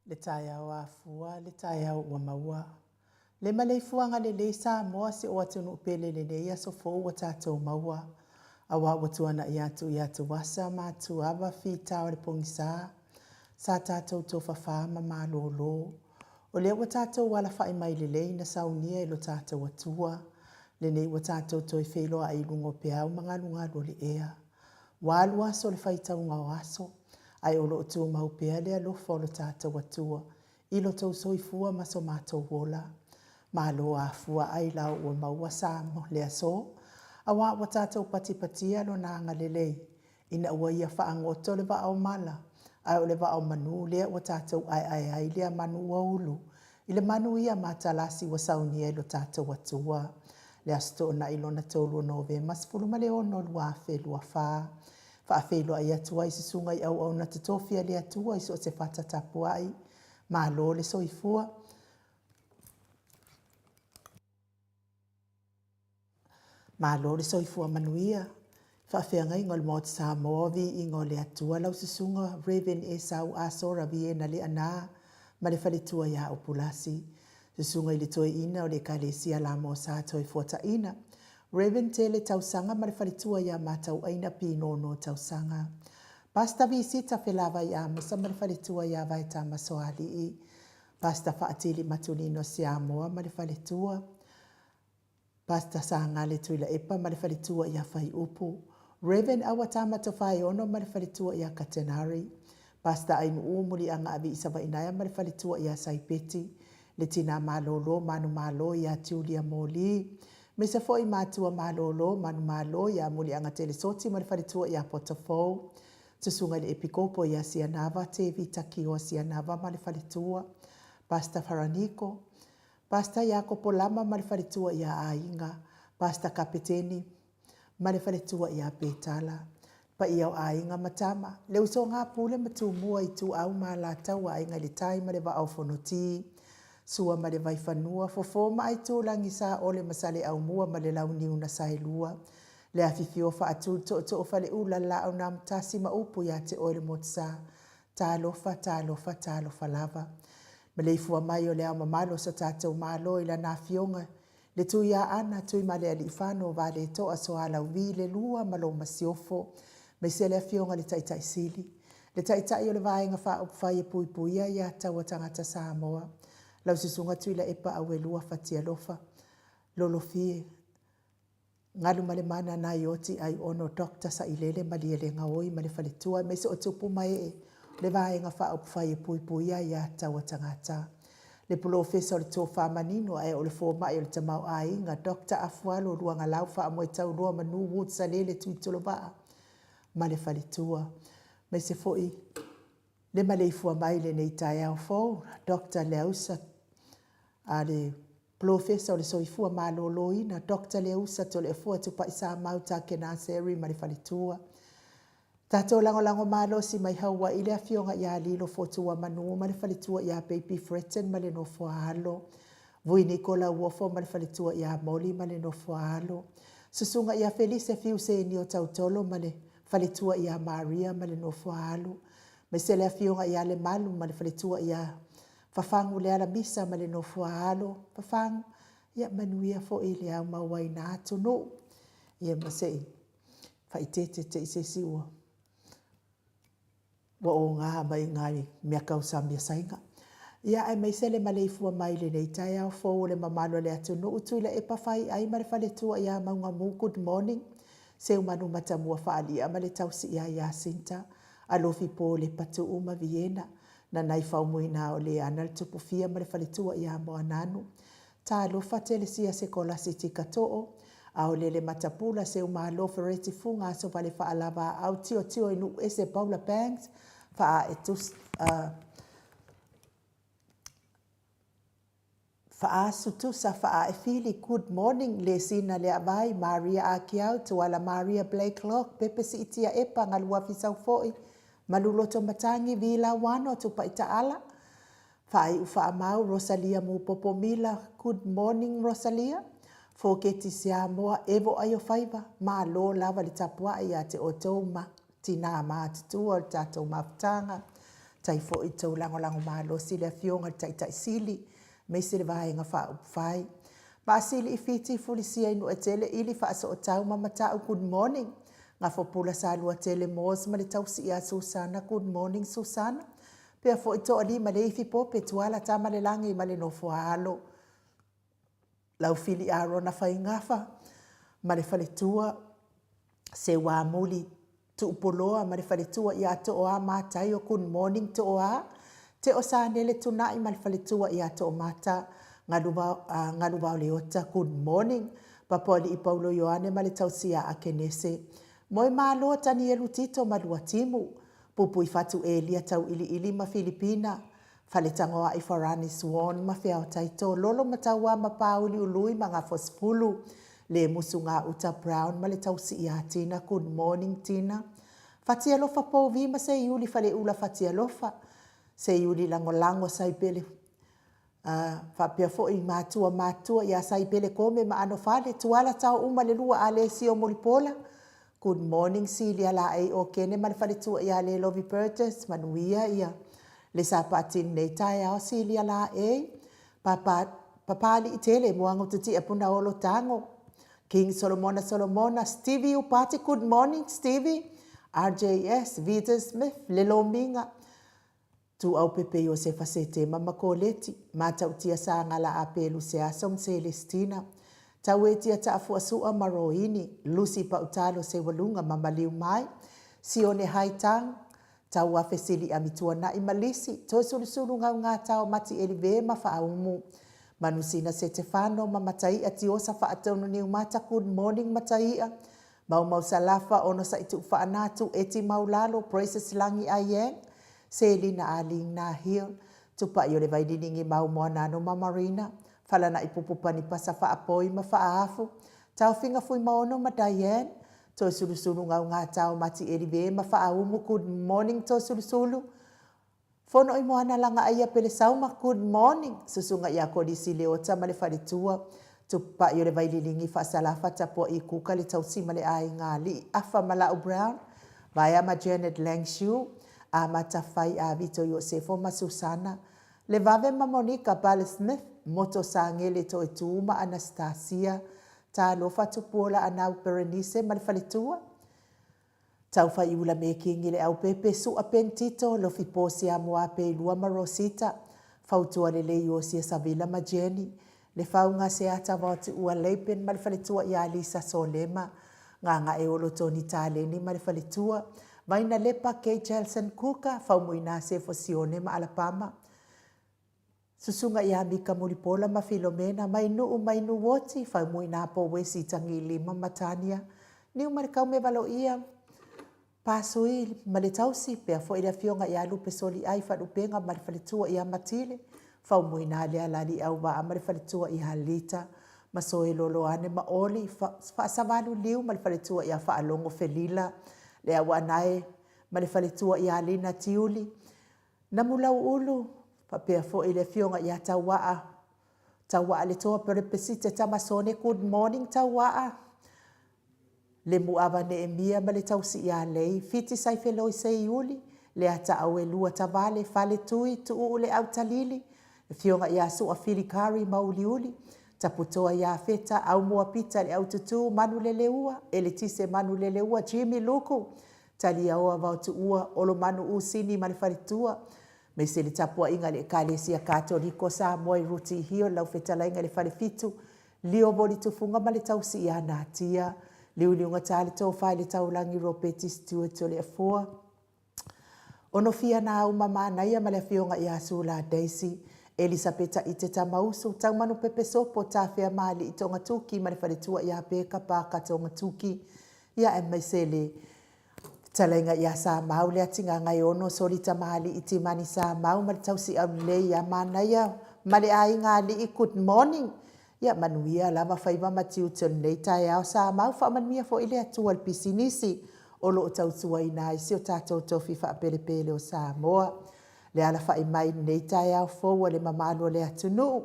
Le taeao afua, le taeao ua maua. Le maleifuaga lelei Samoa si ou atunuu pele i lenei aso fou ua tatou maua. Aua ua tuanai atu i atuvasa ma atuava fita o le pogisa, sa tatou tofafa ma malolo. O lea ua tatou alafai mai lelei na saunia e lo tatou Atua, lenei ua tatou toe feiloai i luga o peau ma galugalu o le ea. Ua alu aso o le faitauga o aso, ae o lo o tumau pea le alofa o lo tatou Atua i lo tou soifua ma so matou ola. Malo afua ailao ua maua sa mo le aso, aua ua tatou patipatia Lona agalelei ina ua Ia faagoto le vaa o mala, ae o le vaa o manu lea ua tatou aeae ai lea manu ua ulu i le manu ia matalasi ua saunia e lo tatou Atua. Le Aso Toonai lona tolu o Novema 16 2024, faafeiloai atu ai i susuga i auauna totofi a le Atua i so o se fata tapuai, malo le soifua, Malo le soifua manuia. Faafeagaiga o le Maota Samoa, Viiga o le Atua, lau Susuga Rev. Esau Asora Viena Leaana ma le faletua ia Upulasi. Susuga i le Toeaina o le Ekalesia Lamo Sa Toefuataina, Rev. Tele Tausaga ma le faletua ia Matauaina Pinono Tausaga. Pastor Visita Felavai Amosa ma le faletua ia Vaetama Soalii. Pastor Faatili Matulino Siamoa ma le faletua. Pastor Sagale Tuilaepa ma le faletua ia Faiupu, Rev. Auatama Tofaeono ma le faletua ia Katenari, Pastor Ainuu Muliaga Aviisavainaea ma le faletua ia Saipeti, le Tina Malolo Manumalo ia Julia Moli, aemaise foi Matua Malolo Manumalo ia Muliaga Telesoti ma le faletua ia Potofou, Susuga i le Epikopo ia Sianava Tevi Takioa Sianava ma le faletua, Pastor Faraniko, Pastor Iakopo Lama ma le faletua ia Aiga, Pastor Kapeteni ma le faletua ia Petala. Paia o Aiga ma Tama, le Usoga a Pule ma Tumua, Ituau ma Alataua, Aiga i le Tai ma le Vaa o Fonoti, Sua ma le Vaifanua, Fofo ma Aitulagi, Saole ma Saleaaumua ma le Launiu na Saelua, le Afifio o Faatū, Tootoo o Faleula, le Laau na Amotasi ma Upu ia te Oe le Motusa. Talofa, talofa, talofa lava. Maleifua mai o le Ao Mamalu o so tatou Malo i Lana Afioga le Tuiaana Tuimalealiifano Vaaletoa Sualauvi II ma lau Masiofo, aemaise le Afioga i le Taitai Sili, le Taitai o le Vaega Faaupufai e Puipuia Aia Tatau a Tagata Samoa, lau Susuga Tuilaepa Auelua Fatialofa Lolofie Galumalemana Naioti Aiono Dr. Sailele Malielegaoi ma le faletua, aemaise o tupu ma ee o le Vaega Faaupufai e Puipuia Aia Tatau a Tagata. Le Polofesa o le Tofa Manino ae o le Fomai o le Tamaoaiga, Doctor Afualo Luagalau Faamoetaulua Manu Wood Salele Tuitolovaa ma le faletua. Aemaise foi le maleifua mai i lenei taeao fou, Doctor Leausa a le Polofesa o le Soifua Maloloina, Doctor Leausa Toleafoa Tupaisamau Takenaseri ma le faletua. Tatou lagolago malosi mai Hawaii le afioga ia Lilo Fotuamanu ma le faletua ia Baby Fretton ma le nofo a alo, Vui Niko Lauofo ma le faletua ia Molly ma le nofo a alo, Susuga ia Felise Fiu Senio Tautolo ma le faletua ia Maria ma le nofo a alo, aemaise le afioga ia Lemalu ma le faletua ia Fafagu Lealamisa ma le nofo a alo. Fafagu, ia manuia foi le aumauaina atunuu. Ia ma se i faaeteete te i se isi ua oga mai i nai meatausami a Saina. Ia aemaise le maleifua mai i lenei taeao fou o le mamalu o le atunuu, Tuilaepa Faiai ma le faletua ia Maugamu, good morning. Seumanu Matamua Faali'a ma le tausi ia Iasinta, Alofi Polepa Tuu ma Viena, Nanaifaumuina o Leana le Tupufia ma le faletua ia Moananu, Talofa Telesia Sekolasi Tikato'o, Aolele Matapula Seumalo Fereti Fuga Asovale Faalavaau Tiotio i Nuuese Paula Banks Faae Tusi Faasu Tusa Faae Fili Good morning Lesina Leavai Maria Akiau Tuala Maria Blakelock Pepe Siitia Epa Galuafi Saufoi Maluloto Matagi Vila Wano Tupai Taala Faaiu Faamau Rosalia Mupopo Mila Good morning Rosalia Foketi Siamoa Evo Aiofaiva Malo lava le tapuai ia te outou ma tinā matutua o le tatou mafutaga. Tai foi tou lagolago malosi le Afioga i le Taitai Sili aemaise le Vaega Faaupufai. Maasili i Fiti Fulisia i Nuuetele Ili Faasootau ma Matau Good morning Gafopula Saluatele Moores ma le tausi ia Susana Good morning Susana Pea foi Toalima Leifi Pope Tuala Tamalelagi ma le nofo a alo Laufili Arona Faigafa ma le faletua Seuamuli Tuupoloa ma le faletua ia Tooa Mataio Good morning Tooa Teo Sanele Tunai ma le faletua ia Toomata Galuvaoleota Good morning Papoalii Paulo Ioane ma le tausi ia Akenese Moemalo Tanielu Tito ma Luatimu Pupuifatu Elia Tauiliili ma Filipina Faletagoai Farani Swan ma Feaotaito, Lolo Mataua ma Pāuliului ma Gafosifulu, Le Musu Gauta Brown ma le tausi ia Tina Good morning Tina Fatialofa Pouvi ma Seiuli Faleula Fatialofa Seiuli Lagolago Saipele faapea foi matua matutua ia Saipele Kome ma Anofale Tuala Taouma le lua Alesio Mulipola Good morning Silia Laei Okene ma le faletua ia Lelovi Burgess manuia ia le sapati i lenei taeao Silia Laei Papa Papali'i tele Moaga Titia Punaolo Tago King Solomona Solomona Stevie Upati Good morning Stevie RJS Vita Smith le Lomiga Tuuaupepe Iosefa Setema ma Koleti, Matautia Sagala Apelu Seaso ma Selesitina, Tauetia Taafuasua ma Roini, Lucy Pautalo Seualuga ma Maliu Mai, Sione Haitang, Tauafe Siliami Tuanai ma Lisi, Toesulusulu Gaugata o Mati Elive ma Faaumu, Manusina Setefano ma Matai'a Tiosa Faatonu Niumata Good morning Matai'a, Maumau Salafa Onosai Tuufaanatu Eti Maulalo Praises Lagi Aieng, Selina Aling Nahil, Tupai o le Vaililingi Mau Moanano ma Marina, Falana'i Pupu Panipasa Faapoi ma Faaafu, Taofiga Fuimaono ma Diane, Toesulusulu Gaugatao Mati Elive ma Faaumu good morning Toesulusulu Fono i Moana Lagaaia Pelesauma good morning Susuga ia Kolisi Leota ma le Faletua Tupai o le Vaililigi Faasalafa Tapuai Kuka le Tausi ma le Aiga Alii Afa ma Lau Brown Vaea ma Janet Langshu Amata Fai a Vito Iosefo ma Susana Levave ma Monica Bale Smith Moto Sagele Toetu ma Anastasia Talofa Tupuola Anau Berenice ma le Faletua, Taufaiula Mekingi Leaupepe Su'a Ben Tito Lofi Posi Amoa Peilua ma Rosita, Fautua Lelei Iosia Savila ma Jenny, Lefauga Seata Vaotuua Laban ma le Faletua ia Lisa Solema, Gagaeolo Tony Taleni ma le Faletua, Vaina Lepa Kay Chelson Kuka, Faumuina Sefo Sione ma Alapama, Susuga ia Mika Mulipola ma Filomena, mai Nuu mai Nuuoti, Faumuina po Wesi Tagilima ma Tania, Niu ma le Kaume Valoia, Pasui ma le Tausi, pea foi le Afioga ia Lupe Soliai Falupenga ma le Faletua ia Matile, Faumuina Lealali Auvaa ma le Faletua ia Lita, ma Soe Loloane ma Oli, Faasavalu Liu ma le Faletua ia Faalogo Felila, Leauanae ma le Faletua ia Lina Tiuli, Namulauulu, faapea foi le Afioga ia Tauaa, Tauaa Letoa Pelepesite Tamasone, good morning Tauaa, Lemuava Neemia ma le tausi ia Lei, Fiti Saifeloi Seiuli, Leataauelua Tavale, Faletui, Tuuu Le Autalili, Afioga ia Sua Fili Curry Mauliuli, Taputoa ia Feta, Aumua Pita Le Aututu, Manuleleua, Eletise Manuleleua, Jimmy Luku, Taliaoa Vaotuua, Olomanu Usini ma le Faletua, aemaise le tapuaiga a le Ekalesia Katoliko Samoa i Ruti Hill, lau fetalaiga i le Falefitu, Lio Voli Tufuga ma le Tausi ia Natia, Liuliugata le Tofa i le Taulagi Ropeti Stewart Toleafoa, Onofia Nauma Manaia ma le Afioga ia Sula Daisy, Elisapeta Ite Tamausu, Taumanu Pepe Sopo, Tafea Maali'i Togatuki ma le Faletua ia Peka Parker Togatuki, ia aemaise le Fetalaiga ia Samau Leatigagaeono Soli Tamalii Timani Samau ma le Tausi Aulelei ia Manaia ma le Aiga Alii Good morning Ia manuia lava faiva ma tiute o lenei taeao Samau faamanuia foi le Atua i le pisinisi o lo o tautuaina ai si o tatou tofi faapelepele o Samoa. Le alafai mai i lenei taeao fou a le mamalu o le atunuu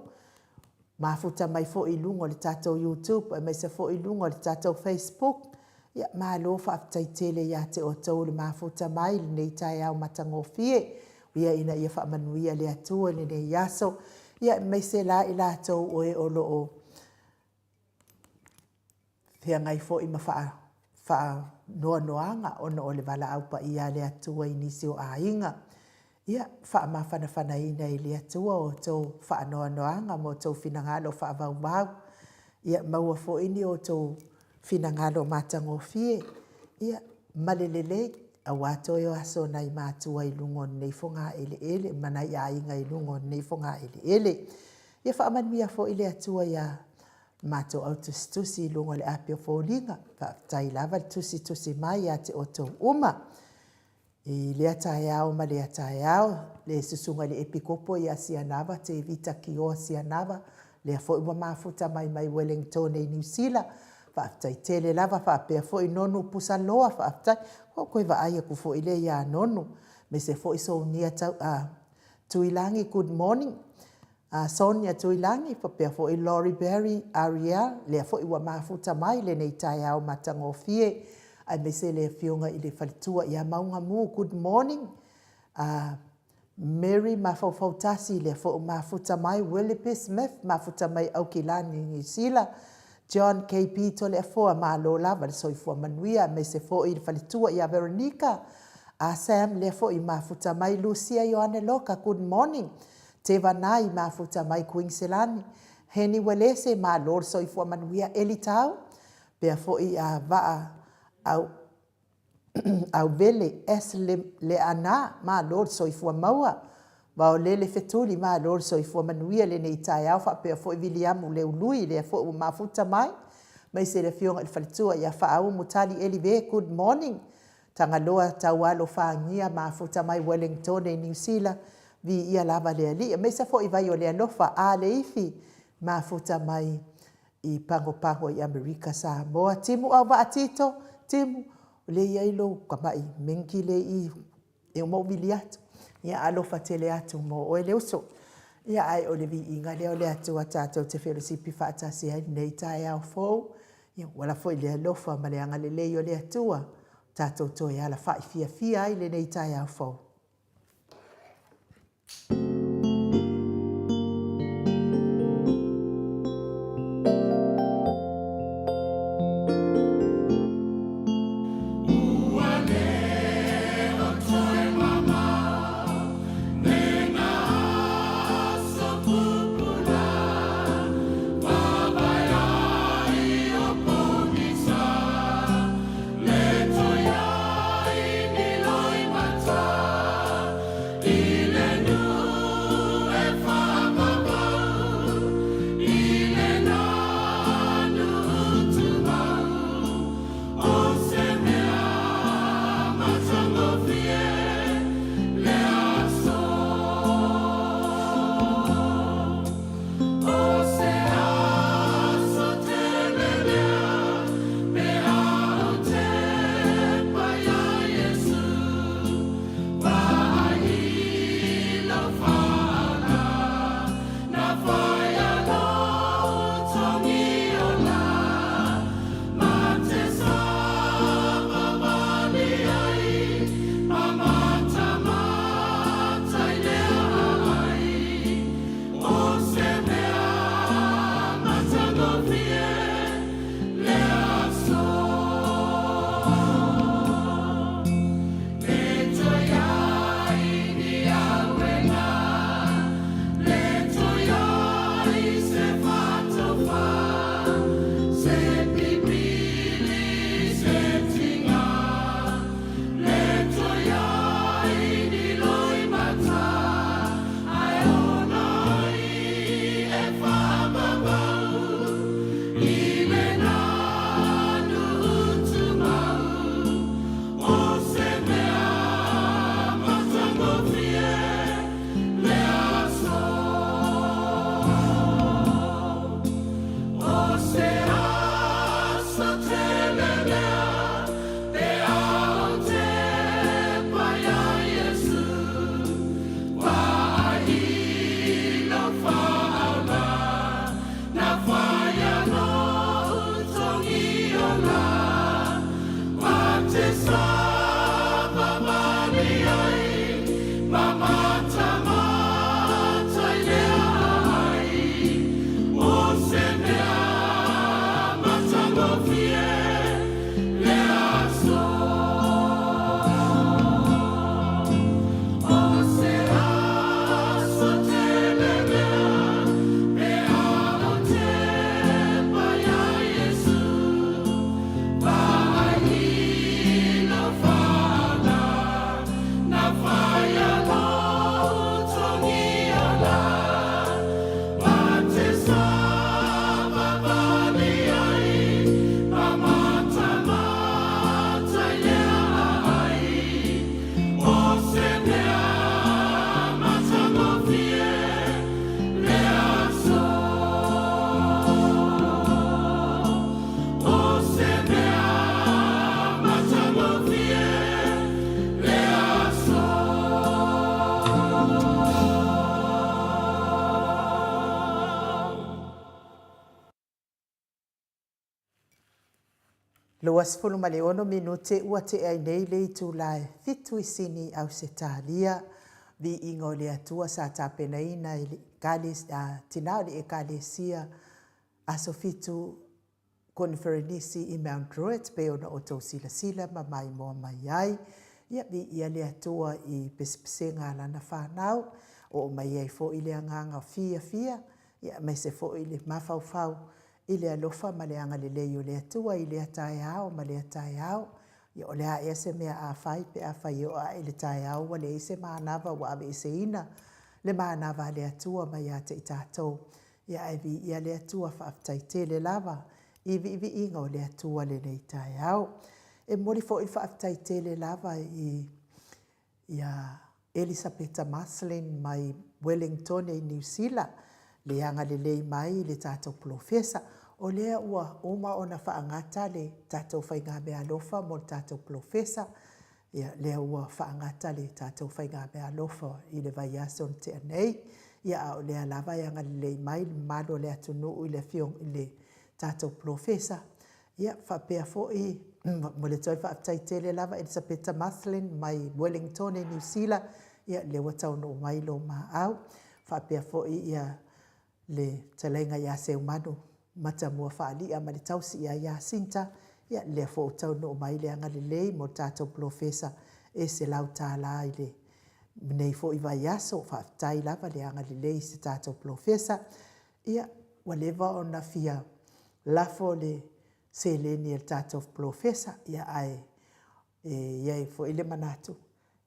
mafuta mai foi i luga o le tatou YouTube aemaise foi i luga o le tatou Facebook. Ia, malo faafetai tele ia te outou le mafuta mai i lenei taeao matagofie. Ia ina ia faamanuia le Atua i lenei aso. Ia, aemaise la i latou o e o lo o feagai foi ma faanoanoaga ona o le valaau paia a le Atua i nisi o aiga. Ia, faamafanafanaina e le Atua outou faanoanoaga ma outou finagalo faavauvau. Ia maua foi ni outou finagalo matagofie, ia, ma le lelei, aua toe o aso o nai matua i luga o lenei fogaeleele ma nai aiga i luga o lenei fogaeleele. Ia faamanuia foi le Atua iā matou au tusitusi i luga o le api o foliga. Faafetai lava le tusitusi mai ia te outou uma. I lea taeao ma lea taeao, le Susuga i le Epikopo ia Sianava, Tevita Kioa Sianava, lea foi ua mafuta mai mai Ueligitone i Niu Sila, faafetai tele lava, faapea foi Nonu Pusaloa, faafetai. Ua ou toe vaai atu foi lea ia Nonu, aemaise foi Sonia Tuilagi, good morning. Sonia Tuilagi, faapea foi Laurie Berry Ariel, lea foi ua mafuta mai lenei taeao matagofie, aemaise le afioga i le faletua ia Maugamu, good morning. Mary Mafaufautasi, lea foi ua mafuta mai, Willie P. Smith, mafuta mai Aukilani, Niu Sila, John KB Toleafoa, malo lava le soifua manuia, aemaise foi le faletua ia Veronica, Sam, lea foi mafuta mai, Lucia Ioane Loka, good morning. Tevanai, mafuta mai Kuiniselani, Heni Uelese, malo le soifua manuia, Eli Tau, pea foi a Vaa au Auvele, S Leana, malo le soifua maua, Vaolele Fetuli, malo le soifua manuia lenei taeao, faapea foi Viliamu Leului, lea foi ua mafuta mai, aemaise le afioga i le faletua ia Faaumu Tali Elive, good morning. Tagaloa Taualo Fagia mafuta mai Wellingtone i Niu Sila, viia lava le Alii. Aemaise foi vai o le alofa a Leifi mafuta mai i Pagopago i Amerika Samoa. Timu Auvaa Tito, Temu, o lea e i ai lou tamai minky lea e i i, e uma ou vili atu. Ia alofa tele atu mo oe le uso. Ia ae o le viiga lea o le Atua tatou te felosipi faatasi ai i lenei taeao fou. Ia ua lafo i le alofa ma le agalelei o le Atua tatou toe alafai fiafia ai i lenei taeao fou. 26 minute ua tea ai nei le itula e 7 i Sini, Ausetalia. Viiga o le Atua sa tapenaina e le tina o le Ekalesia Aso Fitu Koniferenisi i Mount Druitt pei ona outou silasila ma maimoa mai ai. Ia, viia le Atua i pesepesega a lana fanau, oo mai ai foi le agaga fiafia, ia aemaise foi le mafaufau i le alofa ma le agalelei o le Atua i lea taeao ma lea taeao. Ia, o le a ea se mea a fai pe afai e oo ae i le taeao ua leai se manava ua aveeseina le manava a le Atua mai ia te i tatou. Ia ae viia le Atua, faafetai tele lava i viiviiga o le Atua lenei taeao. E momoli foi le faafetai tele lava i ia Elisapeta Marcelin mai Wellingtone i Niu Sila, le agalelei mai i le tatou polofesa. o lea ua uma ona faagata le tatou faigameaalofa mo le tatou polofesa. Ia, lea ua faagata le tatou faigameaalofa i le vaiaso na tea nei, ia a o lea lava e agalelei mai le mamalu o le atunuu i le Afioga i le tatou Polofesa. Ia, faapea foi, e momoli atu ai le faafetai tele lava Elisapeta Marcelin mai Ueligitone Niu Sila, ia lea ua taunuu mai lo ma au. Faapea foi le fetalaiga ia Seumanu Matamua Faalia ma le tausi ia Jacinta, ia lea foi ua taunuu mai le agalelei mo le tatou Polofesa e $100 i lenei foi vaiaso. Faafetai lava le agalelei i se tatou Polofesa. Ia, ua leva ona fia lafo le seleni a le tatou Polofesa, ae i ai foi le manatu,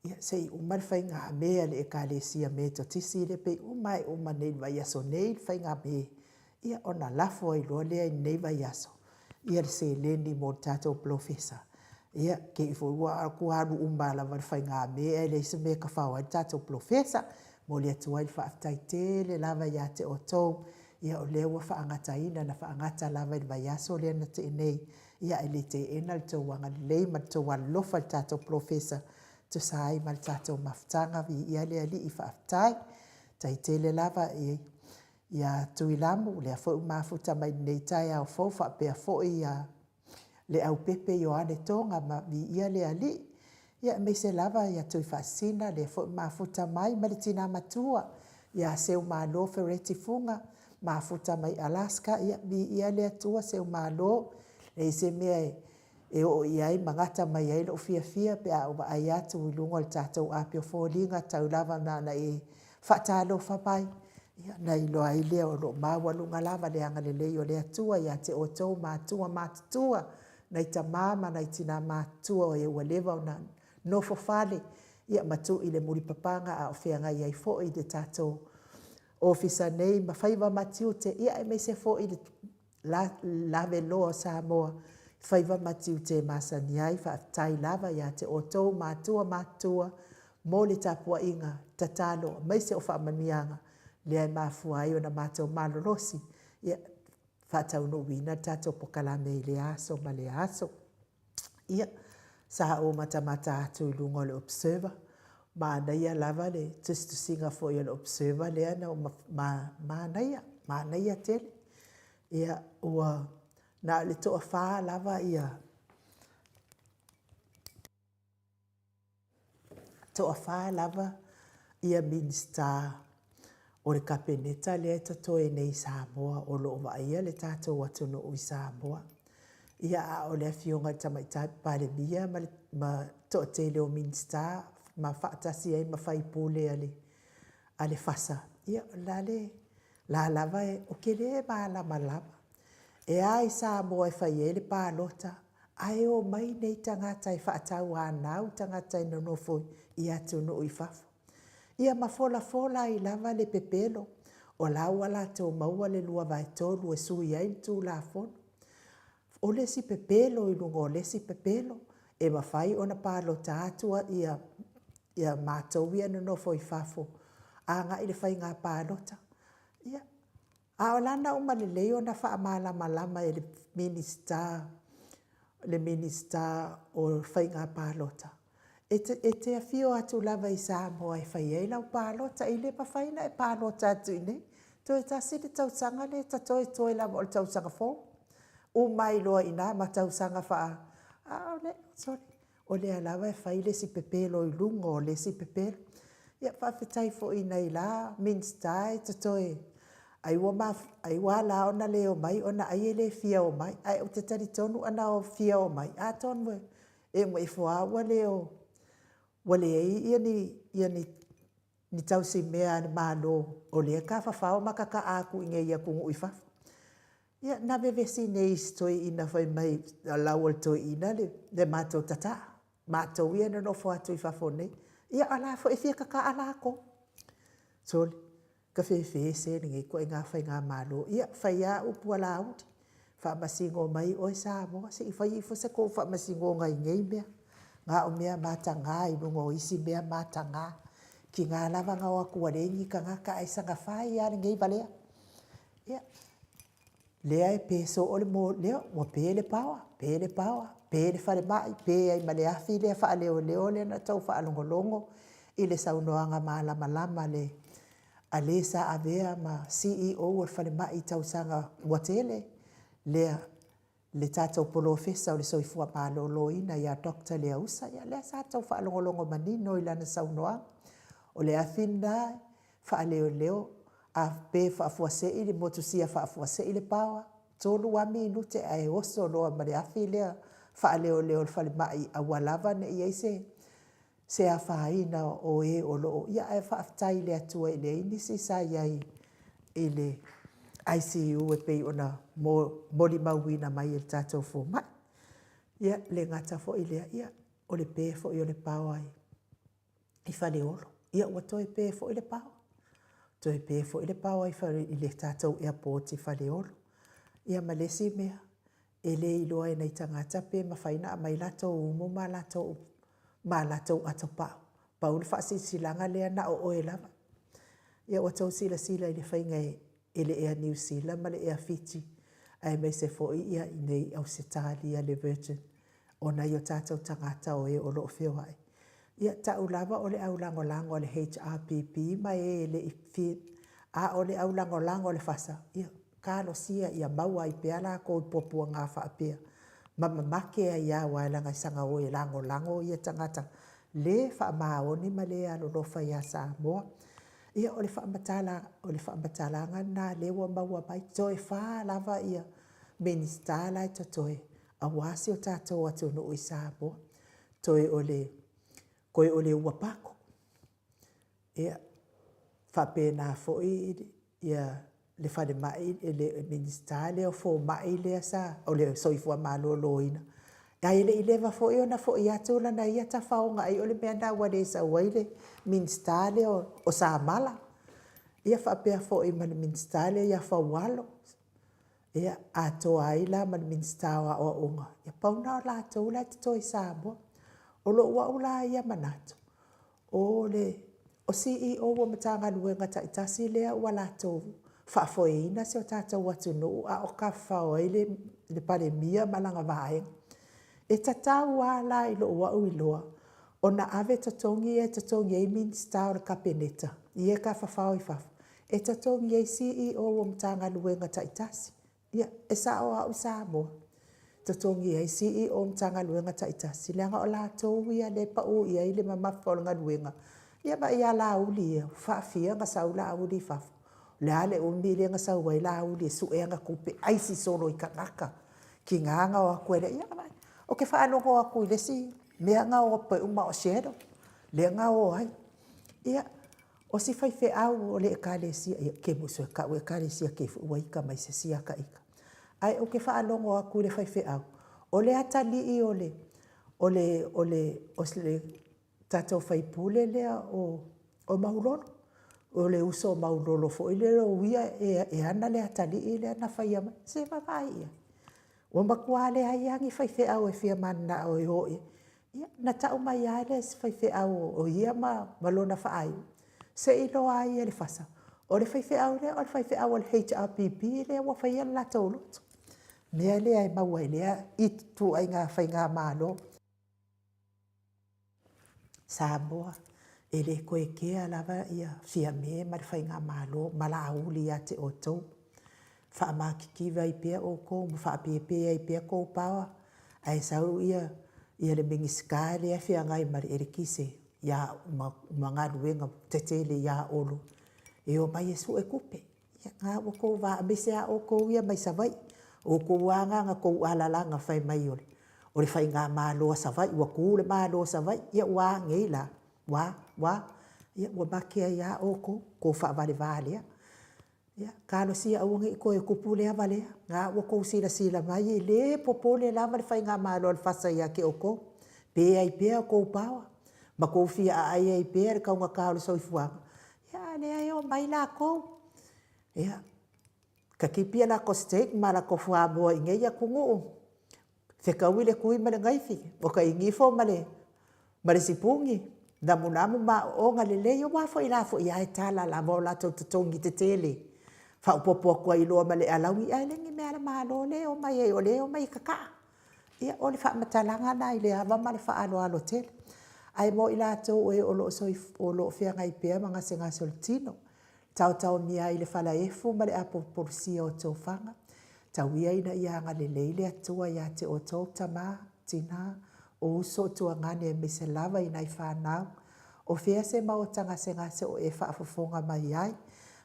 ia se i uma le faigamea a le Ekalesia Metotisi lea pei uma lava e uma nei i le vaiaso nei le faigamea, ia ona lafo ai loa lea i lenei vaiaso le seleni mo le tatou Polofesa. Ia, te i foi ua alu uma lava i le faigamea ae leai se mea e tafao ai le tatou Polofesa. E momoli atu ai le faafetai tele lava ia te outou o lea ua faagataina, na faagata lava i le vaiaso lea na tea nei, ae le teena le tou agalelei ma le tou alolofa i le tatou Polofesa e tusa ai ma le tatou mafutaga. Viia le Alii faafetai. Faafetai tele lava ia Tuilamu, lea foi ua mafuta mai i lenei taeao fou, faapea foi Leaupepe Ioane Toga, viia le Alii. Ia aemaise lava Tuifaasisina lea foi ua mafuta mai ma le tina matua ia Seumalo Fereti Fuga, mafuta mai Alaska. Ia viia le Atua Seumalo, e leai se mea e oo i ai ma gata mai ai lou fiafia pe a ou vaai atu i luga o le tatou api o foliga, tau lava na ona e faatalofa mai, ona iloa ai lea o lo o maualuga lava le agalelei o le Atua ia te outou matua matutua, nai tama ma nai tina matutua o e ua leva ona nofo fale ma tuu i le mulipapaga a o feagai ai foi le tatou ofisa nei ma faiva ma tiute, aemaise foi le lavaloa o Samoa i faiva ma tiute e masani ai. Faafetai lava ia te outou matua matutua mo le tapuaiga tatalo aemaise o faamanuiaga lea e mafua ai ona matou malolosi e faataunuuina le tatou polokalame i lea aso ma lea aso. Ia, sa ou matamata atu i luga o le Observer, manaia lava le tusitusiga foi a le Observer lea na manaia, manaia tele. Ia, ua na o le toafa lava ia toafa lava ia Minisita o le Kapeneta lea e totoe nei i Samoa o lo o vaaia le tatou atunuu i Samoa. Ia, a o le Afioga i le Tamaitai Palemia ma le toatele o Minisita ma faatasi ai ma sui usufono a le FASA, ia o le a le la lava ou te le malamalama. E a i Samoa e fai ai le palota ae omai nei tagata e faatauanau tagata e nonofo i atunuu i fafo. Ia ma folafola ai lava le pepelo, o la ua latou maua le 2/3 e sui ai le Tulafono. O le isi pepelo i luga o le isi pepelo, e mafai ona palota atu ia matou ia e nonofo i fafo agai i le faiga palota. Ia, a o la na uma lelei ona faamalamalama e le Minisita, le Minisita o Faiga Palota, e te afio atu lava i Samoa e fai ai lau palota, e le mafai ona e palota atu i inei. Toe tasi le tausaga lea e totoe, toe lava o le tausaga fou. Uma ai loa i ina ma tausaga faa… A o le… sole, o lea lava e fai le isi pepelo i luga o le isi pepelo. Ia faafetai foi i nai la Minisita e totoe, ai ua ala ona le omai ona ai e le fia omai. Ae ou te talitonu ana fia omai, atonu e uma ifo lava ua leai ni tausimea a le Malo o lea e tafafao ma tataa atu i inei i atunuu i fafo. Ia na vevesi nei i si toeaina fai mai na lau e le toeaina le matou tataa, matou ia e nonofo atu i fafo nei. Ia a o la foi e fia tataa latou. Sole, tafefe se lenei ituaiga faigamalo. Ia, fai lava upu a Laauli, faamasino mai oe Samoa, se i fai ifo sa tou faamasinoga i nei mea. Na o mea mataga i luga o isi mea mataga. E tiga lava ona o atu ua leai ni tagata ae saga fai lava lenei valea. Ia. Lea e pe soo le mo, lea ua pe le paoa, pe le paoa, pe le falemai, pe ai ma le afi lea faaleoleo lea na outou faalogologo i le saunoaga malamalama a le sa avea ma CEO o le falemai i tausaga ua tele, lea le tatou Polofesa o le Soifua Maloloina ia Dr. Leausa. Ia lea sa outou faalogologo manino i lana saunoaga. O le afi lena faaleoleo, a pe faafuasei le motusia faafuasei le paoa, 3 lava minute ae oso loa ma le afi lea faaleoleo o le falemai aua lava ne i i ai se afaina o e o lo o… Ia ae faafetai i le Atua e leai nisi sa i ai i le ICU e pei ona molimauina mai e le tatou fomai. Ia e le gata foi i lea, o le pe foi o le paoa i Faleolo, ia ua toe pe foi le paoa, toe pe foi le paoa i le tatou airport i Faleolo. Ia ma le isi mea, e le iloa e nai tagata pe mafai ona aumai latou umu ma latou atopau, pau le faasilasilaga lea na o oe lava. Ia ua outou silasila i le faiga e le Ea Niu Sila ma le Ea Fiti aemaise foi i inei i Ausetalia le Virgin o nai o tatou tagata o e o lo o feoai. Ia tau lava o le aulagolago a le HRPP ma e e le i… a o le aulagolago a le FAST, ia talosia ia maua ai pea latou i puapuaga faapea ma mamake ai lava aua leaga e saga o e lagolago ia tagata le faamaoni ma le alolofa ia Samoa. Ia o le faamatalaga lena lea ua maua mai, toe 4 lava Minisita la e totoe aua si o tatou atunuu i Samoa. Toe o le Ua Pako, ia, faapena foi le falemai, le Minisita lea o Fomai lea sa, o le Soifua Maloloina, ae le i leva foi ona foi atu lana ia tafaoga ai o le mea lena ua le sau ai le Minisita lea o Samala. Ia faapea foi ma le Minisita lea ia Faualo, ia, atoa ai la ma le Minisita o Aoaoga, na pau lena o latou la e totoe i Samoa. O lou au la ia manatu, o CEOs o Matagaluega taitasi lea ua latou faafoeina si o tatou atunuu a o tafafao ai le Palemia ma lana vaega. E tatau lava la i lou au iloa ona ave totogi ia e totogi ai Minisita o le Kapeneta ia e tafafao i fafo, e totogi ai CEOs o Matagaluega taitasi. Ia, e sao lava au Samoa, e totogi ai CEOs o Matagaluega taitasi, leaga o latou ia lea e pau i ai le mamafa o le galuega. Ia vaai ia Laauli ia, ua faafia ona sau Laauli i fafo? O le a le umi lea na sau ai Laauli e sue ana tupe, aisi solo i tagata, tiga ona o atu e leai. Ia vaai, ou te faalogo atu i le isi mea na o atu ai ma o Shaddle lea na o ai. Ia, o si faifeau o le Ekalesia, ia ou te musu e tau Ekalesia te i foi ua ita mai se isi ia ta ita. Ae ou te faalogo atu i le faifeau, o le atalii o le tatou sui usufono lea o Maulolo, o le uso a Maulolo foi lea o ia e ana le atalii lea na faia mai. Se i vaavaai i ai? Ua matua leai lava ni faifeau e fia mananao e o i ai. Ia, na tau mai lava le isi faifeau o ia ma lona faaiuga, seiloa lava ia i le FAST. O le faifeau lea o le faifeau a le HRPP lea ua faia le latou lotu. O le mea lea e maua i lea ituaiga faigamalo. Samoa, e le toe kea lava Fiame ma le faigamalo ma Laauli ia te outou. Faamatitiva ai pea outou ma faapiapia ai pea tou power ae sau le Minisita lea e feagai ma le eletise ma galuega tetele ia Olo e omai e sue tupe. Ia lena ua outou vaai, aemaise lava outou ia mai Savaii, o outou lava na na outou alalaga fai mai o le faigamalo a Savaii, ua tu le Malo o Savaii. Ia ua a nei la? Ua a? Ua a? Ia ua make ai lava outou, outou faavalevalea. Ia talosia aua ne i toe tupu lea valea. O lena ua outou silasila mai e le popole lava le faigamalo a le FAST ia te outou, pe ai pea a outou power ma tou fia aai ai pea i le taugata o le soifuaga, ia a o lea e omai latou. Ia, tatipi a latou steak ma latou fuamoa i inei atunuu, fetaui le tui ma le naifi, oka igifo ma le sipuni, namunamu ma ooooga lelei, aua foi la foi lava e tala lava o latou totogi tetele. Faaopoopo atu ai loa ma le alauni, ae le o ni mea a le Malo lea e omai ai o lea e omai e tataa. Ia o le faamatalaga lena i le ava ma le faaaloalo tele. Ae mo i latou o e o lo o feagai pea ma gasegase o le tino, taotaomia ai i le falaefu ma le apulupulusia o tofaga, tau ia ina ia agalelei le Atua ia te outou tama, tina, o uso, tuagane aemaise lava i nai fanau. O fea se maota gasegase o e faafofoga mai ai,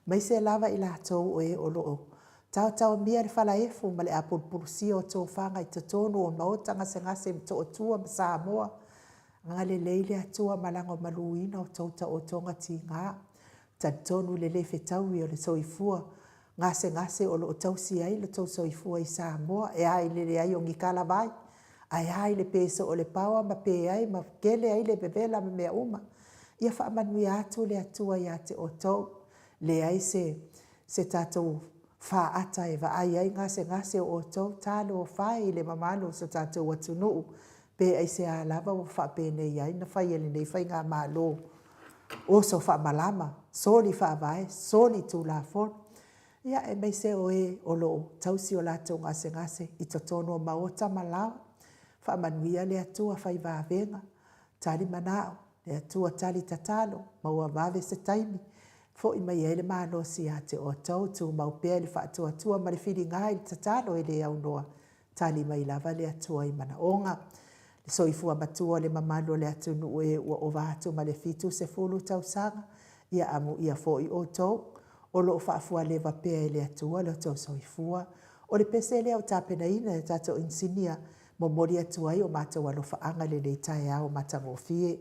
aemaise lava i latou o e o lo o taotaomia i le falaefu ma le apulupulusia o tofaga i totonu o maota gasegase i Motootua ma Samoa, agalelei le Atua ma lagomaluina o outou taotoga tiga. E talitonu i le le fetaui o le soifua gasegase o lo o tausi ai lo outou soifua i Samoa, e a i le leai o ni talavai, ae a i le pe soo o le paoa ma pe ai ma tele ai le vevela ma mea uma. Ia faamanuia atu le Atua ia te outou. E leai se tatou faata e vaai ai gasegase o outou, talofa e i le mamalu o si o tatou atunuu, pe aisea lava ua faapenei ai ona fai e lenei faigamalo, oso faamalama, soli faavae, soli tulafono. Ia, aemaise o e o lo o tausi o latou gasegase i totonu o maota ma laoa, faamanuia le Atua, fai vavega, tali manao, le Atua tali tatalo, maua vave se taimi e foi mai ai le malosi ia te outou, tumau pea le faatuatua ma le filiga i le tatalo e le aunoa, e tali mai lava le Atua i manaoga. Le soifua matua o le mamalu o le atunuu e ua ova atu ma le 70 tausaga, ia amuia foi outou o lo o faafualeva pea e le Atua lo outou soifua. O le pese lea ua tapenaina e le tatou inisinia e momoli atu ai o matou alofaaga i lenei taeao matagofie.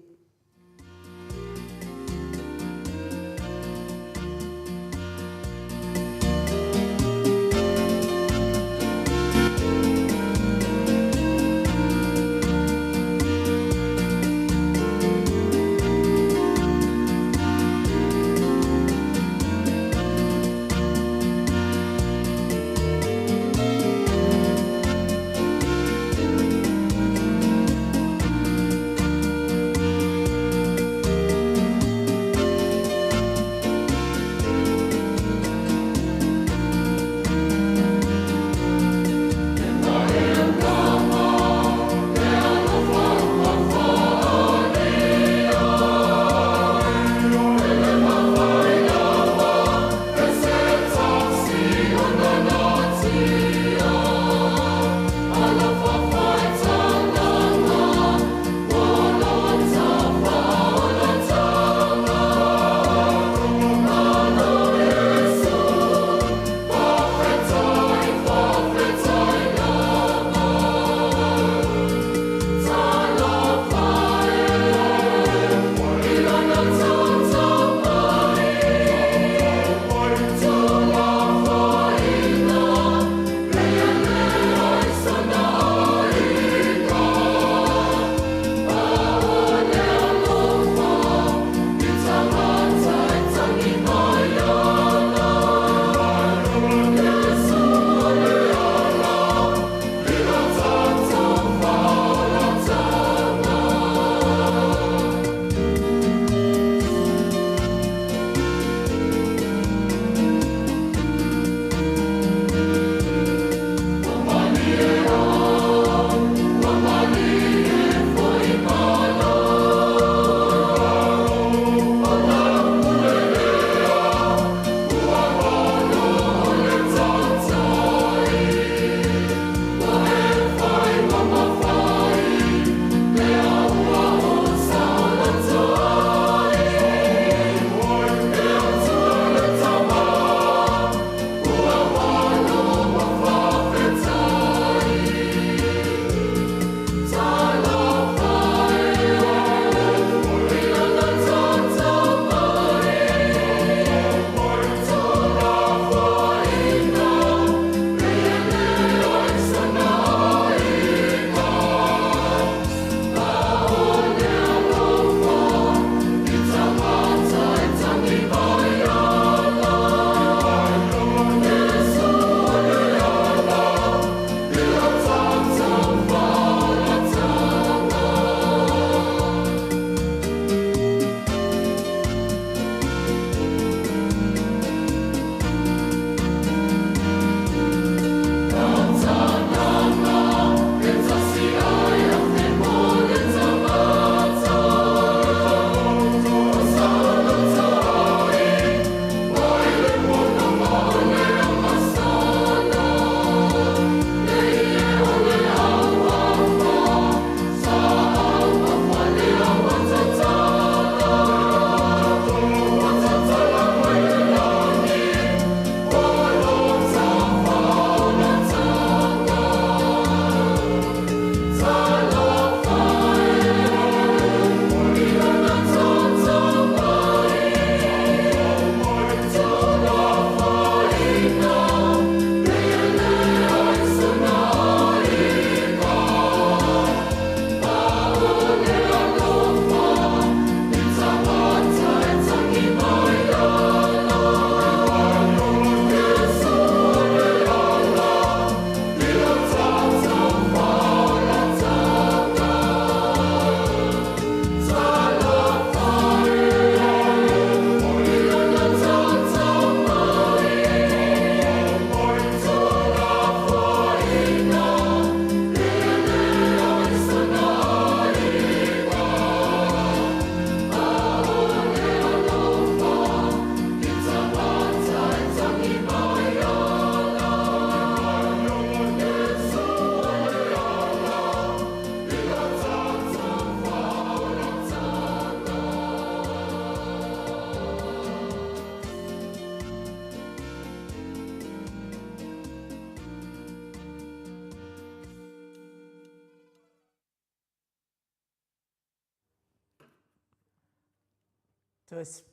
Toe 16.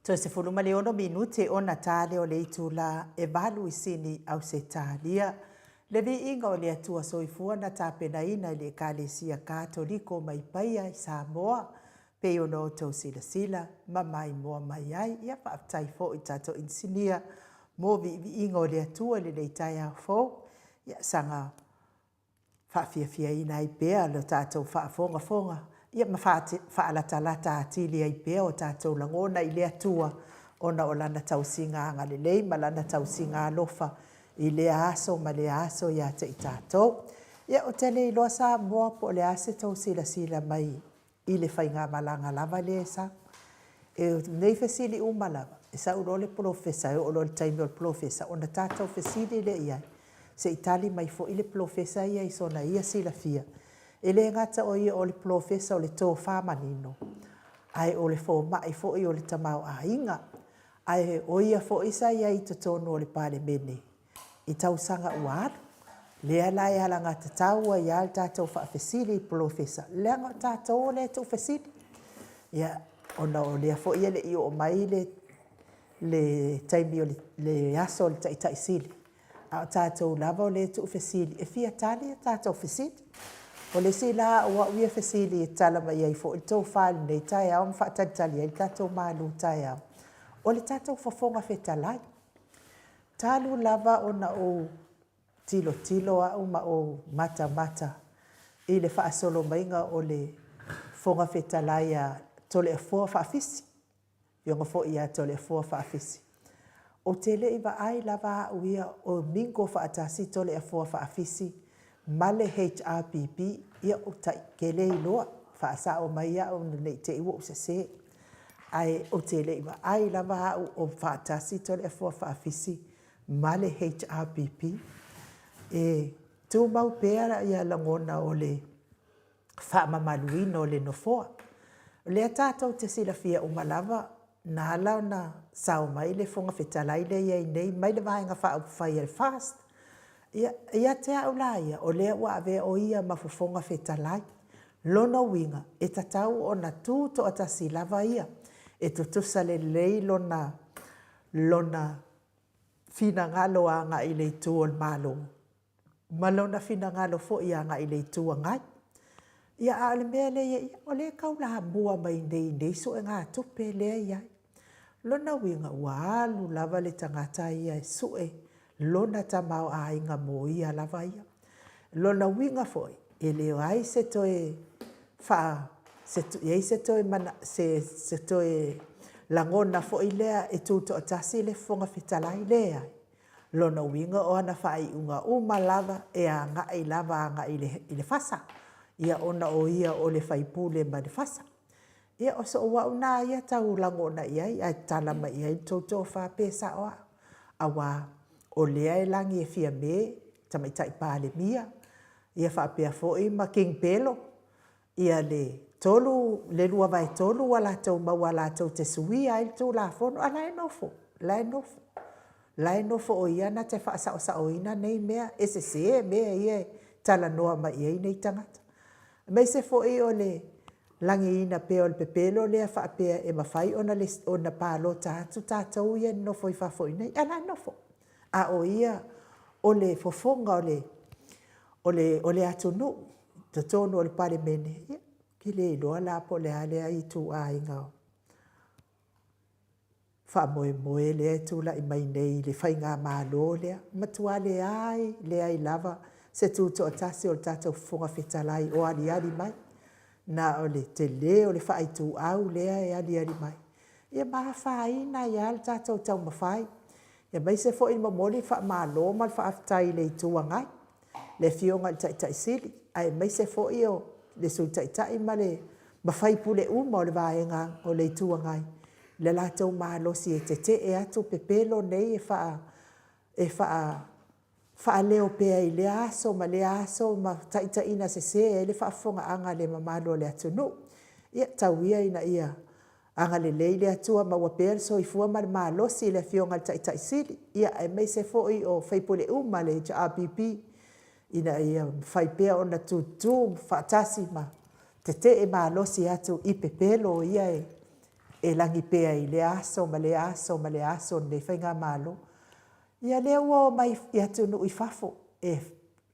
Toe 16 minute ona ta lea o le itula e 8 i Sini, Ausetalia. Le viiga o le Atua Soifua na tapenaina i le Ekalesia Katoliko mai Paia i Samoa, pei ona outou silasila ma maimoa mai ai. Ia faafetai foi i tatou inisinia mo viiviiga o le Atua i lenei taeao fou. Ia saga faafiafiaina ai pea lo tatou faafogafoga, ia ma faalatalata atili ai pea o tatou lagona i le Atua, ona o Lana tausiga agalelei ma Lana tausiga alofa i lea aso ma lea aso ia te i tatou. Ia, ou te le iloa Samoa po o le a se tou silasila mai i le faigamalaga lava lea e sau. O nei fesili uma lava, e sau loa le polofesa, e oo loa i le taimi o le polofesa ona tatou fesili lea i ai, se i tali mai foi le polofesa ia i sona ia silafia. E le gata o ia o le polofesa o le tofa manino, ae o le fomai foi o le tamaoaiga, ae o ia foi sa i ai i totonu o le Palemene i tausaga ua alu. Lea la e alagatatau ai lava le tatou faafesili i le polofesa, leaga o tatou o lea e tuufesili. Ia, ona o lea foi e le i oo mai le taimi o le aso o le Taitai Sili, a o tatou lava o lea e tuufesili e fia tali a tatou fesili. O le isi la o au ia fesili e tatala mai ai foi le tofa i lenei taeao ma faatalitali ai le tatou malutaeao, o le tatou Fofoga Fetalai. Talu lava ona ou tilotilo au ma ou matamata i le faasolo maiga o le Fofoga Fetalai a Toleafoa Faafisi, le afioga foi ia Toleafoa Faafisi, ou te le i vaai lava au ia o mingle faatasi Toleafoa Faafisi ma le HRPP. Ia ou te le iloa, faasao mai au ne i te i ua ou sese, ae ou te le i vaai lava au o faatasi Toleafoa Faafisi ma le HRPP. E tumau pea lagona o le faamamaluina o le Nofoa. O lea tatou te silafia uma lava, na ala ona sao mai le Fofoga Fetalai lea e i ai nei mai le Vaega Faaupufai a le FAST. Ia, ia te au la ia, o lea ua avea o ia ma Fofoga Fetalai. Lona uiga, e tatau ona tu toatasi lava ia, e tutusa lelei lona lona finagalo agai i le itu o le Malo ma lona finagalo foi agai i le Itu Agai. Ia, a o le mea lea e i ai, o lea e taulamua mai nei i nei suegatupe lea e i ai. Lona uiga, ua alu lava le tagata ia e sue lona tamaoaiga mo ia lava ia. Lona uiga foi, e leai se toe faa, se i ai se toe mana, se, se toe lagona foi lea e tutoatasi le Fofoga Fetalai, leai. Lona uiga o ana faaiuga uma lava e agai lava agai i le fasa, ia ona o ia o le faipule mai le fasa. Ia o sou au na ia tau lagona i ai, ae tatala mai i ai le tou tofa pe sao au, aua o lea e lagi e Fiame, Tamaitai Palemia, ia faapea foi ma King Pelo, ia le tolu, le 2/3 ua latou maua latou te suia ai le Tulafono, a o la e nofo, la e nofo, la e nofo o ia na te faasaosaoina nei mea, e sese mea ia e talanoa mai i ai nei tagata. Aemaise foi o le lagiina pea o le pepelo lea faapea e mafai ona, ona palota atu tatou ia e nonofo i fafo i inei, a o la e nofo. A o ia o le fofoga o le, o le, o le atunuu i totonu o le Palemene, ia, ou te le iloa la po o le a lea ituaiga faamoemoe lea e tulai mai nei i le faigamalo lea. E matua leai, leai lava se tutoatasi o le tatou Fofoga Fetalai o aliali mai, na o le tele o le faaituau lea e aliali mai, ia ma afaina ai lava le tatou taumafai, aemaise foi e momoli le faamalo ma le faafetai i le Itu Agai, le Afioga i le Taitai Sili, aemaise foi o le Sui Taitai ma sui usufono uma o le Vaega o le Itu Agai i le latou malosi e tetee atu pepelo nei e faaleo pea i lea aso ma lea aso ma taitaiina sese ai le faafofogaaga a le mamalu o le atunuu. Ia tau ia ina ia agalelei le Atua maua pea le soifua ma le malosi i le Afioga i le Taitai Sili, aemaise foi o sui usufono uma o le HRPP ina ia mafai pea ona tutu faatasi ma Tetee malosi atu i pepelo ia e lagi pea i lea aso ma lea aso ma lea aso o lenei faigamalo. Ia lea ua omai i atunuu i fafo e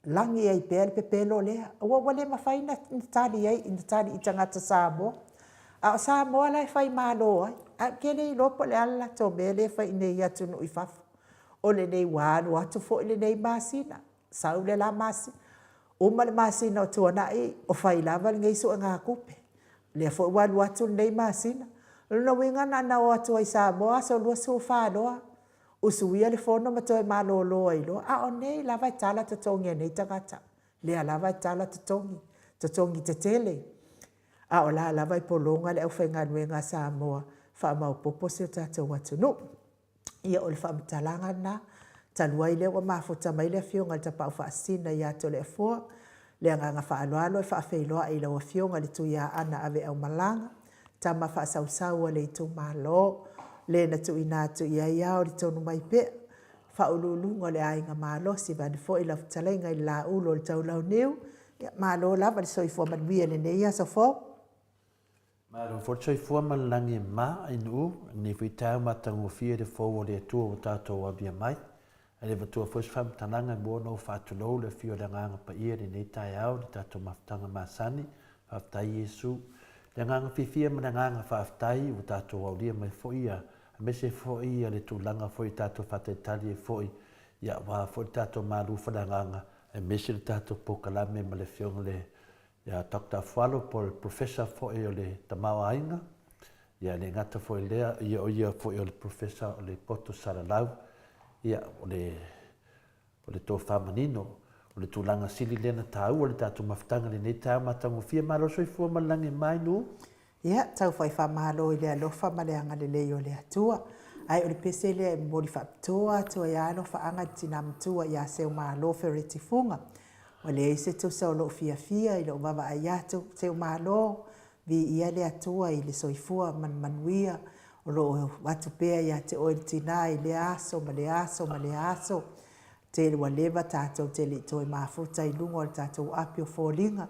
lagi ai pea le pepelo lea, aua ua le mafai ona tali ai, ona tali i tagata Samoa. A o Samoa la e fai malo ai, ae ou te le iloa po o le a le latou mea lea e fai i inei i atunuu i fafo. O lenei ua alu atu foi lenei masina, sau le la masina, uma le masina ua tuanai o fai lava lenei suegatupe. O lea foi ua alu atu lenei masina. O lona uiga na ona o atu lava i Samoa aso 24 loa usuia le fono ma toe malolo ai loa. A o nei lava e tala totogi e nei tagata, lea lava e tala totogi, totogi tetele, a o la e lava e pologa le aufaigaluega a Samoa e faamaopoopo si o tatou atunuu. Ia, o le faamatalaga lena. Talu ai o lea ua mafuta mai le Afioga i le Tapaau Faasisina ia Toleafoa, le agaga faaaloalo e faafeiloai i lau Afioga i le Tuiaana aveaumalaga, tama faasausau a le itumalo, le na tuuina atu i ai ao i le Tonumaipea, faauluuluga o le Aiga Malosi, vaeane foi lau fetalaiga i le Laulu o le Taulauniu. Ia malo lava le soifua manuia i lenei aso fou. Malo foi le soifua ma le lagi e mama, Ainuu, i lenei foi taeao matagofie i le fou o le Atua ua tatou avia mai. Ae le avatua foi se faamatalaga e mua ona ou faatulou le afio o le Agaga Paia i lenei taeao i le tatou mafutaga masani. Faafetai Iesu. Le agaga fiafia ma le agaga faafetai ua tatou aulia mai foi ia, aemaise foi ia le tulaga foi e tatou faatalitali ai foi ia aua foi le tatou malu faaleagaga aemaise le tatou polokalame ma le Afioga i le ia Doctor Afualo po o le Professor foi o le Tamaoaiga, ia e le gata foi i lea, ia o ia foi o le Professor o le Poto Salalau, ia o le, o le tofa manino, o le tulaga sili lea na taua i le tatou mafutaga i lenei taeao matagofie. Malo le soifua ma le lagi e mama i nuu. Ia, tau fai faamalo i le alofa ma le agalelei o le Atua. Ae o le pese lea e momoli faapitoa atu ai lava alofaaga i le tina matua ia Seumalo Fereti Fuga. Ua leai se tusa o lou fiafia i lou vaavaai atu, Seumalo, viia le Atua i le soifua ma le manuia o lo o avatu pea ia te oe le tina i lea aso ma lea aso ma lea aso. Tele ua leva tatou te le i toe mafuta i luga o le tatou api o foliga,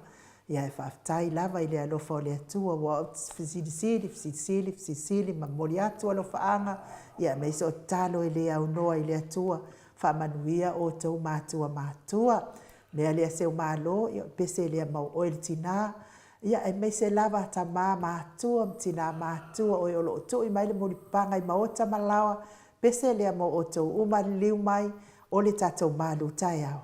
ia ae faafetai lava i le alofa o le Atua ua fesilisili, fesilisili, fesilisili ma momoli atu alofaaga, ia aemaise o tatalo e le aunoa i le Atua, faamanuia outou matua matutua. O le mea lea Seumalo, ia o le pese lea mo oe le tina, ia aemaise lava tama matutua ma tina matutua, o e o lo o tui mai le mulipapaga i maota ma laoa, pese lea mo outou uma, liliu mai o le tatou malu taeao.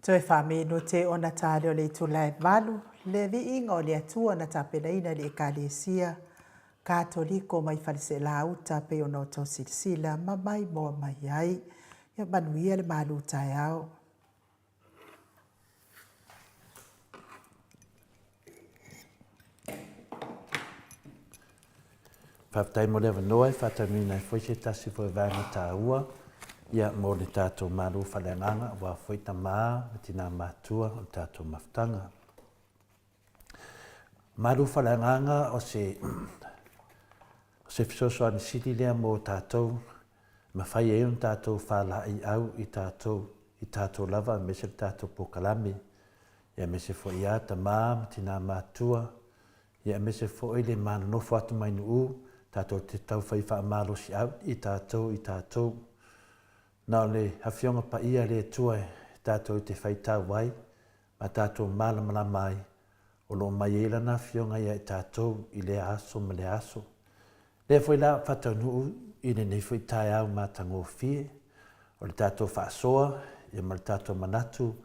Toe faaminute ona ta lea o le itula e valu, le viiga o le Atua na tapenaina e le Ekalesia Katoliko mai Faleseelauta pei ona outou silasila ma maimoa mai ai. Ia manuia le malu taeao. Faafetai mo le avanoa e faataunuuina ai foi se tasi foi o vaega taua ia mo le tatou Malo faaleagaga aua foi tama ma tina matutua o le tatou mafutaga. Malu faaleagaga o se o se fesoasoani sili lea mo tatou e mafai ai ona tatou faalaeiau i tatou i tatou lava aemaise le tatou polokalame ia aemaise foi ia tama ma tina matutua Ia aemaise foi le ma nonofo atu mai Nu'u, tatou te tau fai faamalosiau i tatou i tatou. Na o le Afioga Paia a le Atua e tatou te faitau ai ma tatou malamalama ai, o lo o mai ai Lana Afioga ia i tatou i lea aso ma lea aso. Lea foi la faataunuu i lenei foi taeao matagofie, o le tatou faasoa ia ma le tatou manatu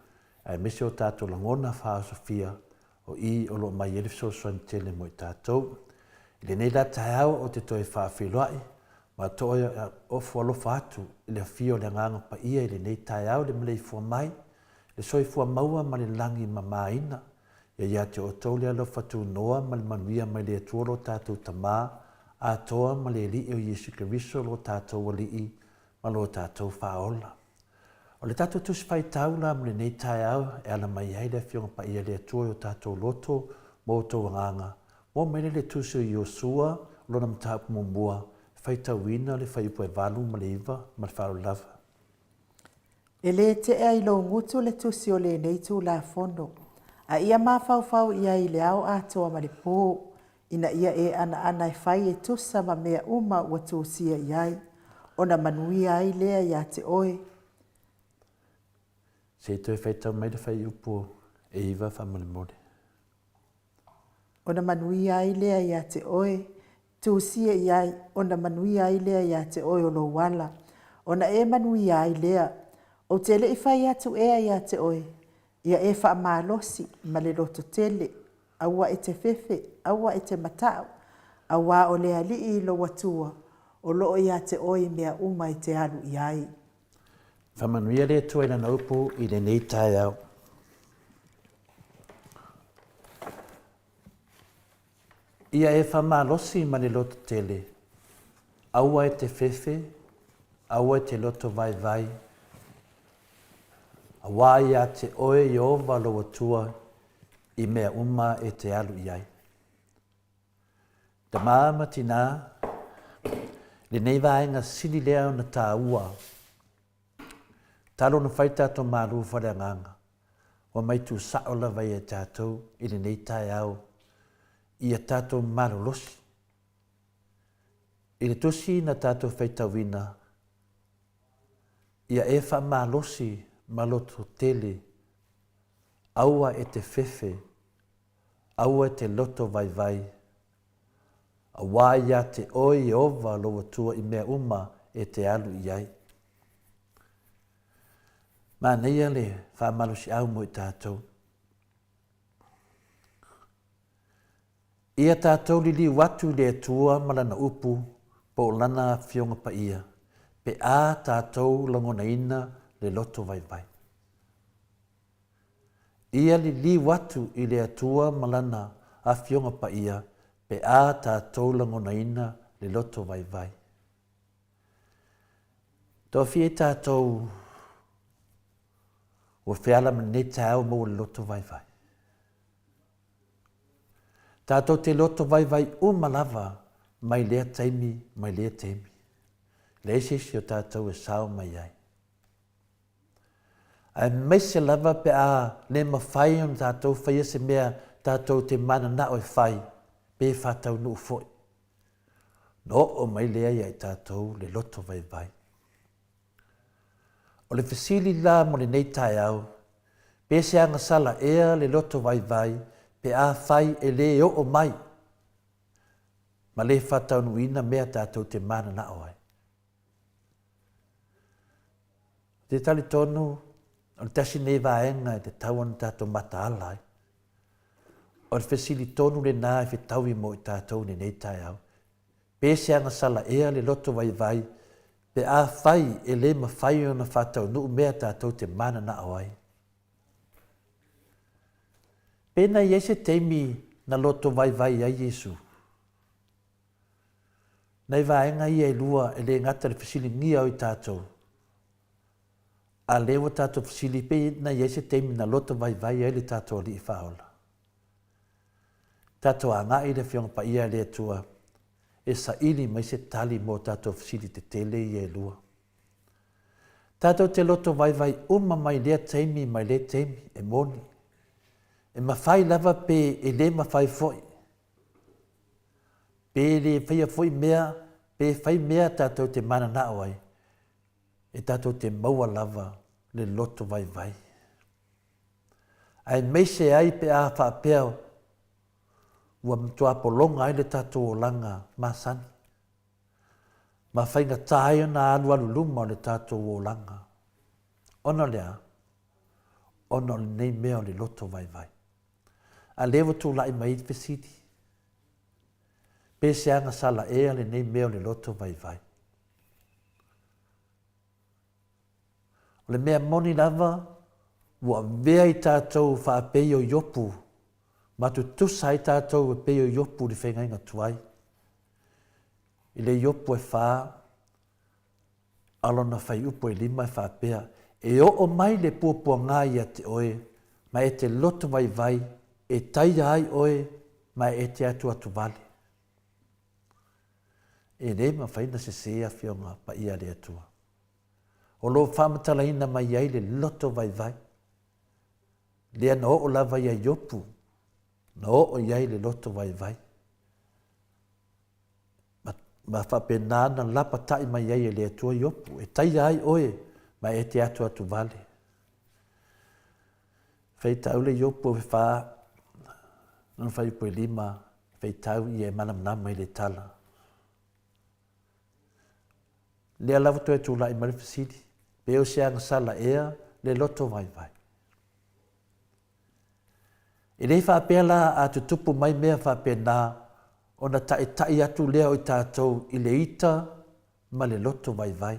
aemaise o tatou lagona faaosofia O i o lo o mai ai le fesoasoani tele mo i tatou. I lenei la taeao ou te toe faafeiloai ma toe ofo alofa atu i le afio o le Agaga Paia i lenei taeao i le maleifua mai, le soifua maua ma le lagi mamaina. Ia ia te outou le alofa tunoa ma le manuia mai le Atua lo tatou Tama atoa ma le Alii o Iesu Keriso lo tatou Alii ma lo tatou Faaola. O le tatou Tusi Faitau la mo lenei taeao e ala mai ai le Afioga Paia le Atua i o tatou loto ma outou agaga, moa mai lea le Tusi o Iosua, lona mataupu muamua, e faitauina le fuaiupu e 8 ma le 9 ma le faaaloalo lava. E le tea i lou gutu le tusi o lenei Tulafono, a ia mafaufau i ai i le ao atoa ma le po, ina ia e anaana e fai e tusa ma mea uma ua tusia i ai, ona manuia ai lea ia te oe. Se i toe faitau mai le fuaiupu e 9 faamolemole. Ona manuia ai lea ia te oe, tusia i ai, ona manuia ai lea ia te oe o lou ala, ona e manuia ai lea. Ou te le i fai atu ea ia te oe, ia e faamalosi ma le loto tele, aua e te fefe, aua e te mata'u, auā o le Alii lou Atua, o lo o ia te oe i mea uma e te alu i ai. Faamanuia le Atua i Lana upu i lenei taeao. Ia e faamalosi ma le loto tele, aua e te fefe, aua e te loto vaivai, auā ia te oe Ieova lou Atua i mea uma e te alu i ai. Tamā ma tinā, lenei vaega sili lea ona tāua, talo ona fai tatou malu faaleagaga, ua mai tuusao lava ia i tatou i lenei taeao ia tatou malolosi. I le tusi na tatou faitauina, ia e faamalosi ma loto tele, aua e te fefe, aua e te loto vaivai, auā ia te oe Ieova lou Atua i mea uma e te alu i ai. Manaia le faamalosiau mo i tatou. Ia tatou liliu atu i le Atua ma Lana upu po o Lana Afioga Paia, pe a tatou lagonaina le loto vaivai. Ia liliu atu i le Atua ma Lana Afioga Paia pe a tatou lagonaina le loto vaivai. Toafia i tatou ua feala ma lenei taeao maua le loto vaivai. Tatou te loto vaivai uma lava mai lea taimi mai lea taimi. Leai se isi o tatou e sao mai ai. Aemaise lava pe a le mafai ona tatou faia se mea tatou te mananao e fai pe faataunuu foi. Ona oo mai lea ia i tatou le loto vaivai. O le fesili la mo lenei taeao, pe se agasala ea le loto vaivai pe afai e le oo mai ma le faataunuuina mea tatou te mananao ai? Ou te talitonu, O le tasi lenei vaega e tatau ona tatou mataala ai. O le fesili tonu lena e fetaui mo i tatou i lenei taeao. Pe se agasala ea le loto vaivai pe afai e le mafai ona faataunuu mea tatou te mananao ai? Pe na i ai se taimi na loto vaivai ai Iesu? Nai vaega ia e lua e le gata i le fesiligia o i tatou, a lea ua tatou fesili pe na i ai se taimi na loto vaivai ai le tatou Alii Faaola. Tatou agai i le Afioga Paia a le Atua e saili mai se tali mo tatou fesili tetele ia e lua. Tatou te loto vaivai uma mai lea taimi mai lea taimi, e moni. E mafai lava pe e le mafai foi. Pe le faia foi mea, pe fai mea tatou te mananao ai, e tatou te maua lava le loto vaivai. Aemaise ai pe a faapea ua matua pologa ai le tatou olaga masani, ma faigata ai ona alualu luma o le tatou olaga. Ona o le a? Ona o lenei mea o le loto vaivai. A lea ua tulai mai ai le fesili, Pe se agasala ea lenei mea o le loto vaivai? O le mea moni lava, ua avea i tatou faapei o Iopu, ma tutusa ai tatou e pei o Iopu i le feagaiga tuai. I le Iopu e fa, a lona faiupu e lima e faapea, E oo mai le puapuagā ia te oe, ma e te loto vaivai, e taia ai oe, ma e te atuatu vale. E le mafai ona sesē Afioga Paia a le Atua. O lo o faamatalaina mai ai le loto vaivai, lea na oo lava ia Iopu, na oo i ai le loto vaivai. Ma, ma faapena na lapataʻi mai ai e le Atua Iopu, e taia ai oe ma e te atuatu vale. Faitau le Iopu e fa, lona fuaiupu e lima, faitau ia e malamalama i le tala. Lea lava toe tulai mai le fesili, pe o se agasala ea le loto vaivai. E le faapea la a tutupu mai mea faapena ona taʻitaʻi atu lea o i tatou i le ita ma le loto vaivai.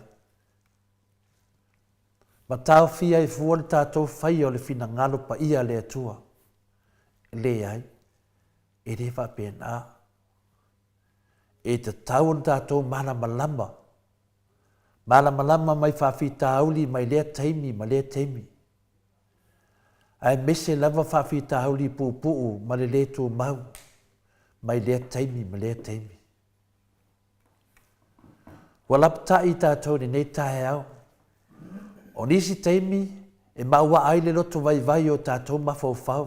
Ma taofia ai fua le tatou faia o le finagalo paia a le Atua. Leai, e le faapena. E tatau ona tatou malamalama, malamalama mai faafitauli mai lea taimi ma lea taimi. Aemaise lava faafitauli puupuu ma le lē tumau mai lea taimi ma lea taimi. Ua lapataʻi tatou i lenei taeao. O nisi taimi e mauaa ai le loto vaivai o tatou mafaufau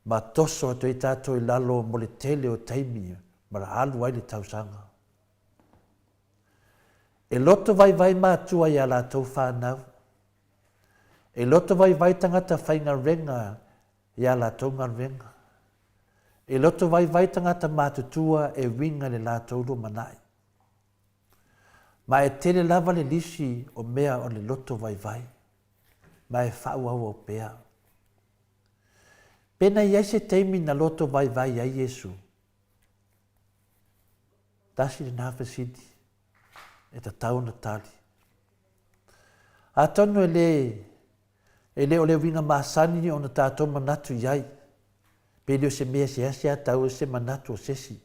ma toso atu ai tatou i lalo mo le tele o taimi ma alu ai le tausaga. E loto vaivai matua i a latou fanau. E loto vaivai tagata faigaluega i a latou galuega. E loto vaivai tagata matutua e uiga i le latou lumanai. Ma e tele lava le lisi o mea o le loto vaivai, ma e faaauauau pea. Pe na i ai se taimi na loto vaivai ai Iesu? Tasi lena fesili e tatau ona tali. Atonu e le, e le o le uiga masani ona tatou manatu i ai, pe le o se mea seasea tau se manatu o sesi.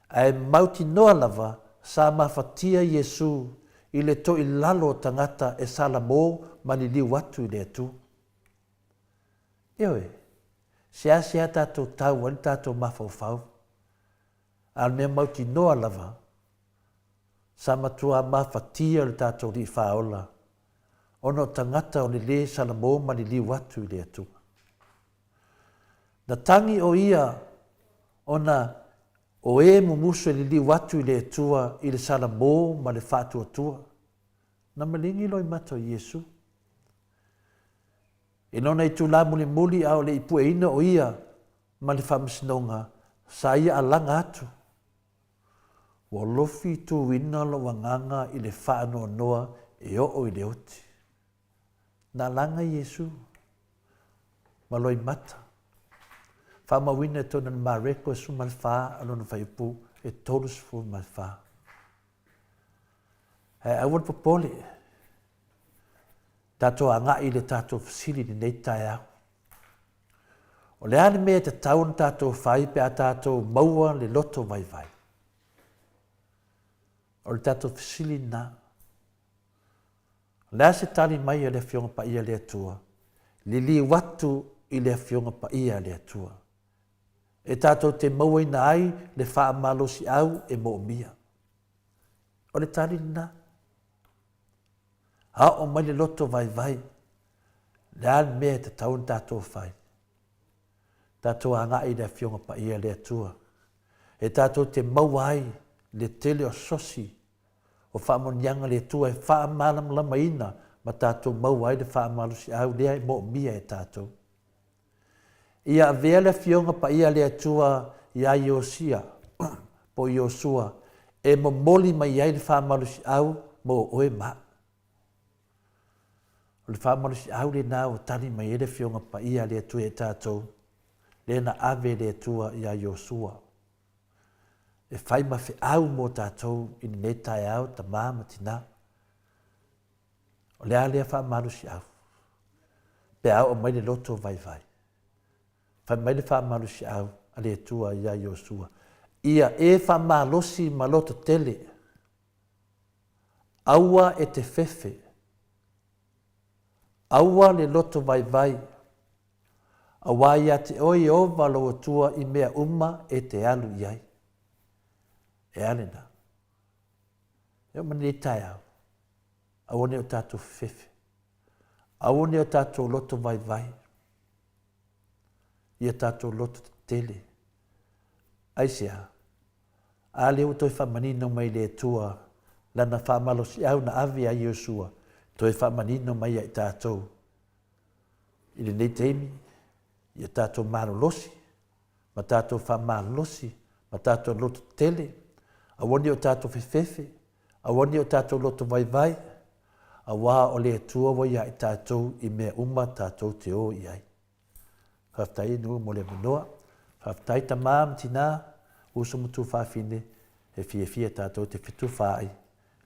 Ae mautinoa lava sa mafatia Iesu i le toilalo o tagata e salamo ma liliu atu i le Atua. Ioe, seasea tatou tau ai le tatou mafaufau, a o le mea mautinoa lava, Sa matua mafatia le tatou Alii Faaola ona o tagata o le lē salamo ma liliu atu i le Atua. Na tagi o Ia ona o e mumusu e liliu atu i le Atua i le salamo ma le faatuatua. Na maligi loimata o Iesu. I lona itulā mulimuli a o le i pueina o Ia ma le faamasinoga, sa Ia alaga atu Ua lofi tuina lou agaga i le faanoanoa e oo i le oti. Na laga Iesu ma loimata. Faamauina i totonu o le Mareko e 14 o lona fuaiupu e 34. Ae aua le popole, tatou agai i le tatou fesili i lenei taeao. O le a le mea e tatau ona tatou fai pe a tatou maua le loto vaivai? O le tatou fesili lena. O le a se tali mai a le Afioga Paia a le Atua? Liliu atu i le Afioga Paia a le Atua, e tatou te mauaina ai le faamalosiau e moomia. O le tali lena. Aoo mai le loto vaivai, le a le mea e tatau ona tatou fai? Tatou agai i le Afioga Paia a le Atua, e tatou te maua ai le tele o sosi o faamanuiaga a le Atua e faamalamalamaina ma tatou maua ai le faamalosiau lea e moomia e tatou. Ia avea le Afioga Paia a le Atua iā Iosia, po o Iosua, e momoli mai ai le faamalosiau mo oe ma au. O le faamalosiau lena ua tali mai ai le Afioga Paia a le Atua ia tatou, lea na ave e le Atua iā Iosua. E fai ma feau mo tatou i lenei taeao, tama ma tina. O le a lea faamalosiau? Pe a oo mai le loto vaivai. Fai mai le faamalosiau a le Atua iā Iosua, Ia e faamalosi ma loto tele, aua e te fefe, aua le loto vaivai, Auā ia te oe Ieova lou Atua i mea uma e te alu i ai. E a lena? E oo mai lenei taeao, aua ne i o tatou fefefe, aua ne i o tatou loto vaivai, ia tatou loto tetele. Aisea? A lea ua toe faamanino mai le Atua Lana faamalosiau na ave iā Iosua, toe faamanino mai ia i tatou. I lenei taimi, ia tatou malolosi, ma tatou faamalolosi, ma tatou loto tetele, aua ne i o tatou fefefe, aua ne i o tatou loto vaivai, auā o le Atua ua ia i tatou i mea uma tatou te o i ai. Faafetai e Nuu mo le avanoa. Faafetai tama ma tina, uso ma tuafafine, e fiafia tatou te fetufaai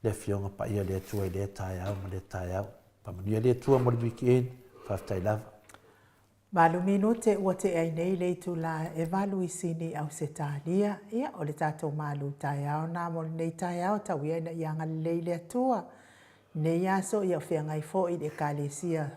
le Afioga Paia a le Atua i lea taeao ma lea taeao. Faamanuia le Atua mo le weekend. Faafetai lava. Valu minute ua tea ai nei le itula e valu i Sini Ausetalia. Ia, o le tatou malu taeao na mo lenei taeao, tau ia ina ia agalelei le Atua. Nei aso, ia o feagai foi i le Ekalesia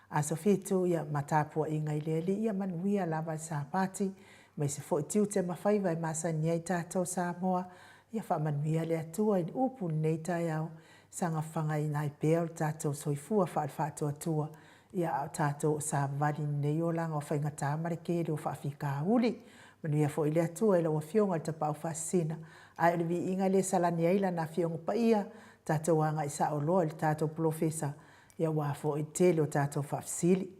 Aso Fitu, ia, ma tapuaiga i le Alii, ia manuia lava le Sapati, aemaise foi tiute ma faiva e masani ai tatou Samoa. Ia faamanuia le Atua i le upu i lenei taeao, saga fagaina ai pea o le tatou soifua faale-faatuatua, ia a o tatou o savavali i lenei olaga o faigata ma le tele o faafitauli. Manuia foi le Atua i lau Afioga i le Tapaau Faasisina, ae o le viiga lea e salani ai Lana Afioga Paia, tatou agai sao loa i le tatou polofesa, ia aua foi le tele o tatou faafesili.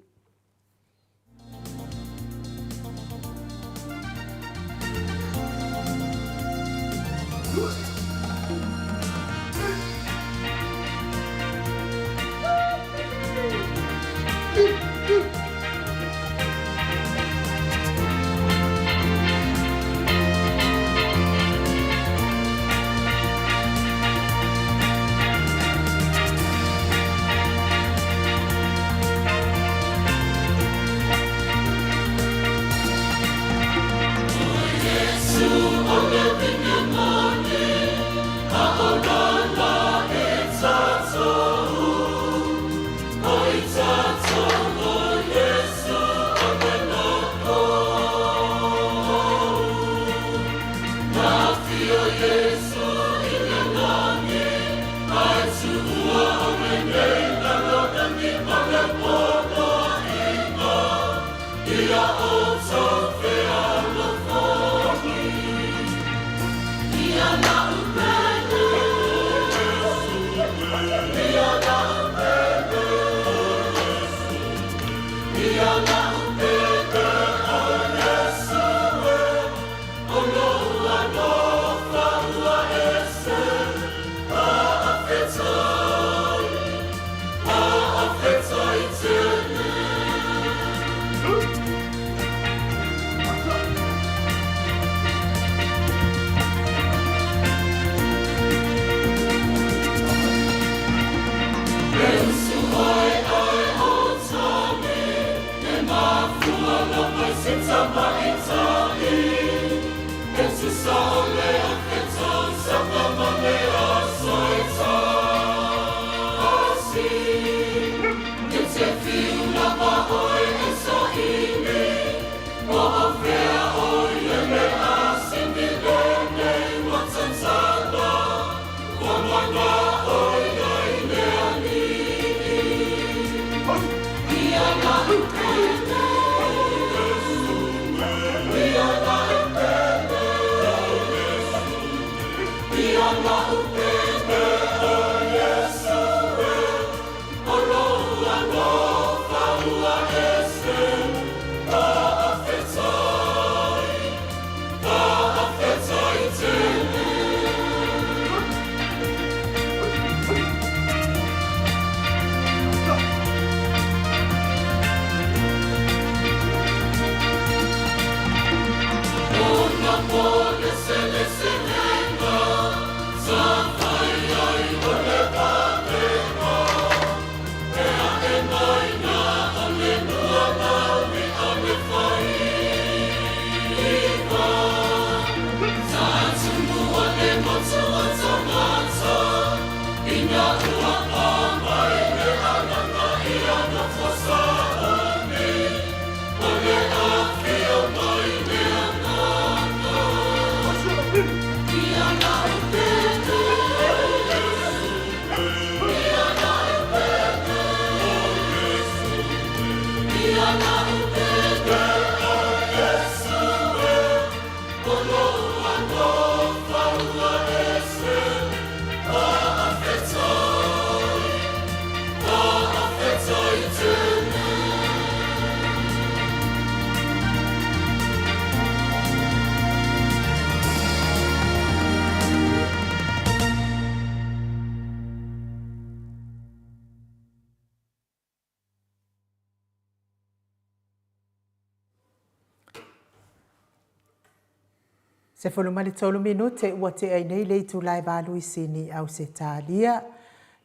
13 minute ua tea ai nei le itula e valu i Sini, Ausetalia.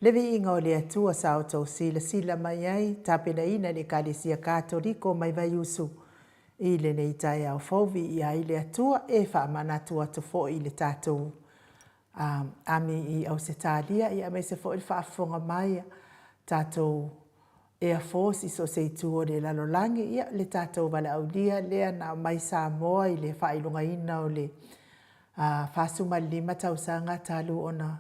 Le viiga o le Atua sa outou silasila mai ai, tapenaina e le Ekalesia Katoliko mai Vaiusu i lenei taeao fou, viia ai le Atua, e faamanatu atu foi i le tatou ami i Ausetalia, ia aemaise foi le faafofoga mai a tatou Air Force i so o se itu o le lalolagi, ia le tatou valaaulia lea na aumai Samoa i le faailogaina o le 45 tausaga talu ona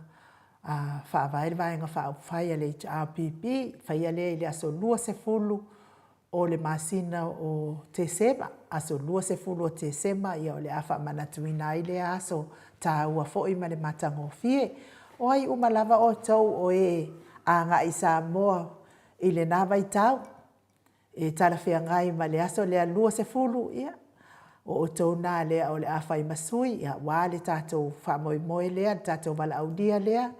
faavae le Vaega Faaupufai a le HRPP, faia lea i le aso 20 o le masina o Tesema, aso 20 o Tesema, ia o le a faamanatuina ai lea aso taua foi ma le matagofie. O ai uma lava outou o e agai i Samoa i lena vaitau, e talafeagai ma le aso lea 20, ia, o outou na lea o le a fai ma sui, aua le tatou faamoemoe lea, le tatou valaaulia lea,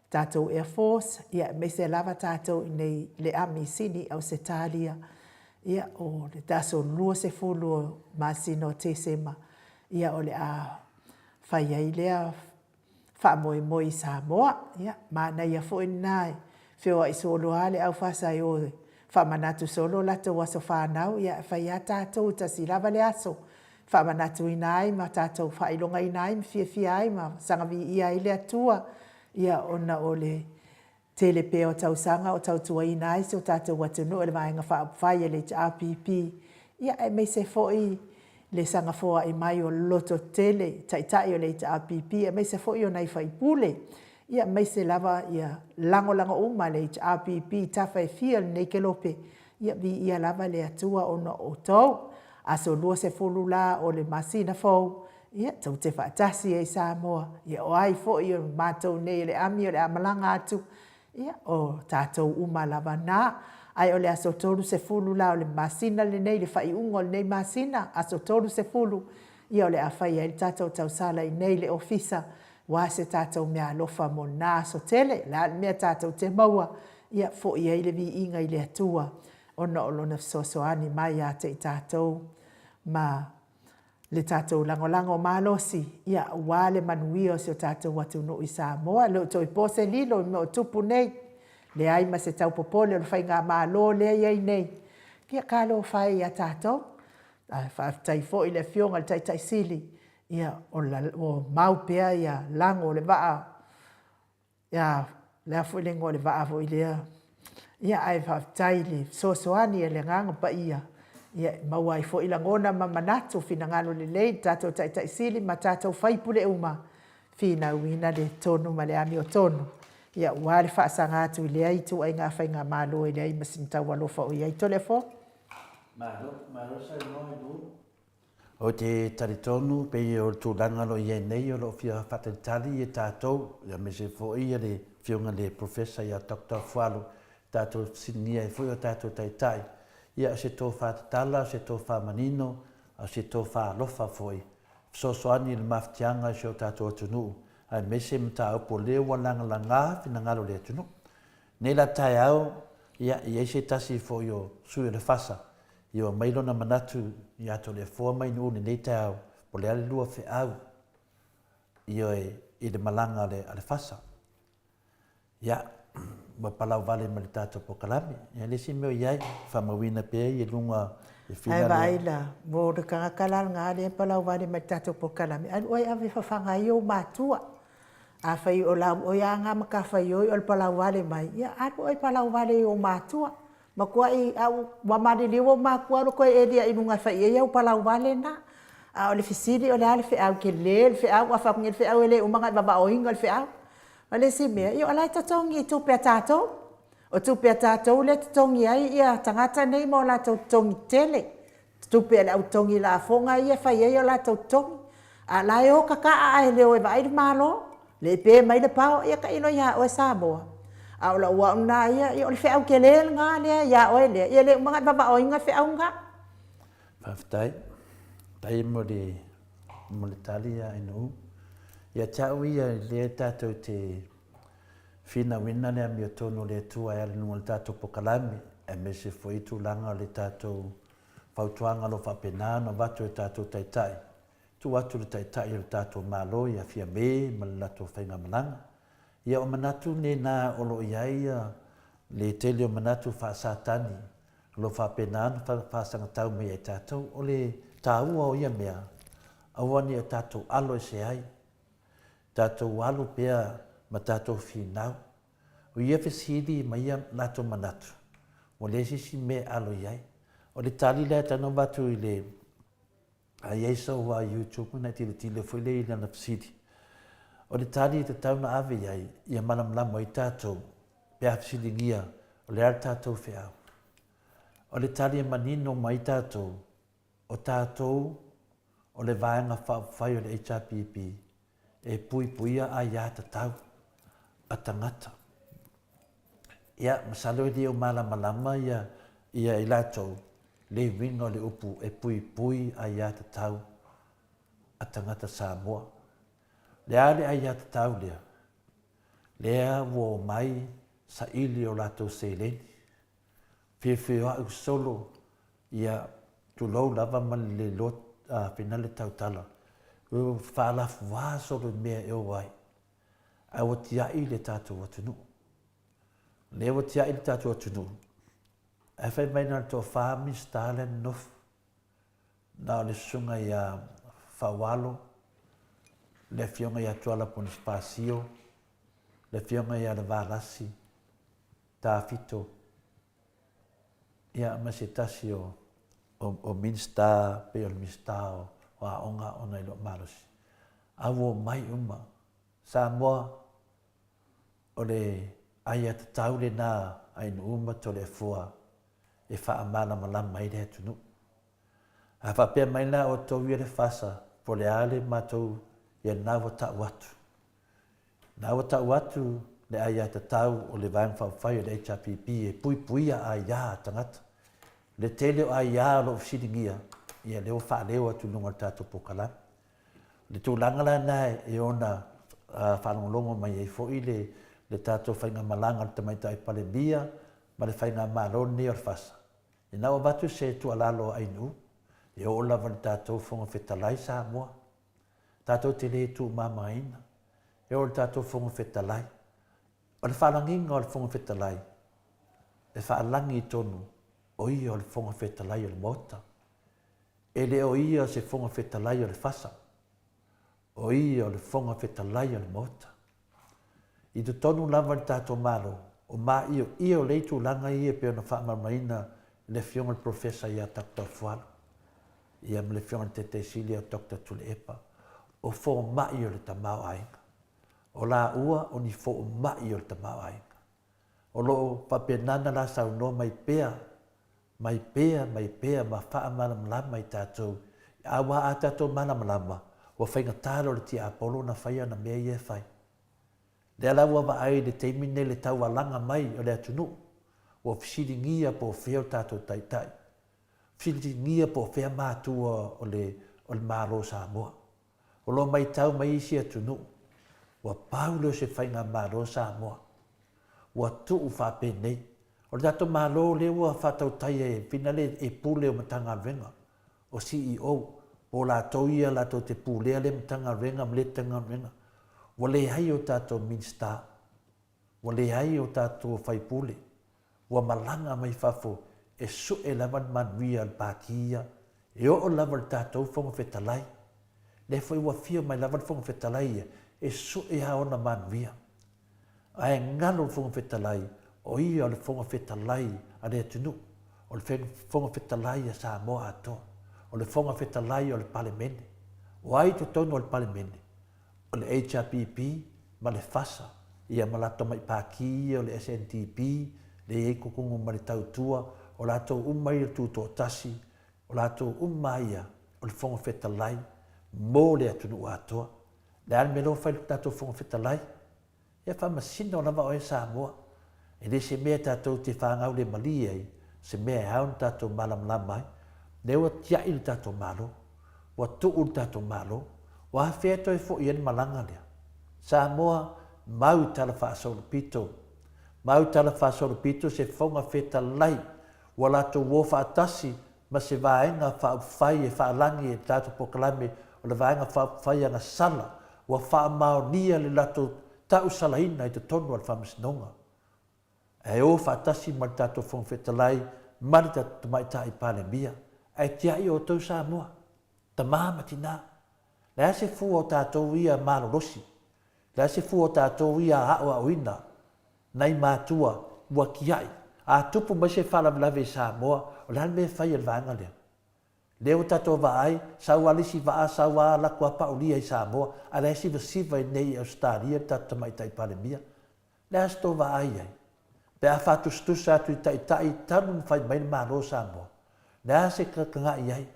tatou Air Force, ia aemaise lava tatou i inei i le Ami Sini i Ausetalia, ia o le aso 20 o masina o Tesema, ia o le a fai ai lea faamoemoe i Samoa. Ia, manaia foi lena e feoai solo lava le au fasa e o e faamanatu solo o latou aso fanau, ia e fai lava tatou e tasi lava le aso e faamanatuina ai ma tatou faailogaina ai ma fiafia ai ma saga viia ai le Atua, ia ona o le tele pea o tausaga o tautuaina ai si o tatou atunuu e le Vaega Faaupufai a le HRPP, ia aemaise foi le saga foai mai o loto tele i Taitai o le HRPP aemaise foi o nai sui usufono, ia aemaise lava ia lagolago uma a le HRPP i tafa e fia o lenei kelope, ia viia lava le Atua ona o outou. Aso 20 la o le masina fou, ia tou te faatasi ai Samoa, ia o ai foi o matou nei o le ami o le a malaga atu, ia o tatou uma lava na. Ae o le aso 30 la o le masina lenei, le faaiuga o lenei masina, aso 30, ia o le a fai ai le tatou tausala i inei i le ofisa, aua se tatou meaalofa mo lena aso tele. O le a le mea tatou te maua, ia foi ai le viiga i le Atua ona o Lona fesoasoani mai ia te i tatou ma le tatou lagolago malosi, ia, aua le manuia o si o tatou atunuu i Samoa. E le o toe po se lilo i mea o tupu nei, leai ma se taupopole o le faigamalo lea e i ai nei. Ia talofa e ia tatou. Ae faafetai foi i le Afioga i le Taitai Sili, ia, o mau pea ia lago o le vaa Ia, le a foi le igoa o le vaa foi lea. Ia, ae faafetai i le fesoasoani a le Agaga Paia, ia, e maua ai foi lagona ma manatu, finagalo lelei i le tatou Taitai Sili ma tatou sui usufono uma, finauina le tonu ma le amiotonu, ia, aua le faasaga atu i lea ituaiga faigamalo e leai ma sina taualofa o i ai. Toleafoa. Malo, malo saunoa i lou. Ou te talitonu pei o le tulaga o lo o i ai nei o lo o fia faatalitali ia tatou, aemaise foi le Afioga i le Professor ia Doctor Fualo, tatou fesiligia ai foi o tatou Taitai, ia o se tofa tatala, o se tofa manino, a o se tofa alofa foi, fesoasoani i le mafatiaga i si o tatou atunuu, aemaise mataupu o lea ua lagalaga finagalo o le atunuu. Nei la taeao, ia, e i ai se tasi foi o sui o le FASA, ia ua aumai lona manatu ia Toleafoa mai Nu'u i lenei taeao, po o le a le lua feau, ioe, i le malaga a le, a le FASA. Ia, ua palauvale ma le tatou polokalame. Ia, le isi mea o i ai, faamauina pea i luga e fina Ae vaai la, mo le tagata la lena lea e palauvale mai i le tatou polokalame, alu oe e ave fafaga ai ou matua. Afai o lau oe lava lena matafaioi o le palauvale mai, ia alu oe e palauvale i ou matua. Matuai, a ua maliliu ou matua alu toe eli ae i luga e fai i ai au palauvale na. A o le fesili o le a le feau? Tele le feau, a fai atu nei le feau e le uma ona e vavaoina le feau. O le isi mea, ia o la e totogi i tupe a tatou. O tupe a tatou lea e totogi ai tagata nei ma o latou totogi tetele, tupe a le au totogi lafoga ia e fai ai o latou totogi, a o la e o tata'a ae le o e vaai le Malo, le pe mai le power, ia tailo ia oe Samoa. A o lau au lena ia, ia o le feau tele lena lea ia oe lea, ia le uma ona e vavaoina le feau lena. Faafetai. Faafetai mo le, mo le tali ia Ainuu. Ia te au ia, lea tatou te finauina le amiotonu o le Atua e ala i luga o le tatou polokalame, aemaise foi tulaga o le tatou fautuaga o lo o faapena ona avatu e tatou Taitai, tuu atu i le Taitai o le tatou Malo ia Fiame ma le latou faigamalaga. Ia o manatu nena o lo o i ai le tele o manatu faa-Satani o lo o faapena ona faasagatau mai ia i tatou. O le taua o ia mea, aua ne i o tatou alo ese ai, tatou alu pea ma tatou finau. O ia fesili ma ia latou manatu, ua leai se isi mea e alo i ai. O le tali lea e tatau ona avatu i le, a i ai sou YouTube ona e tilotilo foi lea i lana fesili. O le tali e tatau ona ave i ai, ia malamalama ai tatou, pe a fesiligia, o le a le tatou feau. O le tali e manino mai tatou, O tatou o le Vaega Faaupufai o le HRPP e puipuia aiatatau a tagata. Ia, masalo e le o malamalama ia, ia i latou le uiga o le upu e puipui aiatatau a tagata Samoa. Le a le aiatatau lea? Lea ua omai saili o latou seleni. Feofeoa'i solo ia tulou lava ma le le iloa pena le tautala, ua faalafuā solo i mea e o ai, ae ua tia'i le tatou atunuu. O lea ua tia'i le tatou atunuu, ae fai mai na o le toafa Minisita lea e nonofo, na o le susuga ia Faualo, le afioga ia Tuala Ponifasio, le afioga ia Levalasi, Tafito, ia ma se tasi o, o, o Minisita, pei o le Minisita o, o Aoga ona e le o malosi. A ua omai uma. Samoa, o le aiatatau lena a Ainuu ma Toleafoa e faamalamalama ai le atunuu. A faapea mai la outou ia le FASA, po o le a le matou, ia lena ua tau atu. Na ua tau atu le aiatatau o le Vaega Faaupufai o le HRPP e puipuia aia a tagata. Le tele o aia o lo o fesiligia, ia lea ua faaleo atu i luga o le tatou polokalame. O le tulaga la lena e ona faalogologo mai ai foi le, le tatou faigamalaga a le Tamaitai Palemia ma le Faigamalo lenei o le FASA. Ina ua avatu se tuualalo a Ainuu, e oo lava i le tatou Fofoga Fetalai Samoa, Tatou te le tuumamaina, e oo i le tatou Fofoga Fetalai. O le faalagiga o le Fofoga Fetalai, e faalagi tonu, o ia o le Fofoga Fetalai o le Maota. E le o ia se Fofoga Fetalai o le fasa, o ia o le Fofoga Fetalai o le Maota. I totonu lava i le tatou Malo, o maioio lei tulaga ia e pei ona faamalamalamaina e le Afioga i le Polofesa ia Doctor Fualo, ia ma le Afioga i le Taitai Sili ia Doctor Tuilaepa, o fomai o le tamaoaiga. O laua o ni fomai o le tamaoaiga. O lo o faapena ona la saunoa mai pea. mai pea, mai pea ma faamalamalama i tatou, aua a tatou malamalama, ua faigata loa i le tiapolo ona fai ana mea ia e fai. Lea la ua vaai i le taimi lenei le taualaga mai o le atunuu, ua fesiligia po o fea o tatou taitai, fesiligia po o fea matua o le o le Malo o Samoa. O lo o maitau mai isi atunuu, ua pau lea o se faigamalo Samoa, ua tuu faapenei. O le tatou Malo lea ua faatautai ai finale e pule o Matagaluega, o CEO, po o latou ia latou te pulea lea Matagaluega ma lea Matagaluega. Ua leai o tatou Minisita, ua leai o tatou faipule, ua malaga mai fafo e sue lava le manuia o le Pati ia, e oo lava i le tatou Fofoga Fetalai. Lea foi ua afio mai lava le Fofoga Fetalai ia, e sue lava ona manuia. Ae galo le Fofoga Fetalai, o ia o le Fofoga Fetalai a le atunuu, o le Fofoga Fetalai a Samoa atoa, o le Fofoga Fetalai o le Palemene. O ai i totonu o le Palemene? O le HRPP ma le FASA, ia ma latou tamai pati ia o le SNDP, lea e i ai totonu ma le Tautua, o latou uma ia tutoatasi, o latou uma ia o le Fofoga Fetalai mo le atunuu atoa. Le a le mea lea ua fai i le tatou Fofoga Fetalai? Ia faamasino lava oe Samoa. E le se mea tatou te fagaulemalie ai, o se mea e ao ona tatou malamalama ai. Lea ua tiai le tatou Malo. Ua tuu le tatou Malo. Ua afea toe foi ai le malaga lea? Samoa, mau i tala faasolopito. Mau i tala faasolopito se Fofoga Fetalai ua latou o faatasi ma se Vaega Faaupufai e faalagi e le tatou polokalame o le Vaega Faaupufai Agasala ua faamaonia le latou tausalaina i totonu o le Faamasinoga. Ae o faatasi ma le tatou Fofoga Fetalai ma le tatou Tamaitai Palemia. Ae tiai outou Samoa, tama ma tina. Le a se fua o tatou ia malolosi? Le a se fua o tatou ia aoaoina nai matua ua tiai? A tupu mai se faalavelave i Samoa, o le a le mea e fai e le vaega lea? Lea ua tatou vaai, sau a le isi vaa, sau a alu atu a paulia i Samoa, a o la e sivasiva i inei i Ausetalia le tatou Tamaitai Palemia. Le a se tou vaai i ai? Pe a faatusatusa atu i taitai talu ona fai mai le Malo o Samoa, le a se tagatagai i ai?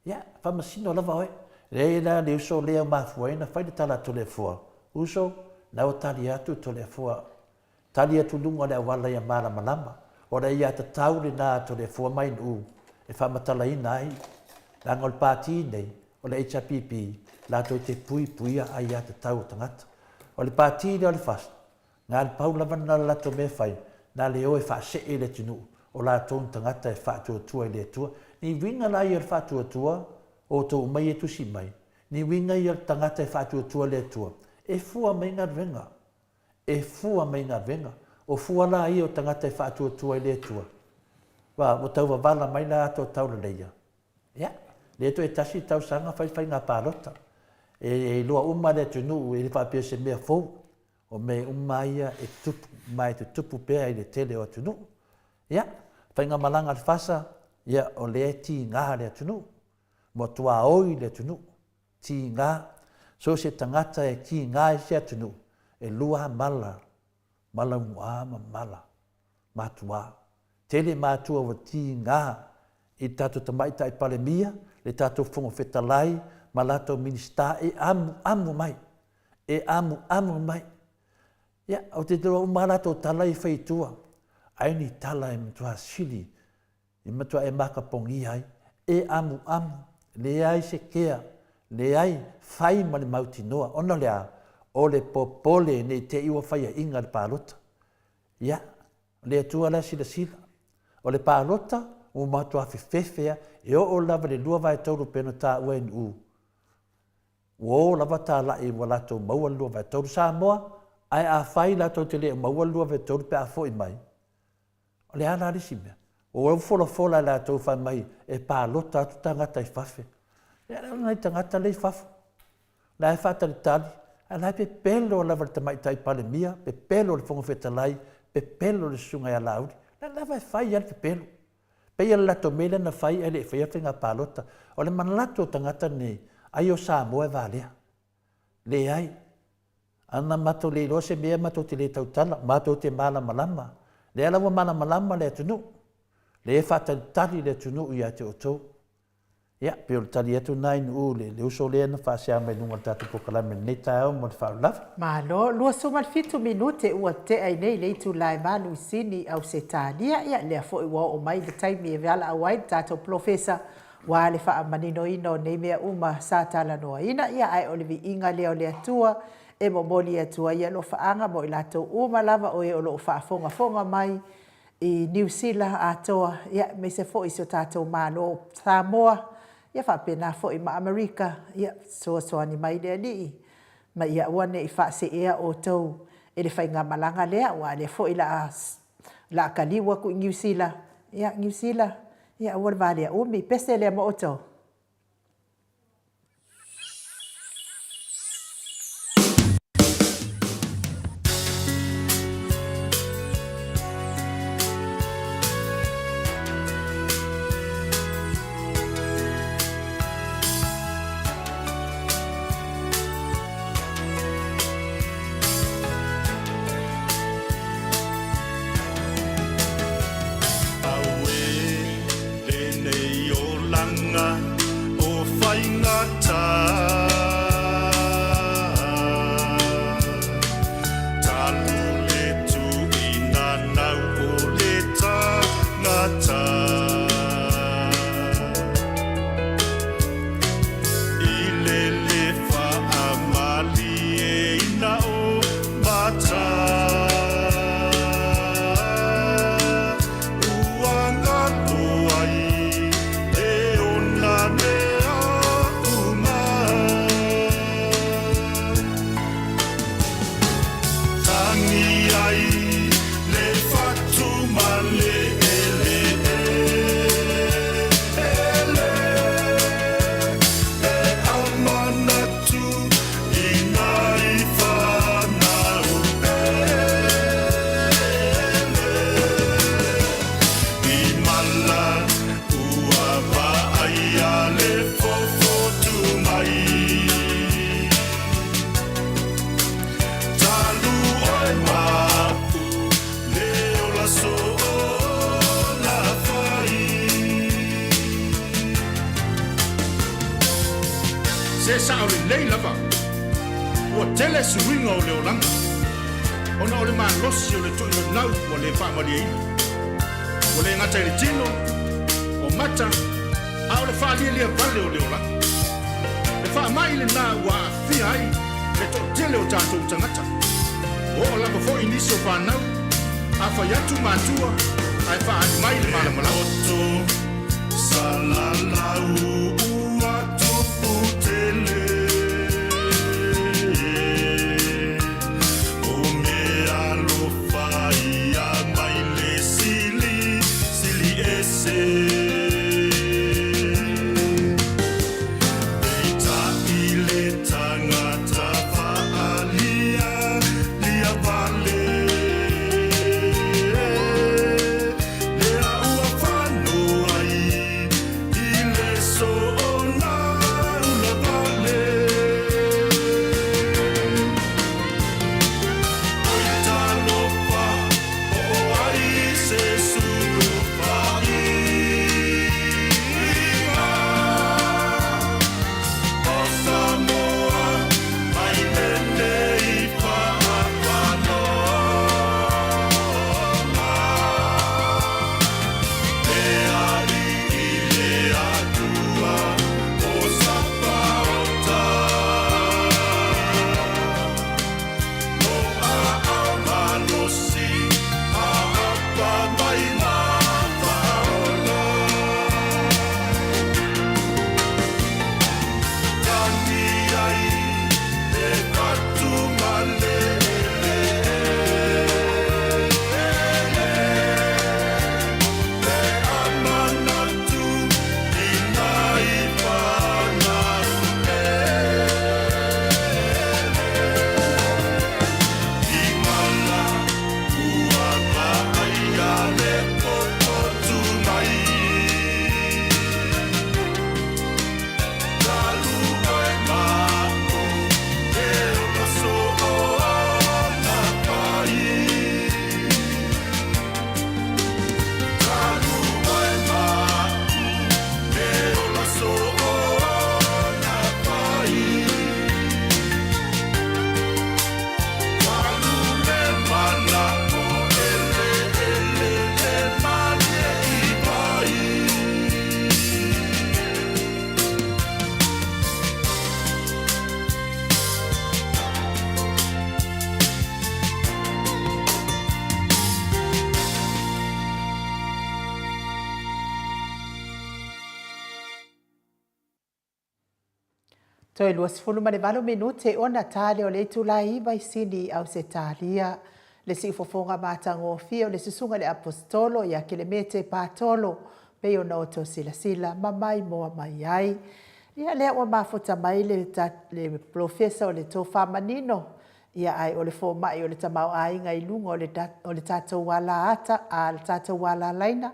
Ia, faamasino lava oe. Leai la le uso lea mafua ai ona fai le tala a Toleafoa, Uso, la ua tali atu Toleafoa. Tali atu i luga o le auala ia malamalama. O le aiatatau lena a Toleafoa mai Nu'u e faamatalaina ai, leaga o le Pati nei, o le HRPP, latou te puipuia aiatatau o tagata. O le Pati lea o le FAST, Na le pau lava lena o le latou mea e fai, na le o e faasee i le atunuu, o latou ni tagata e faatuatua i le Atua. Ni uiga la ia o le faatuatua, o outou uma ia e tusi mai, ni uiga ia o le tagata e faatuatua i le Atua, e fua mai galuega, e fua mai galuega. O fua la ia o tagata e faatuatua i le Atua, ua tau wavala mai la atoa tauleleia. Ia, lea toe tasi le tausaga fai faiga palota. E iloa uma le atunuu e le faapea o se mea fou. O mea uma ia e tutupu, ma e tutupu pea i le tele o atunuu. Ia, faigamalaga a le FASA, ia, o lea e tiga le atunuu. Ua tuaoi le atunuu, tiga. So o se tagata e tiga i se atunuu, e lua mala, mala unuā ma mala matuā. Tele matua ua tiga i le tatou Tamaitai Palemia, le tatou Fofoga Fetalai ma latou Minisita e amuamu mai, e amuamu mai. Ia, ou te iloa uma lava latou tala ia e fai i tua, ai ni tala e matua sili, e matua e makapogia ai, e amuamu, leai se kea, leai, fai ma le mautinoa. Ona o le a? O le popole ne i te i ua faiaina le palota. Ia, o le Atua la e silasila. O le palota, ua matua fefefe lava, e oo lava i le 2/3 pei ona taua e Nu'u, ua o lava talai ua latou maua le 2/3 Samoa, ae afai latou te le o maua le 2/3 pe a foi mai, o le a la le isi mea? Ua folafola e latou fai mai e palota atu tagata i fafo. Ia o nai tagata lea i fafo, la e faatalitali, ae la e pepelo lava i le Tamaitai Palemia, pepelo i le Fofoga Fetalai, pepelo i le Susuga ia Laauli. La lava e fai lava le pepelo. Pei o le latou mea lea na fai ae le i faia faiga palota. O le manatu o tagata nei, ai o Samoa e valea. Leai. Ana matou le iloa se mea matou te le tautala, matou te malamalama. Lea la ua malamalama le atunuu. Lea e faatalitali le atunuu ia te outou. Ia, pei o le tali atu lena i Nu'u i le uso lea na faasea mai i luga o le tatou polokalame i lenei taeao ma le faaaloalo. Malo, 27 minute ua tea i nei le itula e 8 i Sini, Ausetalia. Ia, lea foi ua oo mai le taimi e valaau ai le tatou polofesa aua le faamaninoina o nei mea uma sa talanoaina. Ia, ae o le viiga lea o le Atua e momoli atu ai alofaaga mo i latou uma lava o e o lo o faafogafoga mai i Niu Sila atoa, aemaise foi si o tatou Malo o Samoa, ia faapena foi ma Amerika, ia fesoasoani mai le Alii ma ia aua ne i faaseea outou i le faigamalaga lea, aua o lea foi o le a taliu atu i Niu Sila, ia Niu Sila, ia aua le valea umi, pese lea ma outou. Auē lenei olaga o faigata, Talu le tuuina nau o le tagata. I le le faamalieina o mata, Ua galo ai e ona mea uma. Tangi ai le fatu ma le eleele, Pe a manatu i nai fanau pele. I mala ua vaaia le fofotu mai. Talu oe ma'u le ola soona fai. Se sao lelei lava, ua tele suiga o le olaga, ona o le malosi o le tuuinanau ua le faamalieina. Ua le gata i le tino, o mata, a o le faalialia vale o le olaga. Le faamai lena ua aafia ai le toatele o tatou tagata. Ua oo lava foi i nisi o fanau, a fai atu matua ae faaali mai le Le malamalama. poto salalau ua tupu tele, O meaalofa ia mai le Sili, Sili ese. Peitai le tagata faaalia lia vale, Lea ua fano ai i le soona ula vale. Oi talofa, po o ai se sulu fai. Toe 28 minute ona ta lea o le itula e 9 i Sini i Ausetalia. Le siufofoga matagofie o le Susuga i le Aposetolo ia Kelemete Patolo, pei ona outou silasila ma maimoa mai ai. Ia lea ua mafuta mai le, le polofesa o le tofa manino, ia ae o le fomai o le tamaoaiga i luga o le, o le tatou ala ata, a le tatou ala laina,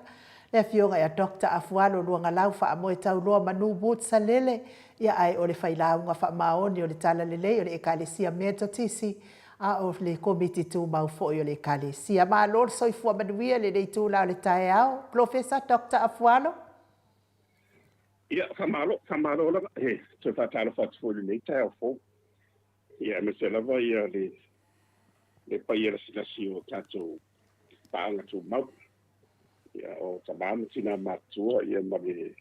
le afioga ia Doctor Afualo Luagalau Faamoe Tauloa Manu Woods Salele, ia ae o le failauga faamaoni o le Talalelei o le Ekalesia Metotisi, a o le Komiti Tumau foi o le Ekalesia. Malo le soifua manuia i lenei itula o le taeao, Polofesa Doctor Afualo. Ia, faamalo, faamalo lava. E toe faatalofa atu foi i lenei taeao fou. Ia, aemaise lava ia le, le paia lasilasi o tatou paaga tumau. Ia, o tama ma tina matutua, ia ma le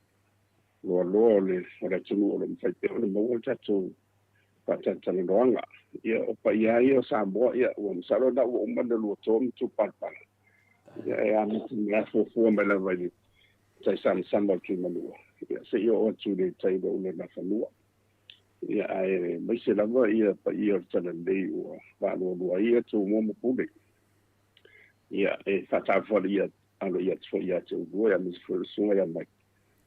loaloa o le, o le atunuu o lo o mafai pea ona maua le tatou faatalatalanoaga. Ia, o paia lava ia o Samoa, ia, ua masalo na ua uma ona luatoa ma tupalapala. Ia, e amata ma la fuafua mai lava i le tai samasama o le Tuimanua, ia, seia oo atu i le tai o le Nafanua. Ia, ae maise lava ia paia o le Talalelei ua faaloaloa ai ia Tumua ma Pule. Ia, e faatalofa ia aloaia atu foi ia te oulua, ia aemaise foi o le susuga ia Mike.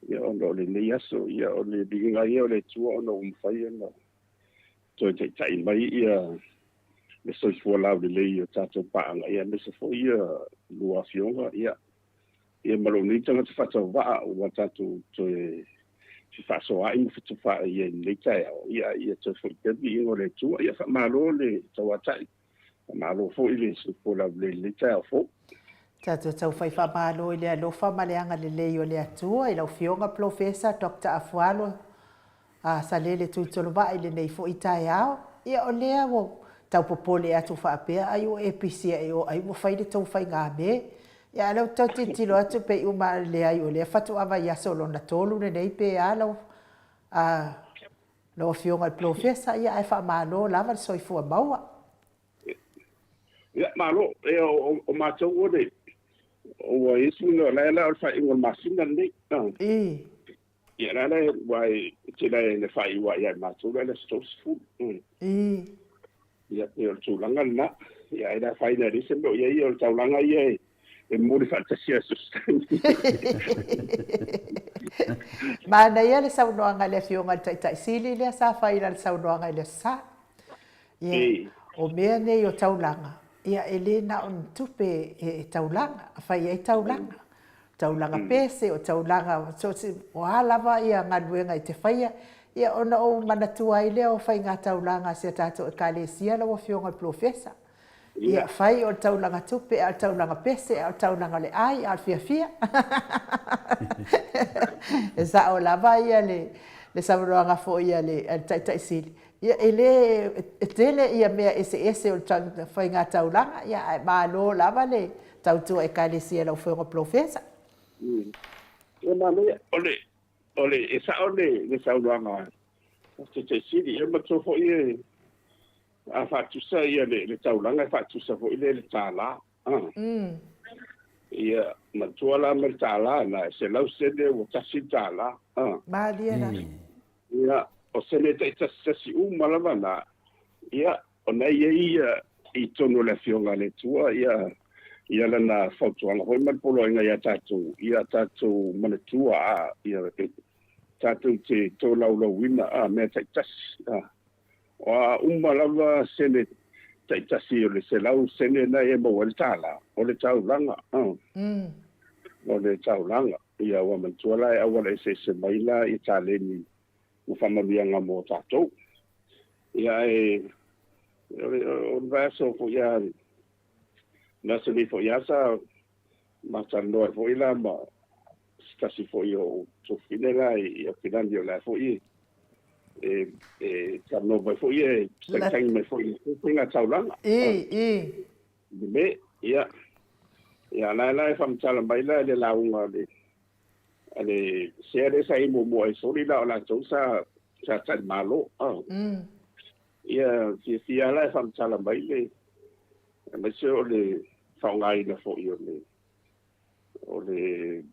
Ia, ona o lenei aso, ia, o le viiga ia o le Atua ona ua mafai ona toe taitai mai ia le soifua laulelei o tatou paaga, ia aemaise foi ia lua afioga, ia, ia ma lou nei tagata faatauvaa ua tatou toe fefaasoaai ma fetufaai ai i lenei taeao, ia, ia toe foi pea le viiga o le Atua. Ia, faamalo le tauatai. Faamalo foi le soifua laulelei i lenei taeao fou. Tatou taufai faamalo i le alofa ma le agalelei o le Atua i lau Afioga Polofesa Doctor Afualo a Salele Tuitolovai i lenei foi taeao. Ia o lea ua tau popole atu faapea ai ua e pisia e o ai ua fai le tou faigamē. Ia a o lea ou te tau tilotilo atu pei uma leai o lea faatoa vaiaso lona tolu lenei pe a lau a Lau Afioga i le Polofesa, ia ae faamalo lava le soifua maua. Ia, malo. Ia, o, o matou o le, ua i suiga, o la e la o le faaiuga o le masina lenei. I. Ia, la la, ua e, te la e le faaiu ai ia matou, la le aso 30. I. Ia, pei o le tulaga lena. Ia, e le afaina e leai se mea o i ai, o le taulaga ia e, e momoli faatasi i aso se taimi. Manaia le saunoaga a le Afioga i le Taitai Sili lea sa fai i lana saunoaga i le Aso Sa. Ia, o mea nei o taulaga, ia e le na o ni tupe e taulaga, e fai ai taulaga. Taulaga pese, o taulaga so o se, o a lava ia galuega e te faia, ia ona ou manatua ai lea o faiga taulaga a si a tatou Ekalesia lau Afioga i le Polofesa. Ia fai o le taulaga tupe, a o le taulaga pese, a o le taulaga o le ai, a o le fiafia. E sao lava ia le, le saunoaga foi a le, a le Taitai Sili, ia e le, e tele ia mea eseese o le faiga taulaga, ia ae malo lava le tautua Ekalesia i lau Afioga Polofesa. Ia manaia. O le, o le, e sao le, le saunoaga a Taitai Sili. Ia manatua foi e, a faatusa ia le, le taulaga e faatusa foi lea i le tālā. Ia, manatua la ma le tālā na, e 100 sene ua tasi le tālā. Malie la. Ia, o sene taitasitasi uma lava na, ia, o na i ai ia i totonu o le Afioga a le Atua, ia, ia lana fautuaga foi ma le poloaiga ia tatou, ia tatou manatua, a, ia, e, tatou te tolaulauina, a, mea taitasi, a. O a uma lava sene taitasi o le 100 sene na e maua ai le tālā, o le taulaga, a. O le taulaga. Ia, ua manatua la e auala eseese mai la i taleni ma faamanuiaga mo tatou. Ia, ae o le, o le vaiaso foi a, le aso nei foi a sa ma talanoa ai foi la ma se tasi foi o tuafafine la i Aukilani o la foi e e talanoa mai foi e tagitagi mai foi i faiga taulaga. I, i. Le, ia, ia la la e faamatala mai la le lauga a le a le sea lea sa i muamua ai soli la o latou sa sa talimalo. Ia fiafia la e faamatala mai le aemaise o le faaaogaina foi o le o le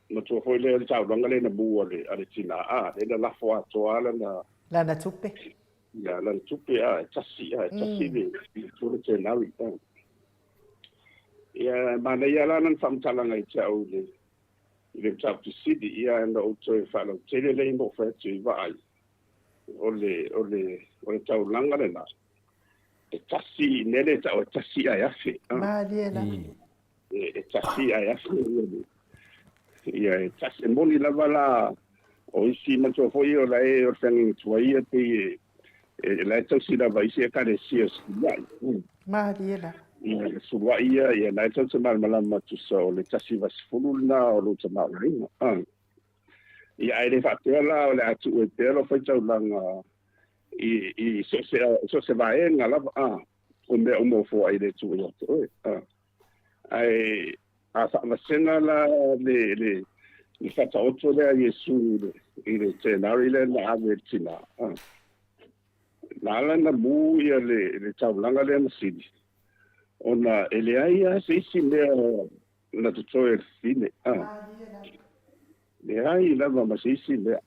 matua foi lea o le taulaga lea na mu a le a le tina a lea na lafo atoa lana. Lana tupe. Ia, lana tupe, a, e tasi, a, e tasi le, le tolu tenari, a. Ia, manaia la lana faamatalaga ia te au i le, i le mataupu sili, ia, na ou toe faalautele lea ma ou fai atu i vaai, o le, o le, o le taulaga lena, e tasi, i mea lea e tau e tasi ae afe, a. Malie la. E tasi ae afe ia, e tasi, e moni lava la o isi manatua foi o la e o le feagaiga tuai ia pei e la e tausi lava isi ekalesia suluai. Malie la. Ia suluai ia, ia la e tau te malamalama tusa o le 180 lena o lou tamaoaiga. Ia ae le faapea la o le a tuu ai pea lou faitaulaga i so o se vaega lava o mea uma o foai le Atua ia te oe. Ae a faavasega la le le le faataoto lea a Iesu i le tenari lea na ave i le tina, na ala na mu ia le le taulaga lea na sili, ona e leai lava se isi mea na totoe e le fafine. Leai lava ma se isi mea.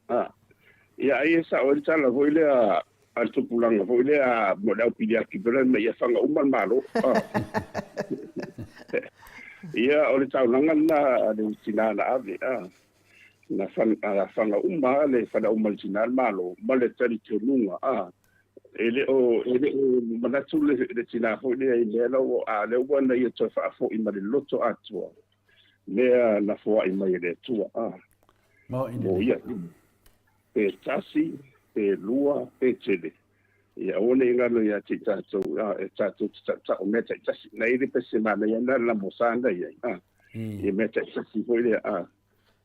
Ia ai e sao ai le tala foi lea a le tupulaga foi lea mo le au piliaki pele ma ia fanga uma le Malo. Ia o le taulaga lena a le tina na ave. Na fanga uma le fana uma le tina le Malo ma le talitonuga. E le o e le o manatu le tina foi lea i mea la ua a lea ua na ia toe faafoi ma le loto atoa mea na foai mai e le Atua. Mo ia. Pe tasi, pe lua, pe tele. Ia aua ne i galo ia te i tatou, e tatou te tautau mea taitasi. Na i le pese manaia na la mo sa na i ai. Ia mea taitasi foi lea,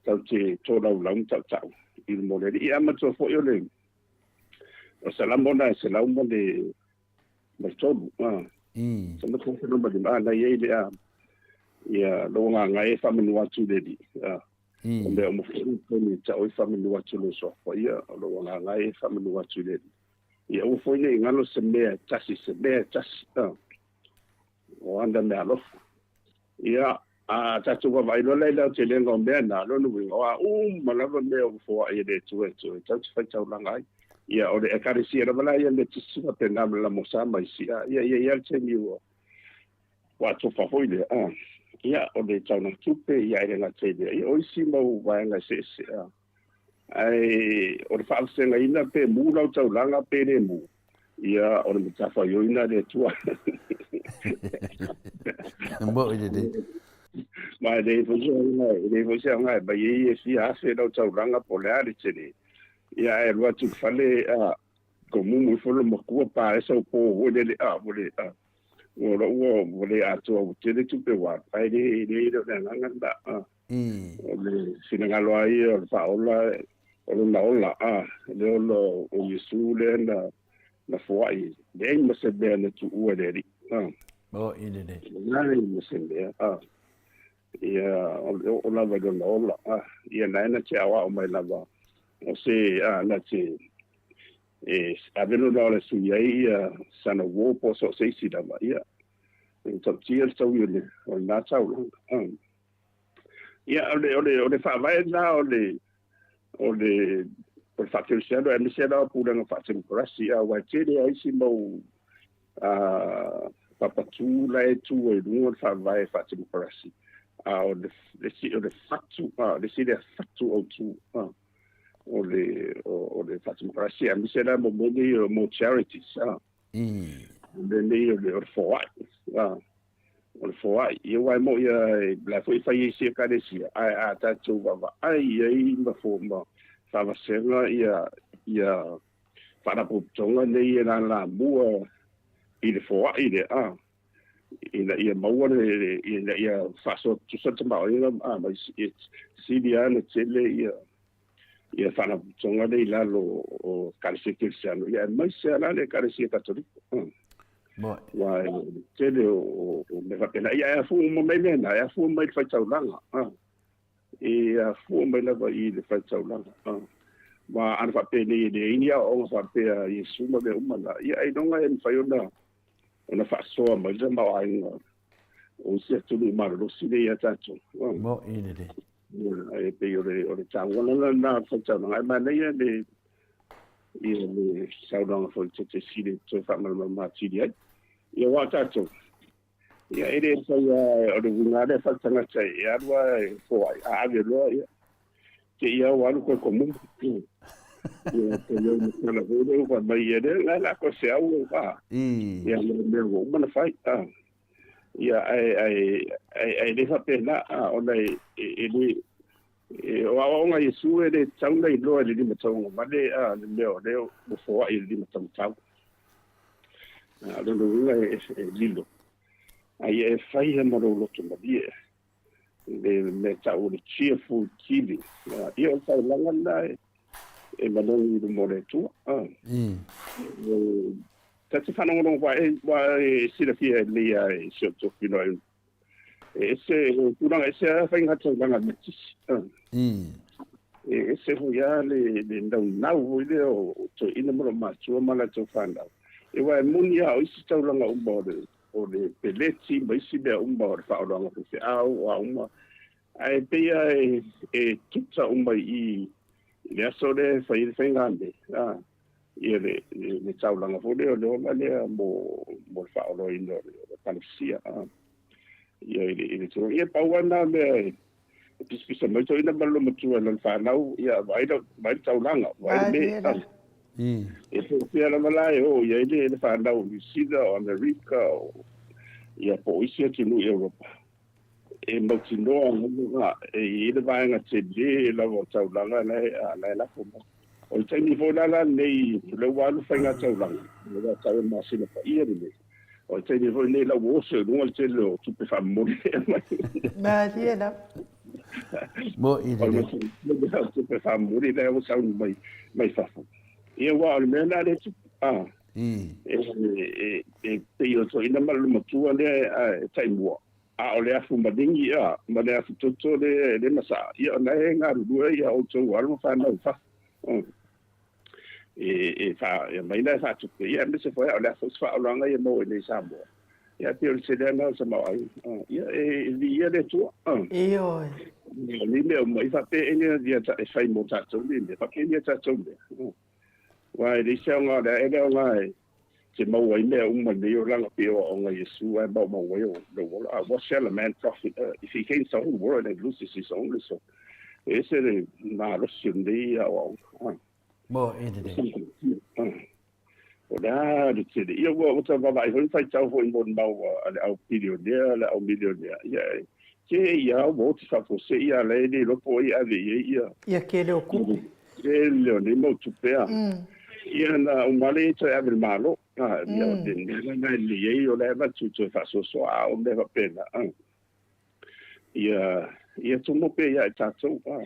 tau te tolaulau ma tautau i le mo le Alii. Ia matua foi o le o Salamo na e 103. 135, na i ai le ia lou agaga e faamanu atu i le Alii. O mea uma foi ua taimi e tau ai faamanu atu lou suafa, ia, o lou agaga e faamanu atu i le Alii. Ia aua foi ne i galo se mea e tasi, se mea e tasi, o ana meaalofa. Ia, a tatou vaavaai loa la i le aotelega o mea na, lona uiga, o a uma lava mea ua foai e le Atua e toe tau te faitaulaga ai. Ia, o le Ekalesia lava la ia Metisi faapena ma le Lamosa ma isi, ia, ia i ai lava le taimi ua ua atofa foi lea, ia, o le taulaga tupe, ia, e le gata i lea, ia, o isi mau vaega eseese, ae o le faavasegaina pe mu lau taulaga pe le mu, ia, o le matafaioi a le Atua. Moʻi lelei. Ma e leai foi se aoga, e leai foi se aoga e aumai ai e fia afe lau taulaga po o le a le tele, ia, ae alu atu i le fale, tomumu ifo le matua pa ai sau po foi lele, ua le, Ua lou ua ua le atoa ua tele tupe ua alu, ae le le le o le agaga lena. O le finagalo lava ia o le faaola o lona ola, le ola o Iesu lea na na foai, leai ma se mea na tuua e le Alii. Moʻi lelei. Leai ma se mea. Ia, o le oo lava i lona ola. Ia na e na te aoao mai lava o se na te e ave lona ola e sui ai ia sana uō po o so o se isi lava, ia, e matautia le taui o le, o lena taulaga. Ia, o le, o le, o le faavae lena o le, o le, o le faakerisiano, aemaise lava pulega faatemokarasi, aua e tele lava isi mau papa tū la e tū ai i luga o le faavae faatemokarasi, a o le, le, o le fatu, le isi lea fatu autū. O le o le faatemokarasi aemaise la mo mea nei o mo charities a. O mea nei o le o le foai a. O le foai ia aua e moʻi a la foi e fai ai isi ekalesia ae a tatou vaavaai i ai ma fo ma faavasega ia ia faalapotopotoga nei e lalamua i le foai lea a. Ina ia maua le ina ia faasoa tutusa le tamaoaiga ma e sili lava ona tele ia ia faalapotopotoga lea i lalo o Ekalesia Kerisiano, ia aemaise lava la le Ekalesia Katoliko. Aua e tele o mea faapena. Ia e afua uma mai mea na, e afua mai i le faitaulaga. E afua mai lava i le faitaulaga. Ma ana faapenei e leai ni aoaoga faapea a Iesu ma mea uma na, ia ailoga e mafai ona ona faasoa mai le tamaoaiga o isi atunuu malolosi lea ia tatou. Moʻi lelei. E pei o le o le taua lena o le faitaulaga. Ae manaia le Ia le saunoaga foi te te sili toe faamalamalama atili ai. Ia aua o tatou, ia e le mafai lava o le uiga lava lea faaletagata e alu lava e foai, a ave loa ia te i lava ua alu koe komumu. Ia te leo matala foi lea ua fai mai ia lea na la koe feau a. Ia le mea ua uma na fai. A. Ia ae ae ae le faapena a ona e e le e o aoaoga a Iesu e le tatau ona iloa e le limatauagavale a le mea o lea ua foai e le limataumatau. A o lona uiga e e lilo. A ia e faia ma lou loto malie le mea tau o le cheerful giving. Ia o le taulaga lena e e manogi i luma o le Atua. Ta te faalogologo foi aua e silafia e lenei lava e si ou tofilo ai. E ese, e tulaga ese lava faiga taulaga a le Metotisi. E ese foi lava le, le naunau foi lea o toeaiina ma loomatutua ma latou fanau. Aua e moni lava o isi taulaga uma o le, o le peleti ma isi mea uma o le faaoloaga faifeau, o a uma, Ae pei lava e tuta uma i i i le aso lea e fai ai le faigamea, a, ia le, le, le taulaga foi lea o le ola lea mo, mo le faaoloaina o le, o le Ekalesia, a. Ia i le, i le tulaga. Ia pau lava na mea e, e pisapisa mai toeaina ma le loomatua i lana fanau, ia vaai le, vaai le taulaga, vaai le mea, a. E po o fea lava la e o i ai le, le fanau o Niu Sila, o Amerika, o, ia po o isi atunuu i Europa. E mautinoa lava e i ai le vaega tele lava o taulaga la e lafo mai. O le taimi foi la la lenei, o lea ua alu faiga taulaga, o lea ua tau e masina paia lenei. O le taimi foi lenei la ua oso i luga le tele o tupe faamomoli e aumai. Malie lava. Mo'i lelei. O le tupe faamomoli lea ua sau mai mai fafo. Ia aua o le mea lena lea e tupu. E e pei o toeaina ma le matua lea e taimua, a o le afu maligi a ma le afu toto lea e le masaa, ia o na e galulue ia outou alo ma fanau i fafo. E e fa e aumai la e faatupe, ia aemaise foi a o le a foi se faaolaga ia maua i inei i Samoa. Ia pei o le tele lena o le tamaoaiga. Ia e viia le Atua. Ioe. O nei mea uma, i faapea ea e fai mo tatou nei mea, faapea nei a tatou mea. Aua e leai se aoga o le ae le aoga e te maua ai mea uma i lenei olaga pei o aoga a Iesu ae maumau ai lou ola. Ah, what shall a man profit if he gains the whole world and loses his own soul? E ese le malosi o lenei aoaoga. Ah. Mo e lelei. Ah. O le a le tele. Ia ua ua tau vaavaai foi ma faitau foi i molimau a le au pilionea, le au milionea. Ia e ke ia ua oti faafuasei a la e le iloa po o ai e ave i ai ia. Ia kele o kupe. Kele o nei mau tupe a. Ia na uma lea ia toe ave i le Malo. A, ia o le mea la na e lelei ai o la e avatu toe faasoasoa a o mea faapena. A. Ia, ia tumu pea ia i tatou, a,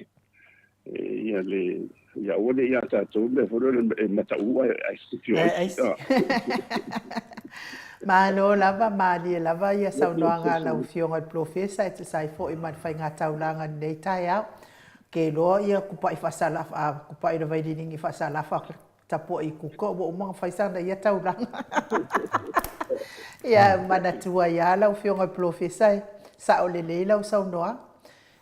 ia le, ia aua ne i ia tatou le mea foi lele e mataʻu ai, ai sifi o aisi. Malo lava, malie lava ia saunoaga a lau Afioga i le Polofesa e tusa ai foi ma le faigataulaga i lenei taeao. Ke iloa ia kupaʻi faasalafa, a kupaʻi le vaililiga faasalafa Tapuai i kuka ua uma ona fai sana ia taulaga. Ia manatua ai lava lau Afioga i le Polofesa e sao lelei lau saunoaga.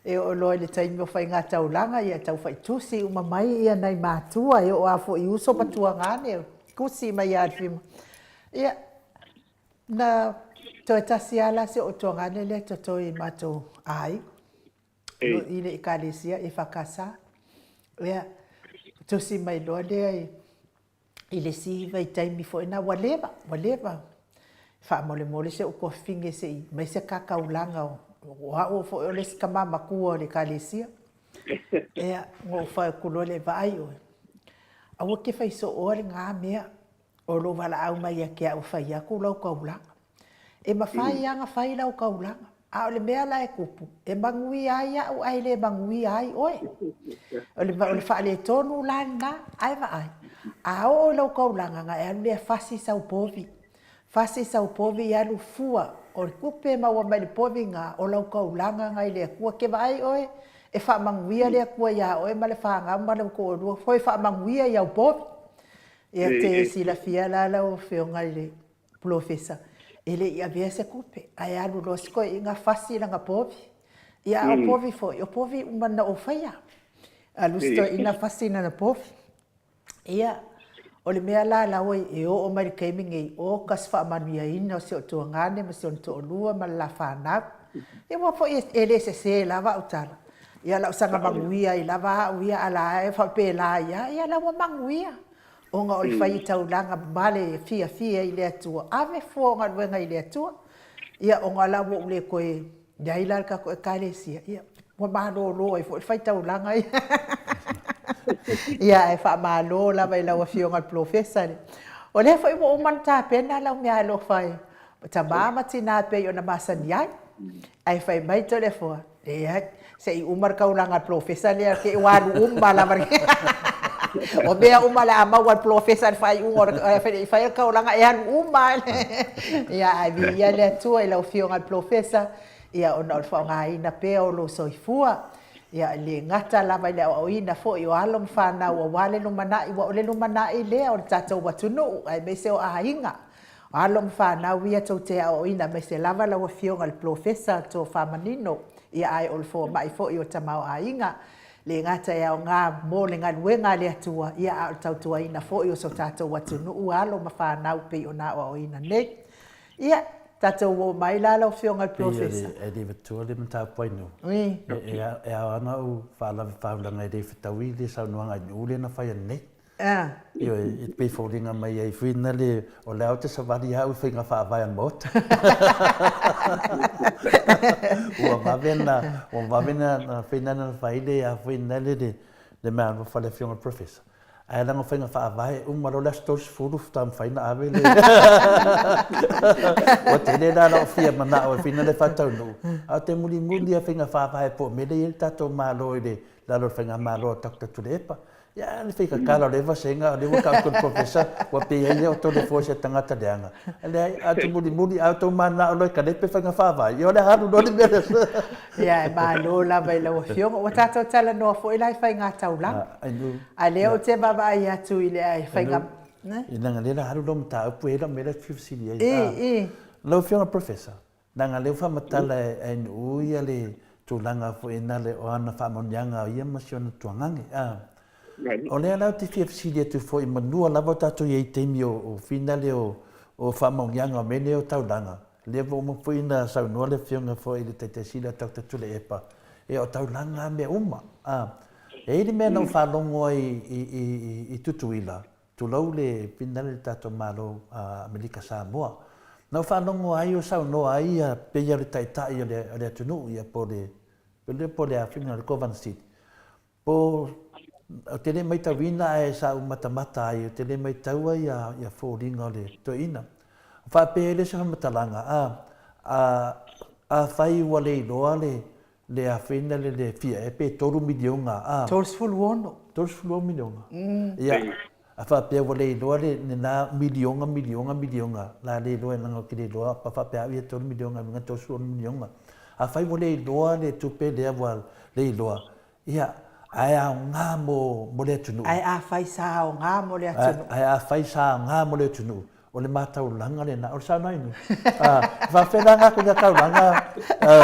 E oo loa i le taimi o faiga taulaga ia e tau faitusi uma mai ia nai matua e oo lava foi i uso ma tuagane, tusi mai lava i le fima. Ia, na toe tasi lava la si ou tuagane lea e totoe i matou aiga. i le Ekalesia EFKS. Ia, tusi mai loa lea i, i le isi vaitaimi foi na, ua leva, ua leva. Faamolemole si ou tuafafine se i aumai se ta taulaga o, o au foi o le isi tama matua o le Ekalesia. Ia, na ou fai atu loa lea, vaai oe, aua e te fai sooa lena mea, o lou valaau mai ia te au e fai atu lau taulaga. E mafai lava ona fai lau taulaga, a o le mea la e tupu, e manuia ai au ae le manuia ai oe. O le, o le faaletonu la lena, ae vaai, a oo i lau taulaga, ona e alu lea fasi sau povi. Fasi sau povi alu fua, o le tupe e maua mai le povi lena, o lau taulaga lena i le Atua. Ke vaai oe, e faamanuia le Atua iā oe ma le fanau ma lou toalua, toe faamanuia i au povi. Ia te silafia la lau Afioga i le Polofesa, e le i avea se tupe, ae alu loa si toeaina fasi lana povi. Ia, a o povi foi, o povi uma na ou faia. Alu si toeaina fasi lana povi. Ia, O le mea la la ua e oo mai le taimi nei o ka se faamanuiaina o si ou tuagane ma si ona toalua ma le la fanau. Ia aua foi e le sese lava au tala. Ia o lau saga manuia ai lava au ia a la e faapela ai lava, ia la ua manuia. Ona o le faitaulaga ma le fiafia i le Atua, ave fua o galuega i le Atua. Ia ona la ua ou le toe i ai la le tatou Ekalesia, ia ua malolo ai foi le faitaulaga ia. Ia ae faamalo lava i lau Afioga i le Polofesa. O lea foi ua uma ona tapena lau meaalofa i tama ma tina e pei ona masani ai. Ae fai mai Toleafoa, leai, se i uma le taulaga a le polofesa lea, te i ua alu uma lava. O mea uma o le a maua e le polofesa i le faaiuga o le, i fai le taulaga e alu uma lava. Ia, ae viia le Atua i lau Afioga i le Polofesa, ia ona o le faaaogaina pea o lou soifua. Ia, e le gata lava i le aoaoina foi o alo ma fanau aua le lumanai, aua o le lumanai lea o le tatou atunuu aemaise o aiga. O alo ma fanau ia tou te aoaoina aemaise lava lau Afioga i le Polofesa Tofamanino, ia ae o le fomai foi o tamaoaiga. Le gata e aoga mo le galuega a le Atua, ia a o le tautuaina foi o so tatou atunuu, alo ma fanau pei ona aoaoina nei. Ia, tatou oo mai la lau Afioga i le Polofesa. E le matua le mataupu ai nuu. E ao lava ona ou faalave faulaga e le fetaui le saunoaga i nuu lea na fai ananei. Ioe, e pei foliga mai ai foi na le, o lea ou te savali au i faiga faavae a le Maota. Ua vave na, ua vave na fai na na fai le a foi na le le le mea alofa le afioga i le Professor. Ae leaga o faiga faavae e uma loa le aso 30 faatoa mafai ona ave le Ua tele la lou fia manao e fai na le faataunuu, ae ou te mulimuli lava i faiga faavae po o mea lea e i ai le tatou Malo i le lalo o le faigamalo a Doctor Tuilaepa. Ia, le faikakala o lea vasega, o lea ua tau atu e le Professor, ua pei ai ia outou le fua i se tagata leaga. E leai, a outou mulimuli, a outou mananao loa e kalepe faiga faavae, ia o le a alu loa le mea lea. Ia, e malo lava i lau Afioga. Ua tatou talanoa foi la i faigataulaga. A lea ou te vaavaai atu i le faiga... Leaga o lea o le a alu lau mataupu, e i ai lau mea lea ou te fia fesili ai. Lau Afioga i le Professor, Leaga lea ua faamatala e Ainuu ia le tulaga foi nale o ana faamanuiaga o ia ma si ona tuagage. A o lea la ou te fia fesili atu foi manua lava o tatou i ai i taimi o finale o faamauniaga o mea nei o taulaga, lea ua uma foi ona saunoa le afioga foi i le Taitai Sili a Doctor Tuilaepa, ia o taulaga lava mea uma. A e i ai le mea na ou faalogo ai i Tutuila, Tulou le finale le tatou Malo Amerika Samoa. Na ou faalogo ai o saunoa ai ia pei o le taitai o le atunuu ia po o le po o le a foi le Kovana Sili. Po ou te le maitauina ae sa ou matamata ai ou te le maitaua ia foliga o le toeaina. Faapea ai lea o se faamatalaga a afai ua le iloa le Le afeina le le fia e pe tolu miliona a. 36. 36 miliona. Ia, a faapea ua le iloa le lena miliona, miliona, miliona, la le iloa leaga ou te le iloa pa faapea au ia tolu miliona luga 36 miliona. Afai ua le iloa le tupe lea ua le iloa, ia, ae aoga mo mo le atunuu. Ae afai sa aoga mo le atunuu. Ae afai sa aoga mo le atunuu, O le ma taulaga lena. O le saunoa inu. E faafefea la nga kuga taulaga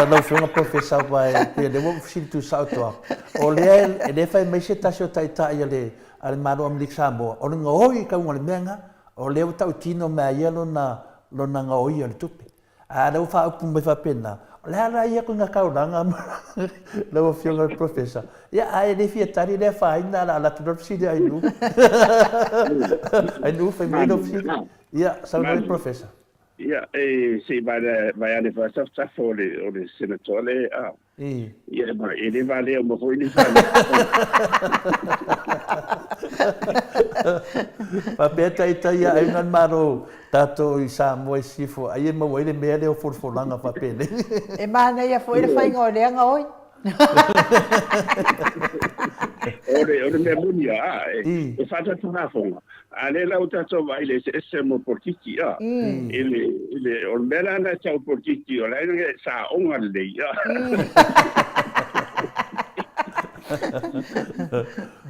lau Afioga Professor aua e pei o lea ua ou fesili tuusao atu lava. O lea e le fai mai se tasi o taitai a le a le Malo o Amerika Samoa, o le gaoi i tauga o le mea lena. O lea ua tautino mai a ia lona lona gaoi o le tupe. A lea ua faaupu mai faapena, o le a la ia koina taulaga lau Afioga i le Professor? Ia, a e le fia tali le afaina, o le a alu atu loa le fesili a Ainuu. Ainuu, fai mai lau fesili. Ia, saunoa le Professor. Ia, e se i vaeane foi lava tafatafa o le Senator lea, Ia, e le valea uma foi ni fale. Faapea ita ia ai na malo tatou i Samoa i sisifo ai e maua ai le mea lea o folafolaga faapenei. E manaia foi le faiga o lea gaoi. O le mea moni a, e faatatafafoga, a lea la ua tatou vaai i le eseese mo polokiki a. I le, i le, o le mea la lena e tau polokiki, o la e sa aoga lelei a.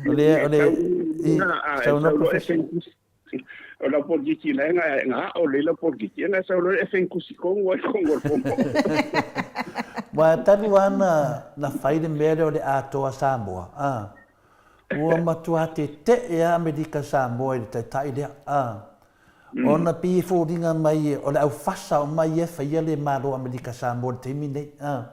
O le, o le, i, saunoa Professor. O lau polokiki la e ga aʻo lelei lau polokiki, ia na sau loa e fenkusi kongo ai kongo o le fono. Ua talu lava na fai le mea lea o le Atoa Samoa, a. Ua matua tete'e a Amerika Samoa i le taitai lea, a. Ona pei e foliga mai o le aufasa uma ia e faia le Malo o Amerika Samoa i le taimi nei, a.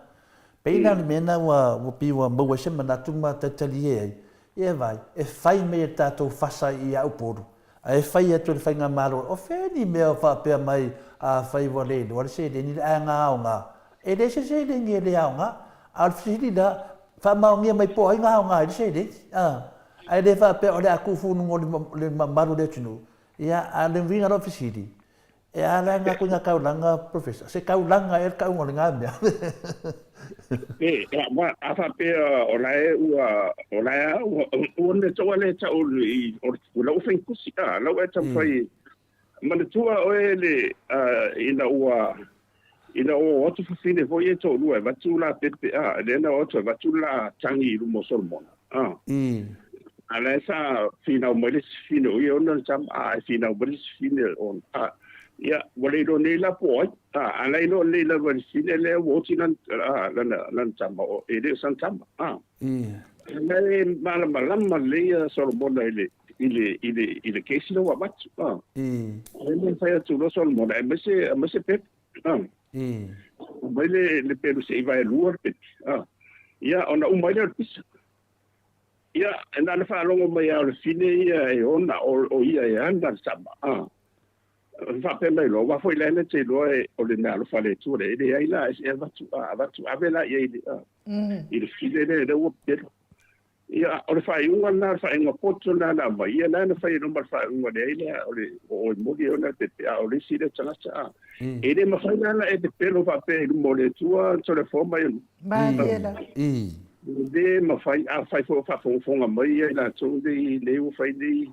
Pei la o le mea lena ua ua pei ua maua ai se manatu ma talitalie ai, ia vaai, e fai mai e le tatou fasa i a Upolu, ae fai atu e le Faigamalo, o fea ni mea o faapea mai afai ua le iloa le seleni le aega aoga, e leai se seleni e le aoga. A o le fesili la, faamaonia mai po o ai na aoga ai le seleni, a? Ae le faapea o le a tuufu i luga o le mamalu o le atunuu. Ia, a o le uiga la o le fesili, e a la lena ituaiga taulaga Professor? Se taulaga ea le tauga o lena mea? E, a faapea o la e ua, o la e ua, ua mea taua le tau i, o lau fainkusi, a, lau e taumafai, manatua oe le, ina ua, ina ua o atu fafine foi e toalua e avatu la pepe, a, lea na o atu e avatu la tagi i luma o Solomona, a. A la e sa finau mai le isi fafine o ia ona le tama, a, e finau mai le isi fafine ona, a. Ia, ua le iloa nei la po o ai, a, a la iloa lelei lava e le fafine lea ua oti lana, a, lana, lana tama, o, e le o sana tama, a. La e malamalama lelei a Solomona i le, i le, i le, i le kesi lea ua avatu, a. O le mea e fai atu loa Solomona, e aumai se, aumai se pepa, a. Aumai le, le pelu se i vaelua le pepe, a. Ia, ona uma ai lea o le pisa. Ia, na ona faalogo mai lava o le fine ia e ona, o, o ia e ana le tama, a. Faapea mai loa, aua foi la e te iloa e, o le meaalofa a le Atua lea, e leai la, e avatu, a, avatu, ave la i ai i le, a, i le fine lea, lea ua pelo. Ia, o le faaiuga lena, o le faaiuga poto lena na aumai, ia lena na fai ai loa ma le faaiuga leai lea, o le, o oe moni e ona le pepe, a o le isi lea tagata, a. E le mafai la ona e pepelo faapea i luma o le Atua, tole mai. Malie lava. E le mafai, afai foi o faafogafoga mai ia i latou nei, nei ua fai nei,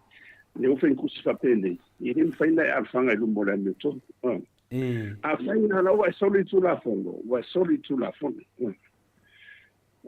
nei ua fenikusi faapenei, e le mafai ona e alofaga i luma o le amiotonu. Afai na la ua e soli le Tulafono, ua e soli le Tulafono.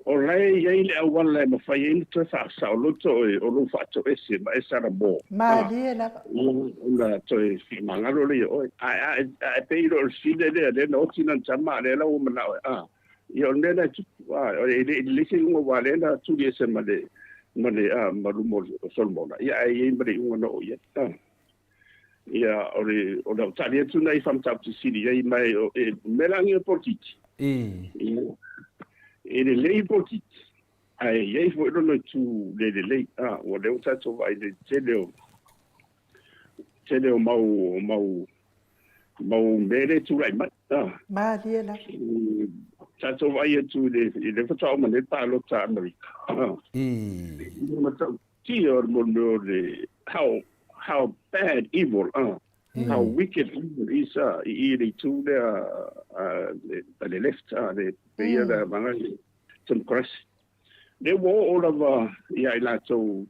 O la e i ai le auala e mafai ai ona toe faasaoloto oe o lou faatoese ma e salamo. Malie lava. Ona toe faamagalo lea ia oe. Ae a e pei loa o le fine lea, lea na oti lana tama, a lea la ua manao e, a, ia o le mea lena e tupu, a, e le i lelei se iuga aua lea na tuli ese ma le, ma le, a, ma luma o Solomona, ia ae i ai ma le iuga na oo i ai. A. Ia, o le, o lau tali atu lena i faamataupu sili i ai, ma e, e mea la ia polokiki. Ia, e lelei polokiki, ae i ai foi lona itu le lelei. A, ua lea ua tatou vaai i le tele o, tele o mau, o mau, mau mea lea e tulai mai. A. Malie lava. Tatou vaai atu i le, i le faatoa uma nei palota a Amerika. A. Matautia o le mea o le how how bad evil how wicked evil is i i le itu lea a le left le pei la vaega le democracy. Lea ua oo lava ia i latou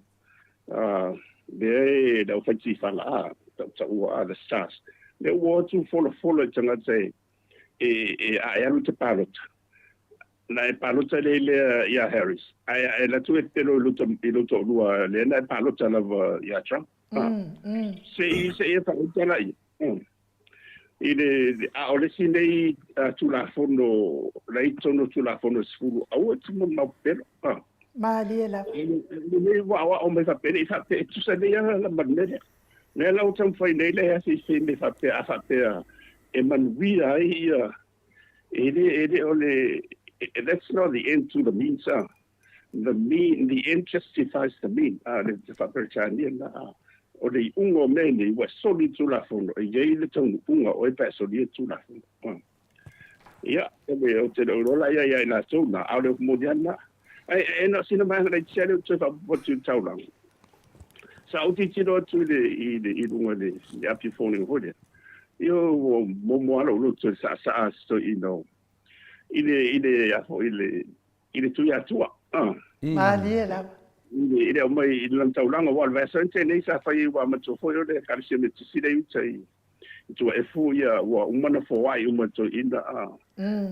lea e le aufai tifala a tautaua a the stars. Lea ua o atu folafola i tagata e e a e alu i te palota na e palota lea lea ia Harris ae a e alu atu e pepelo i lou toalua lea na e palota lava ia Trump se i se i e palota la ia i le a o le isi nei Tulafono la i totonu o Tulafono e 10 aua e te molimau pepelo. Malie lava. Lenei ua aoao mai faapea nei faapea e tusa nei lava ma le mea lea. Lea la ua taumafai nei le SEC me faapea a faapea e manuia ai ia e le e le o le that's not the end to the means ah. The mean the end justifies the mean ah le te faaperetania na ah. O le iuga o mea nei ua soli le Tulafono e i ai le taunuuga o e pe a solia le Tulafono ah. Ia, e le o te le o iloa la ia ia i latou na, a o le upu moni lava lena. Ae, e na o sina vaega laitiiti lava lea ou te toe faaopoopo atu i le taulaga. Sa ou tilotilo atu i le, i le, i luga i le, le api foliga foi lea. Ia, ua momoa lava lou loto i le saasaa a si toeaina o, i le, i le, a foi, i le, i le Tuiatua. Ah. Malie lava. I le, i le aumai i lana taulaga, aua o le vaiaso ea nei sa fai ai ua matua foi o le Ekalesia Metotisi lea i uta i, i Tuaefu, ia, ua uma ona foai uma e toeaina, a,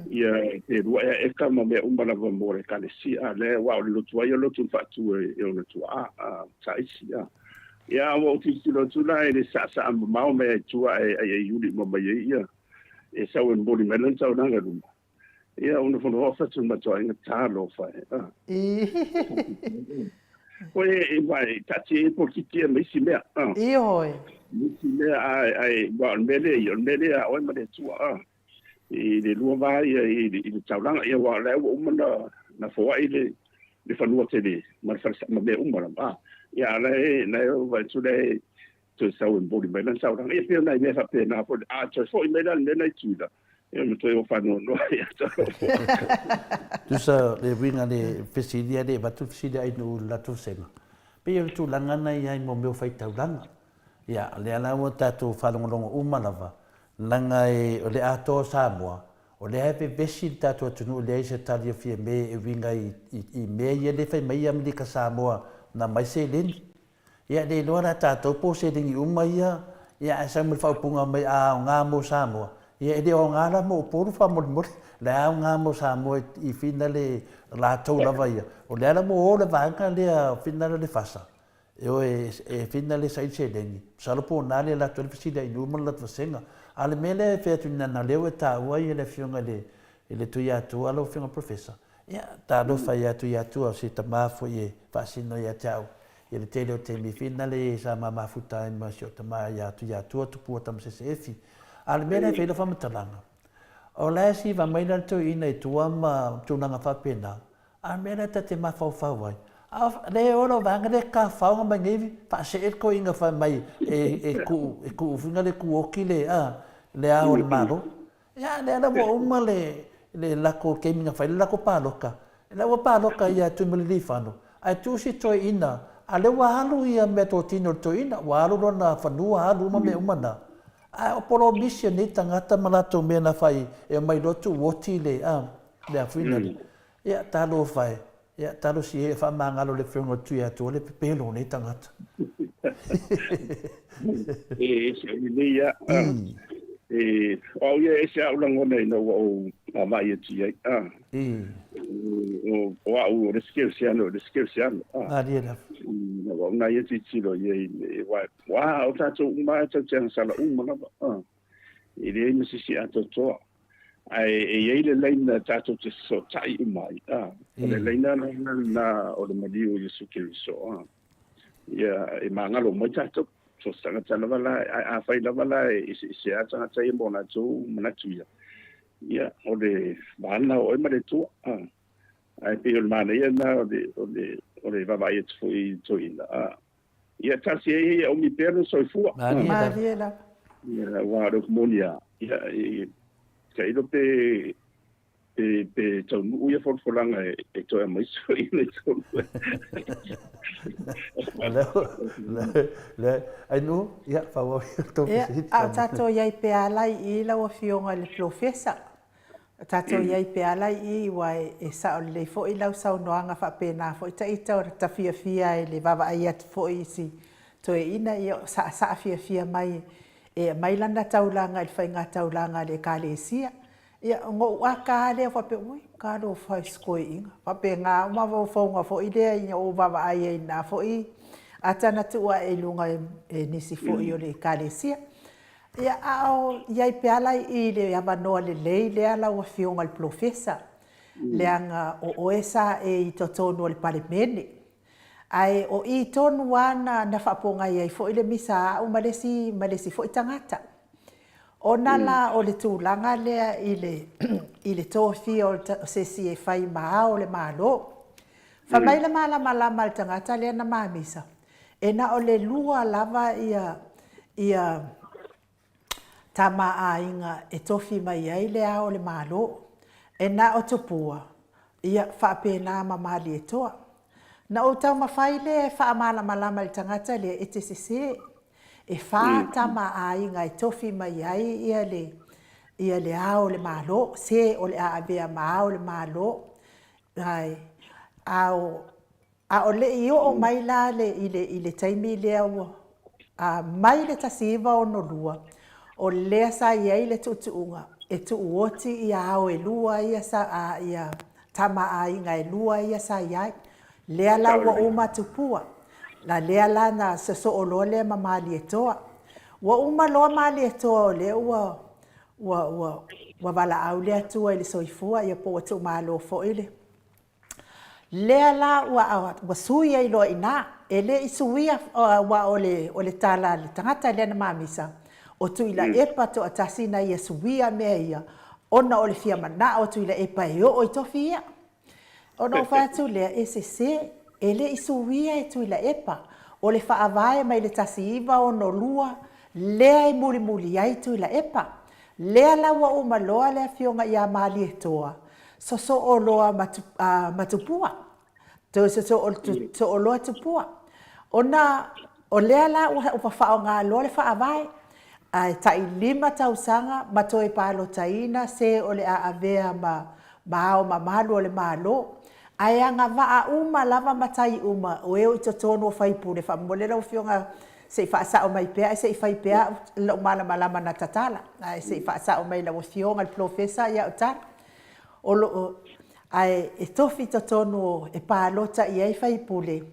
ia, pe 2 ea eka ma mea uma lava mo le Ekalesia, a, lea, aua o le lotu lava ia o le lotu na faatu e, e ona tuaa, a, Taisi, a. Ia, ua ou tilotilo atu la i le saasaa mamao mai lava i tua ae, ae iuli uma mai ai, ia, e sau e momoli mai lana taulaga i luma. Ia, ua nofonofo atu le matou aiga, talofa e. foi e vai taatia ia polokiki ia ma isi mea. Ioe. Ma isi mea ae ae aua o le mea lea ia, o le mea lea a oe ma le Atua a. I le lua va ia i le i le taulaga ia aua o la ua uma ona na foai le le fanua tele ma le fale ma mea uma lava a. Ia a o la e la e vaai atu la e toe sau e momoli mai lana taulaga. Ia pei o nai mea faapena foi a toe foi mai la le mea lena i Tutuila ia ma toe o faanoanoa ia Tusa le uiga le fesili a le avatu le fesili a Ainuu i le latou vasega. Pei o le tulaga na i ai mo mea o faitaulaga. Ia, lea la ua tatou faalogologo uma lava, leaga e, o le atoa o Samoa, o lea e vevesi le tatou atunuu e leai se tali o Fiame e uiga i, i, i mea ia lea e fai mai Amerika Samoa na aumai seleni. Ia, le iloa la tatou po o seleni uma ia, ia ae sau ma le faaupuga mai a aoga mo Samoa, ia e le o aoga la mo Upolu faamolemole, o le a aoga mo Samoa i fina le latou lava ia. O lea la ua o le vaega lea fina le FASA, e o e fina le saili seleni, masalo po o na lea e alu atu ai le fesili a Inu ma le latou vasega. A o le mea lea e fai atu leaga o lea ua e taua le Afioga i le Tuiatua lau Afioga i le Professor, ia talofa ia Tuiatua o si tama foi e faasino ia te au i le tele o taimi finale sa ma mafuta ai ma si ou tama ia Tuiatua Tupua Tamasese Efi. A o le mea lea e fai ai lau faamatalaga, o la e siva mai la le toeaina i tua ma tulaga faapena, a o le mea lea ta te mafaufau ai, a le o lau vaega lea kafaoga mai nei faasee le toeaina fai mai e tuu e tuu foi le tuoti le a le ao o le Malo. Ia, lea la ua uma le, le latou taimi na fai le latou palota, la ua palota ia Tuimalealiifano, ae tuu si toeaina, a lea ua alu ia meatotino a le toeaina, ua alu lona fanua, alu uma mea uma na. Ae o polomisi a nei tagata ma latou mea na fai e omai loa tuuoti le, a, le afuina lea. Ia, talofa e. Ia, talosia ia faamagalo le Afioga i le Tuiatua le pepelo o nei tagata. E ese o lenei ia. E, o au ia e ese au lagona ina ua ou vaavaai atu i ai. O, o au o le isi kerisiano, o le isi kerisiano. Malie lava. Ina ua ou nai e tilotilo i ai, aua, aua o tatou uma lava e tatou te agasala uma lava. E leai ma se isi atoatoa. Ae e i ai le laina tatou te fesootai uma ai, a, o le laina la lena o le maliu o Iesu Keriso, a, ia e magalo mai tatou. So se tagata lava la, ae afai lava la e eseese lava tagata ia ma o latou manatu ia, ia, o le va lena o oe ma le Atua, a. Ae pei o le manaia lena o le, o le, o le vaavaai atu foi i toeaiina, a. Ia tasi ai ia umi pea lou soifua. Malie lava. Ia aua o le upu moni lava, ia e tailo pe pe pe taunuu ia folafolaga e toe aumai sui i totonu. Le Ainuu, ia faaauau ia tou fesili. Ia, a o tatou i ai pea la i i lau Afioga i le Polofesa, Tatou i ai pea la i i, ua e sao lelei foi lau saunoaga faapena foi ta ita o ta fiafia i le vaavaai atu foi i si toeaina, ia o saasaa fiafia mai e aumai lana taulaga i le faiga taulaga a le Ekalesia. Ia, ona ou aka lava lea faapea, ui, talofa i si toeaina. Faapena lava mafaufauga foi lea ina ua ou vaavaai ai i lena foi ata na tuu ae i luga e nisi foi o le Ekalesia. Ia, a o i ai pea la i i le avanoa lelei lea lau Afioga i le Polofesa, leaga o oe sa e i totonu o le Palemene, ae o i tonu lava na, na faapogai ai foi le misa a au ma le isi, ma le isi foi tagata. Ona la o le tulaga lea i le, i le tofia o se isi e fai ma Ao o le Malo. Fai mai le malamalama a le tagata lea na ma misa, E na o le lua lava ia ia tama aiga e tofi mai ai le Ao o le Malo, e na o Tupua, ia faapena ma Malietoa. Na ou taumafai lea e faamalamalama i le tagata lea e te sese. E fa tama aiga e tofi mai ai ia le ia le Ao o le Malo, se o le a avea ma Ao o le Malo, ae a o A o le i oo mai la le, i le, i le taimi lea ua, a, mai le 1962, o lea sa i ai le tuutuuga e tuuoti ia ao e lua ia sa, a, ia tama aiga e lua ia sa i ai. Lea la ua uma Tupua, la lea la na sosoo loa lea ma Malietoa. Ua uma loa Malietoa o lea ua, ua, ua, ua valaau le Atua i le soifua ia po ua tuumalo foi le. Lea la ua ua sui ai loa i ina. E le i suia aua o le o le tala a le tagata lea na mamisa, o Tuilaepa toatasi na ia suia mea ia ona o le fia manao o Tuilaepa e oo i tofi ia. Ona ou fai atu lea, e sese, e le i suia e Tuilaepa, o le faavae mai le 1962 lea e mulimuli ai Tuilaepa. Lea la ua uma loa le afioga ia Malietoa, sosoo loa ma, ma Tupua. Toe sosoo loa Tupua. Ona o lea la ua faaaoga loa le faavae, ae tai 5 tausaga ma toe palotaina se o le a avea ma ma ao mamalu o le Malo. Ae agavaa uma lava matai uma o e o i totonu o faipule, faamolemole lau Afioga se i faasao mai pea ae se i fai pea au lou malamalama na tatala, ae se i faasao mai lau Afioga i le Polofesa i au tala. O lo o, ae e tofi i totonu o, e palota i ai faipule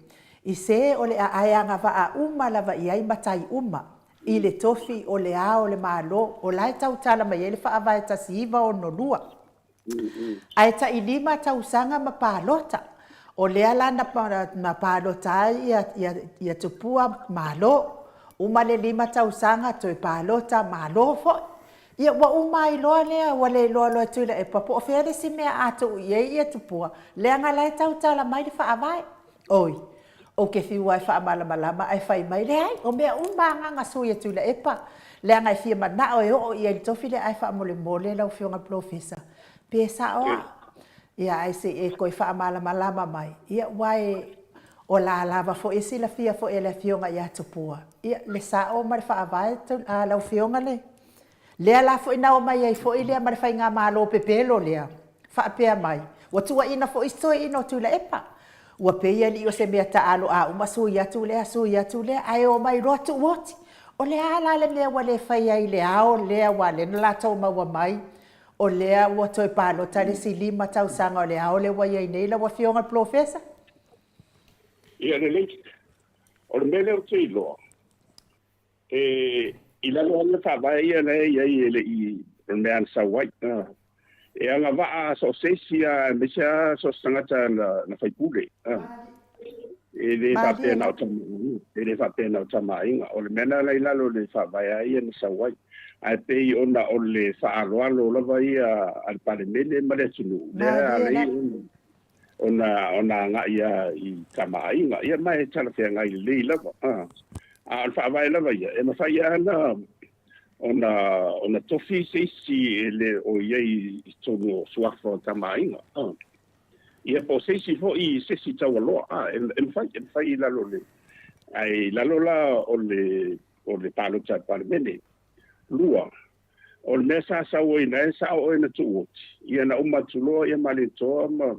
i se o le a ae agavaa uma lava i ai matai uma i le tofi o le Ao o le Malo, o la e tautala mai ai le Faavae 1962. Ae tai 5 tausaga ma palota. O lea la na palota ai ia Tupua Malo. Uma le 5 tausaga toe palota Malo foi. Ia ua uma ai loa lea, ua le iloa loa e Tuilaepa po o fea le isi mea a tuu i ai ia Tupua, leaga la e tautala mai le Faavae. Oi, ou te fiu lava e faamalamalama ae fai mai, leai, o mea uma lava na na sui e Tuilaepa, leaga e fia manao e oo i ai i le tofi lea, ae faamolemole lau Afioga i le Polofesa, pe sao au? Ia, ae se i e toe faamalamalama mai, ia, aua o la lava foi e silafia foi e le Afioga ia Tupua, ia, le sao ma le faavae a lau Afioga le Lea la foi na omai ai foi lea ma le faigamalo pepelo lea, faapea mai, ua tuuaiina foi isi toeaiina o Tuilaepa. Ua pei alii o se mea taalo a uma sui atu lea, sui atu lea, ae omai loa tuu oti. O le a la le mea ua le fai ai i le ao lea aua lea na latou maua mai, o lea ua toe palota le isi 5 tausaga o le ao lea ua i ai nei lau Afioga i le Polofesa? Ia lelei. O le mea lea ou te iloa, E i lalo lava le faavae ia la e i ai e le i o le mea na sau ai. E agavaa so o se isi lava aemaise lava so o se tagata na faipule. E le faapea na o tama, e le faapea na o tamaaiga. O le mea lena la i lalo o le faavae lava ia na sau ai. Ae pei ona o le faaaloalo lava ia a le Palemene ma le atunuu, lea e ala ai ona ona agai lava i tamaaiga. Ia ma e talafeagai lelei lava. A o le faavae lava ia, e mafai lava ona ona ona tofi se isi e le o i ai i totonu o suafa o tamaaiga. Ia po o se isi foi se isi taualoa, a, e mafai, e mafai i lalo o le, ae i lalo la o le o le palota a le Palemene. Lua, O le mea sa sau ai na e sao oe na tuu oti, ia na uma atu loa ia Malietoa ma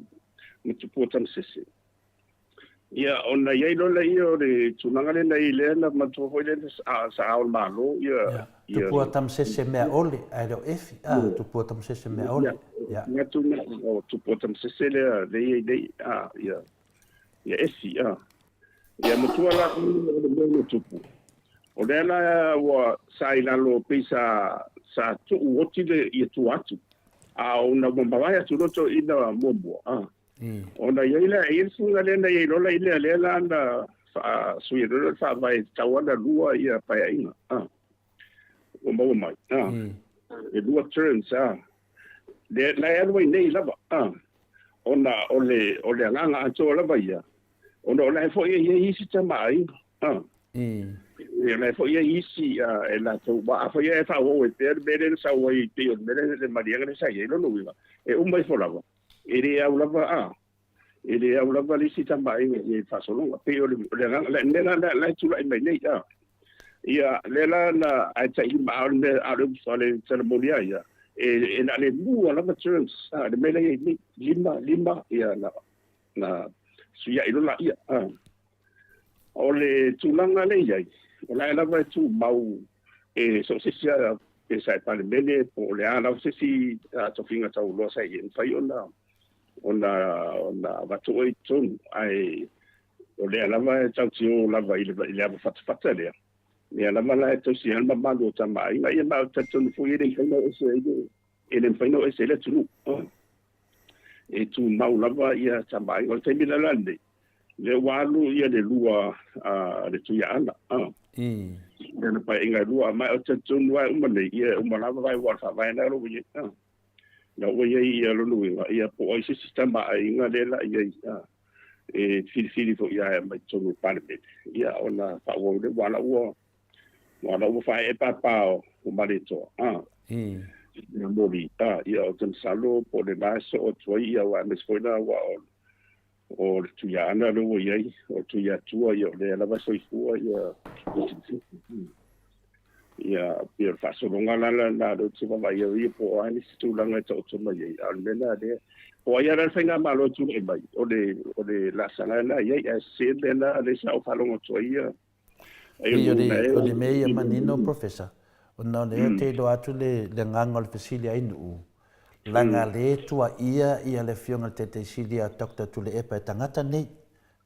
ma Tupua Tamasese. Ia ona i ai loa lea o le tulaga lea na i lea na manatua foi lea sa ao le Malo ia ia Tupua Tamasese mea ole ae le o Efi a Tupua Tamasese mea ole. Ia manatu na o Tupua Tamasese lea lea i ai nei a ia ia Efi a. Ia matua la o le mea na tupu. O lea la ua sa i lalo pei sa sa tuu oti le ia tua atu. A ona ua mavae atu loa toeaina muamua, a. Ona i ai lea, e i ai le suiga lea na i ai loa la i lea, lea la na faasui ai loa le faavae e tatau lava ona lua ia paeaiga, a. Ua maua mai, a. E lua terms, a. Lea la e alu ai nei lava, a. Ona o le o le agaga atoa lava ia, ona o la e foi e i ai isi tamaaiga, a. Ia la e foi e i ai isi e latou, aua afai e faaauau ai pea le mea lea na sau ai pei o le mea lea, le maliega lea sa i ai, lona uiga, e uma ifo lava, e le au lava, a, e le au lava le isi tamaaiga i le faasologa. Pei o le, o le agaga, le mea la, la e tulai mai nei, a. Ia, lea la na, ae tailima, a o le mea, a o le, o le tala moni lava ia, e, e na o le lua lava terms, a, le mea la e i ai nei, lima, lima, ia, na, na suiai loa laia, a. O le tulaga lea e i ai, o la e lava e tumau e so o se isi lava pe sa e Palemene po o le a lava se isi tofiga taualoa sa i ai, e mafai ona ona ona avatu oe i totonu, ae o lea lava e tautio lava i le i le avafatafata lea, lea lava la e tausi ai le mamalu o Tama a Aiga. Ia ma ou te talitonu foi e le mafai ona o ese ai le e le mafai ona o ese ai le atunuu. E tumau lava ia tamaaiga. O le taimi la lenei, lea ua alu ia le lua a le Tuiaana, a. Ia na paeaiga e lua, ma o talitonu lava e uma nei, ia e uma lava vai ua o le faavae lena ua i ai, a. La ua i ai ia lona uiga, ia po o ai se isi tamaaiga lea la i ai, a, e filifili foi ia e aumai i totonu o le Palemene, ia ona faaauau lea, aua la ua Aua la ua faaee pāpā o Malietoa, a. Ia moli, a, ia ou te masalo po o le la e soo atu ai, ia aua aemaise foi la aua o, o le Tuiaana lea ua i ai, o le Tuiatua, ia o lea lava e soifua, ia, ia, pei o le faasologa la lena lea ou te vaavaai ai, ia po o a nisi tulaga e taoto mai ai, a o le mea lena lea, po o ai lava la le faigamalo e tulai mai, o le, o le laasaga lena e i ai, ae sese le mea lena lea sa ou faalogo atu ai, ia, Pei o le, o le mea ia manino Professor, ona o lea te iloa atu le, le agaga o le fesili a Ainuu, leaga le tuaia ia le afioga i le Taitai Sili a Doctor Tuilaepa e tagata nei,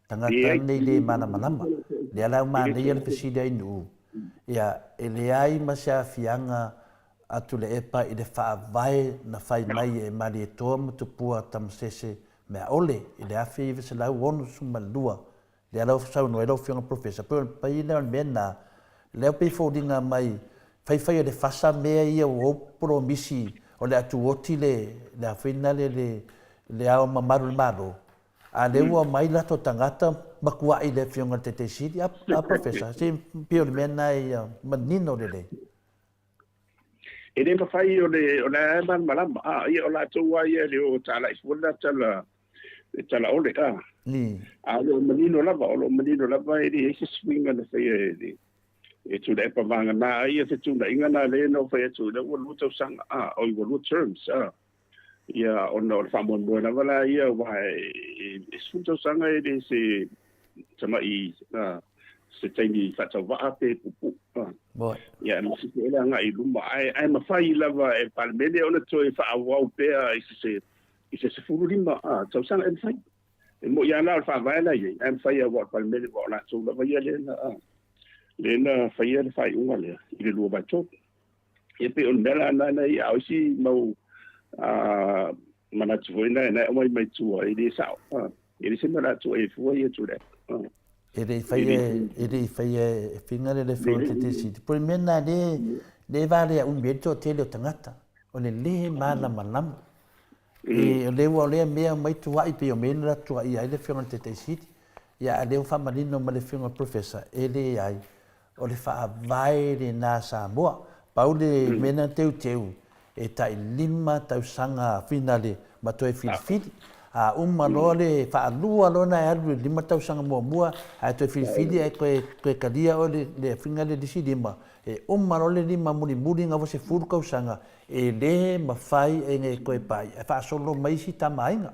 tagata nei le malamalama. Lea la ua manaia le fesili a Ainuu, ia e leai ma se aafiaga a Tuilaepa i le faavae na fai mai e Malietoa ma Tupua Tamasese Meaole i le 1962 Lea la ua saunoa ai lau Afioga Professor, pei o le pai lea o le mea lena, lea pei e foliga mai faifai e le fasa mea ia ua ou polomisi o le a tuoti le le a foi lena le le le ao mamalu o le Malo, a lea ua omai latou tagata matuai i le Afioga i le Taitai Sili. A, a Professor, se pei o le mea lena ia manino lelei. E le mafai o le o la e malamalama a ia o latou lava ia e le o talai fua le tala le tala ole a. A o lo o manino lava o lo o manino lava e leai se suiga na faia e le e Tuilaepa vagana ai ia fetuunaiga na lea na ou fai atu ai ua lua tausaga a oi ua lua terms a. Ia ona o le faamoemoe lava la ia aua e 10 tausaga e le se tamai se taimi faatauvaa pe puupuu. Ia aemaise foi le agai i luma ae ae mafai lava e le Palemene ona toe faaauau pea i se i se 15 tausaga e mafai. E moni lava la o le faavae la e i ai ae mafai lava aua o le Palemene aua o latou lava ia lea na lea na faia le faaiuga lea i le 2/3. Ia pei o le mea la lena ia, a o isi mau manatu foi na e aumai mai tua, e le sao. E le se mea o le a tuuai ai fua ia tulaga. E le i faia, e le i faia e Figa le le Fono Tete Sili. Po o le mea lena le, le valea umi ai le toatele o tagata, o le le malamalama. E, o lea ua o lea mea aumai tuuai, pei o mea ia na latou tuuaia ai le Afioga i le Taitai Sili. Ia, a o lea ua faamanino mai le Afioga i le Professor, e leai. O le faavae lena a Samoa. Pau le mea na teuteu, e tai lima tausaga finale ma toe filifili. A uma loa le faalua loa ona e alu i le lima tausaga muamua ae toe filifili ae toe toe talia oe le le finga le isi lima, e uma loa le lima mulimuli na ua 10 tausaga, e le mafai e toe pai ae faasolo mai isi tama aiga.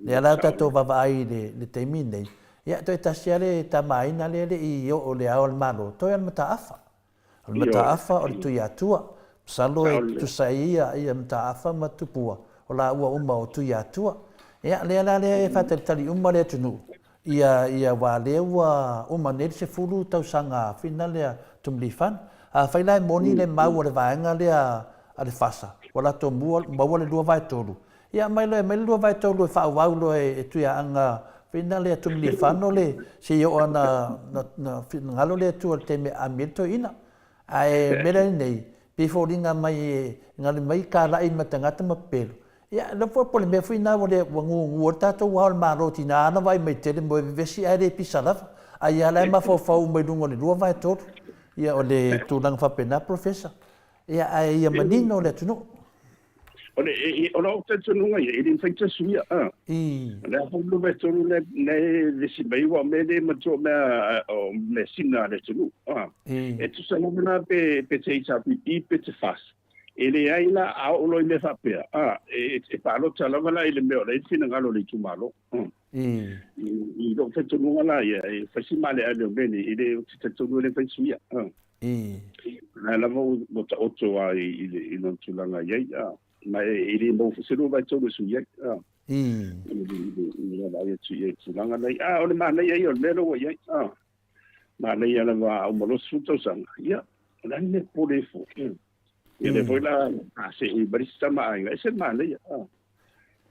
Lea la tatou vaavaai i le taimi lenei, ia toe tasi lava le tamaina lea e le i oo i le ao o le Malo, toe o le Mataafa. O le Mataafa o le Tuiatua. Masalo e tutusa ai ia Mataafa ma Tupua, o laua uma o Tuiatua. Ia lea la lea e faatalitali uma le atunuu, ia ia aua lea ua uma nei le 10 tausaga fina lea Tumlifana. Afai la e moni le mau a le vaega lea a le FASA, ua latou maua le 2/3, Ia aumai loa e aumai le 2/3 e faaauau loa e Tuiaaga Fina lea Tumilifano le se i oo ana na finagalo le Atua i le taimi e aami ai le toeaina. Ae o le mea lea nei, pei e foliga mai e galu mai kalai ma tagata ma pepelo. Ia lea foi po o le mea foi lena ua le ua gugu ai le tatou ao o le Malo tina ana vaai mai tele moe vevesi ae le pisa lava. Ai a la e mafaufau uma i luga o le 2/3. Ia o le tulaga faapena Professor. Ia ae ia manino le atunuu. O le, e, o lou talitonuga ia, e le mafai ona suia. A. O le a foi le tolu le le le si mai ua me le matua mea o mea sina a le atunuu. A. E tusa lava la pe pe te HRPP pe te FAS. E leai la a oo loa i mea faapea, a, e, e palota lava la i le mea o la e i le finagalo o le itumalo. I lou talitonuga la ia, e fai si maaleale o mea nei, e le, ou te talitonu e le mafai ona suia. O la lava ua taoto lava i le i lona tulaga e i ai, a, ma e le maua foi se 2/3 e sui ai, a, i le vaavaai atu i ai i tulaga nei. A o le manaia ia o le mea lea ua i ai, a, manaia lava a uma loa 10 tausaga, ia, o le a le mea e popole ai fua? Ia lea foi la a seei mai le isi tama aiga, e ese le manaia, a.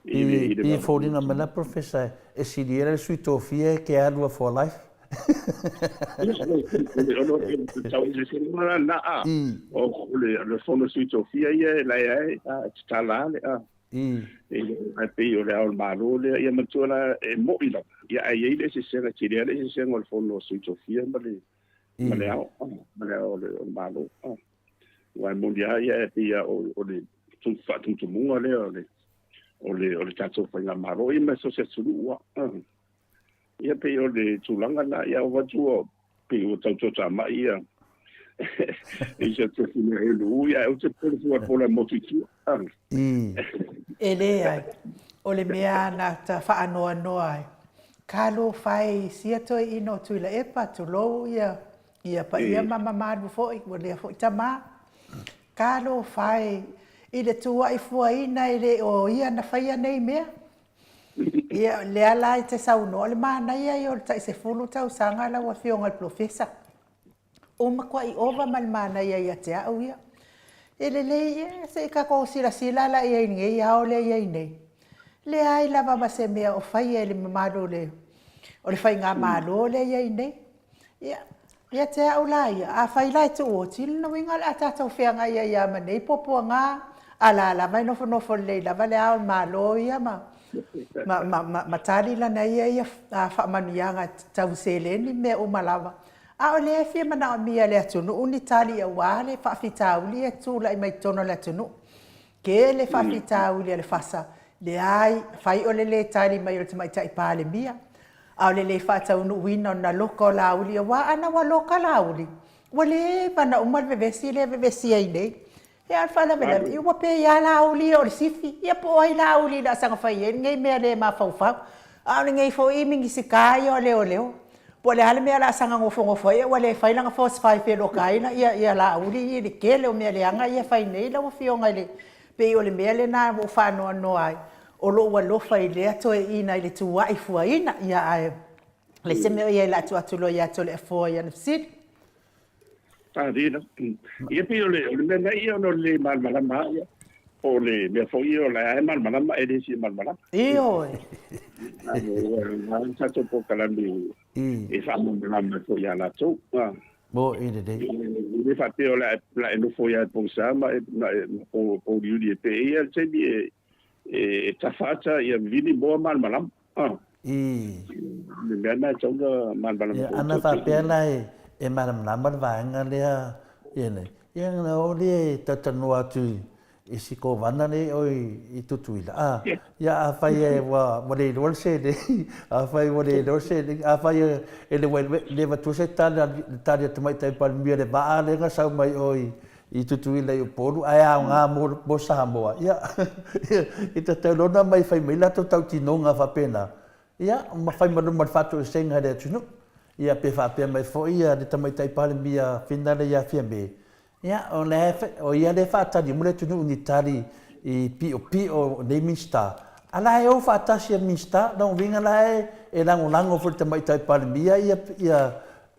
i le i le Pei e foliga mai la Professor e sili ai la le sui tofia e ke alu a for life. O le fono sui tofia ia e lae ai e tatala ale a. Ae pei o le Ao o le Malo lea, ia manatua la e mo'i lava, ia ae i ai le eseesega, e tele lava le eseesega o le fono a sui tofia ma le ma le Ao, ma le Ao o le Malo. Aua e moni lava ia e pei lava o le faatumutumuga lea o le o le o le tatou faigamalo ia ma so o se atunuu lava. Ia pei o le tulaga lena, ia ua avatu ua pei ua tau toatamai ia i se tofi e lu ia ou te pole fua pola motu i tua. E leai, o le mea na ta faanoanoa ai, talofa e i sia toeaina o Tuilaepa, tulou ia ia paia ma mamalu foi, ua lea foi tama. Talofa e i le tuuai fuaina e le o ia na faia nei mea. Ia, lea la e te saunoa, o le manaia ia o le tai 10 tausaga lau Afioga i le Polofesa. Ua matuai ova ma le manaia ia te au ia. E lelei, ia, se i tatou silasila la i ai i lenei ao lea e i ai nei. Leai lava ma se mea o faia e le mamalu o le, o le faigamalo lea e i ai nei. Ia, ia te au la ia, afai la e tuu oti, lona uiga o le a tatou feagai ai lava ma nei puapuaga, a la lava e nofonofo lelei lava Le Ao o le Malo ia ma, ma, ma, ma, ma tali lana ia ia faamanuiaga tau seleni ma mea uma lava. A o lea e fia manaomia e le atunuu ni tali aua le faafitauli ia e tulai mai totonu o le atunuu. Tele faafitauli a le FASA, leai, fai o le le tali mai o le Tamaitai Palemia, A o le le faataunuuina o na loka o Laauli, aua ana ua loka Laauli, ua leva ona uma le vevesi lea e vevesi ai nei. Ia a o le faalavelave, ia ua pei lava Laauli ia o le sifi, ia po o ai Laauli o le a saga fai ai lenei mea le mafaufau. A o lenei foi Minisita ia o Leoleo, po o le a le mea o le a saga nofonofo ai ae ua le fai lana force five e loka ai Laauli i le tele o mea leaga ia e fai nei lau Afioga i le... Pei o le mea lena ua ou faanoanoa ai, o lou alofa i lea toeaina i le tuuai fuaina, ia ae leai se mea o i ai o le a tuu atu loa ia Toleafoa i ana fesili. Tali la. Ia pei o le o le mea nei ia ona o le le malamalama lava ia. Po o le mea foi ia o la e malamalama e le fia malamalama. Ioe. Ua tatou polokalame e faamalamalama ai foi ia latou. Mo i lelei. E le faapea o le a e nofo ia e pogisa ma e pouliuli e pe ia le taimi e e tafa ata ia vili moa malamalama. I. Le mea lena e tatau ona malamalama foi. Ana faapea la e malamalama le vaega lea ia nei, ia ona oo lea e talatalanoa atu i si Kovana lea oi i Tutuila, a, ia afai e ua ua le iloa le seleni, afai ua le iloa le seleni, afai e le ua le avatua se tali a le tali a le Tamaitai Palemia i le vaa lea na sau mai o i i Tutuila i Upolu ae aoga mo mo Samoa, ia e tatau loa ona aumai e fai mai latou tautinoga faapena, ia ma fai ma luma o le faatoesega i le atunuu. Ia pe faapea mai foi le Tamaitai Palemia Fina lea ia Fiame, Ia, o lea, o ia lea e faatali uma le atunuu i ni tali i piopio o nei Minisita, a la e o faatasi a Minisita, lona uiga la e, e lagolago foi i le Tamaitai Palemia ia, ia,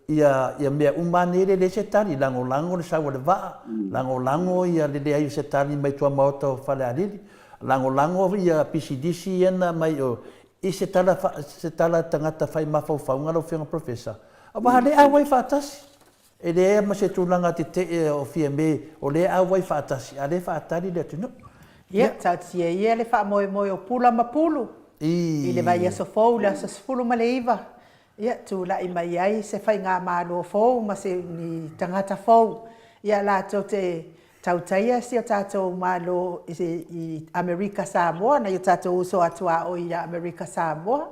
ia, ia mea uma lava nei e leai se tali, lagolago le sau a le vaa, lagolago ia le leai o se tali mai tuamaota o Falealili, lagolago ia pisinisi ia na aumai o, i se tala, se tala tagata fai mafaufauga lau Afioga Professor, aua lea e auai faatasi. E leai ma se tulaga tetee o Fiame o lea e auai faatasi, a o lea e faatali le atunuu. Ia, taatia ia le faamoemoe o Pula ma Pulu i le vaiaso fou i le aso 19, ia, tulai mai ai se faigamalo fou ma se ni tagata fou, ia, latou te tautaia si o tatou Malo i Amerika Samoa, nai o tatou uso a tuaoi ia Amerika Samoa,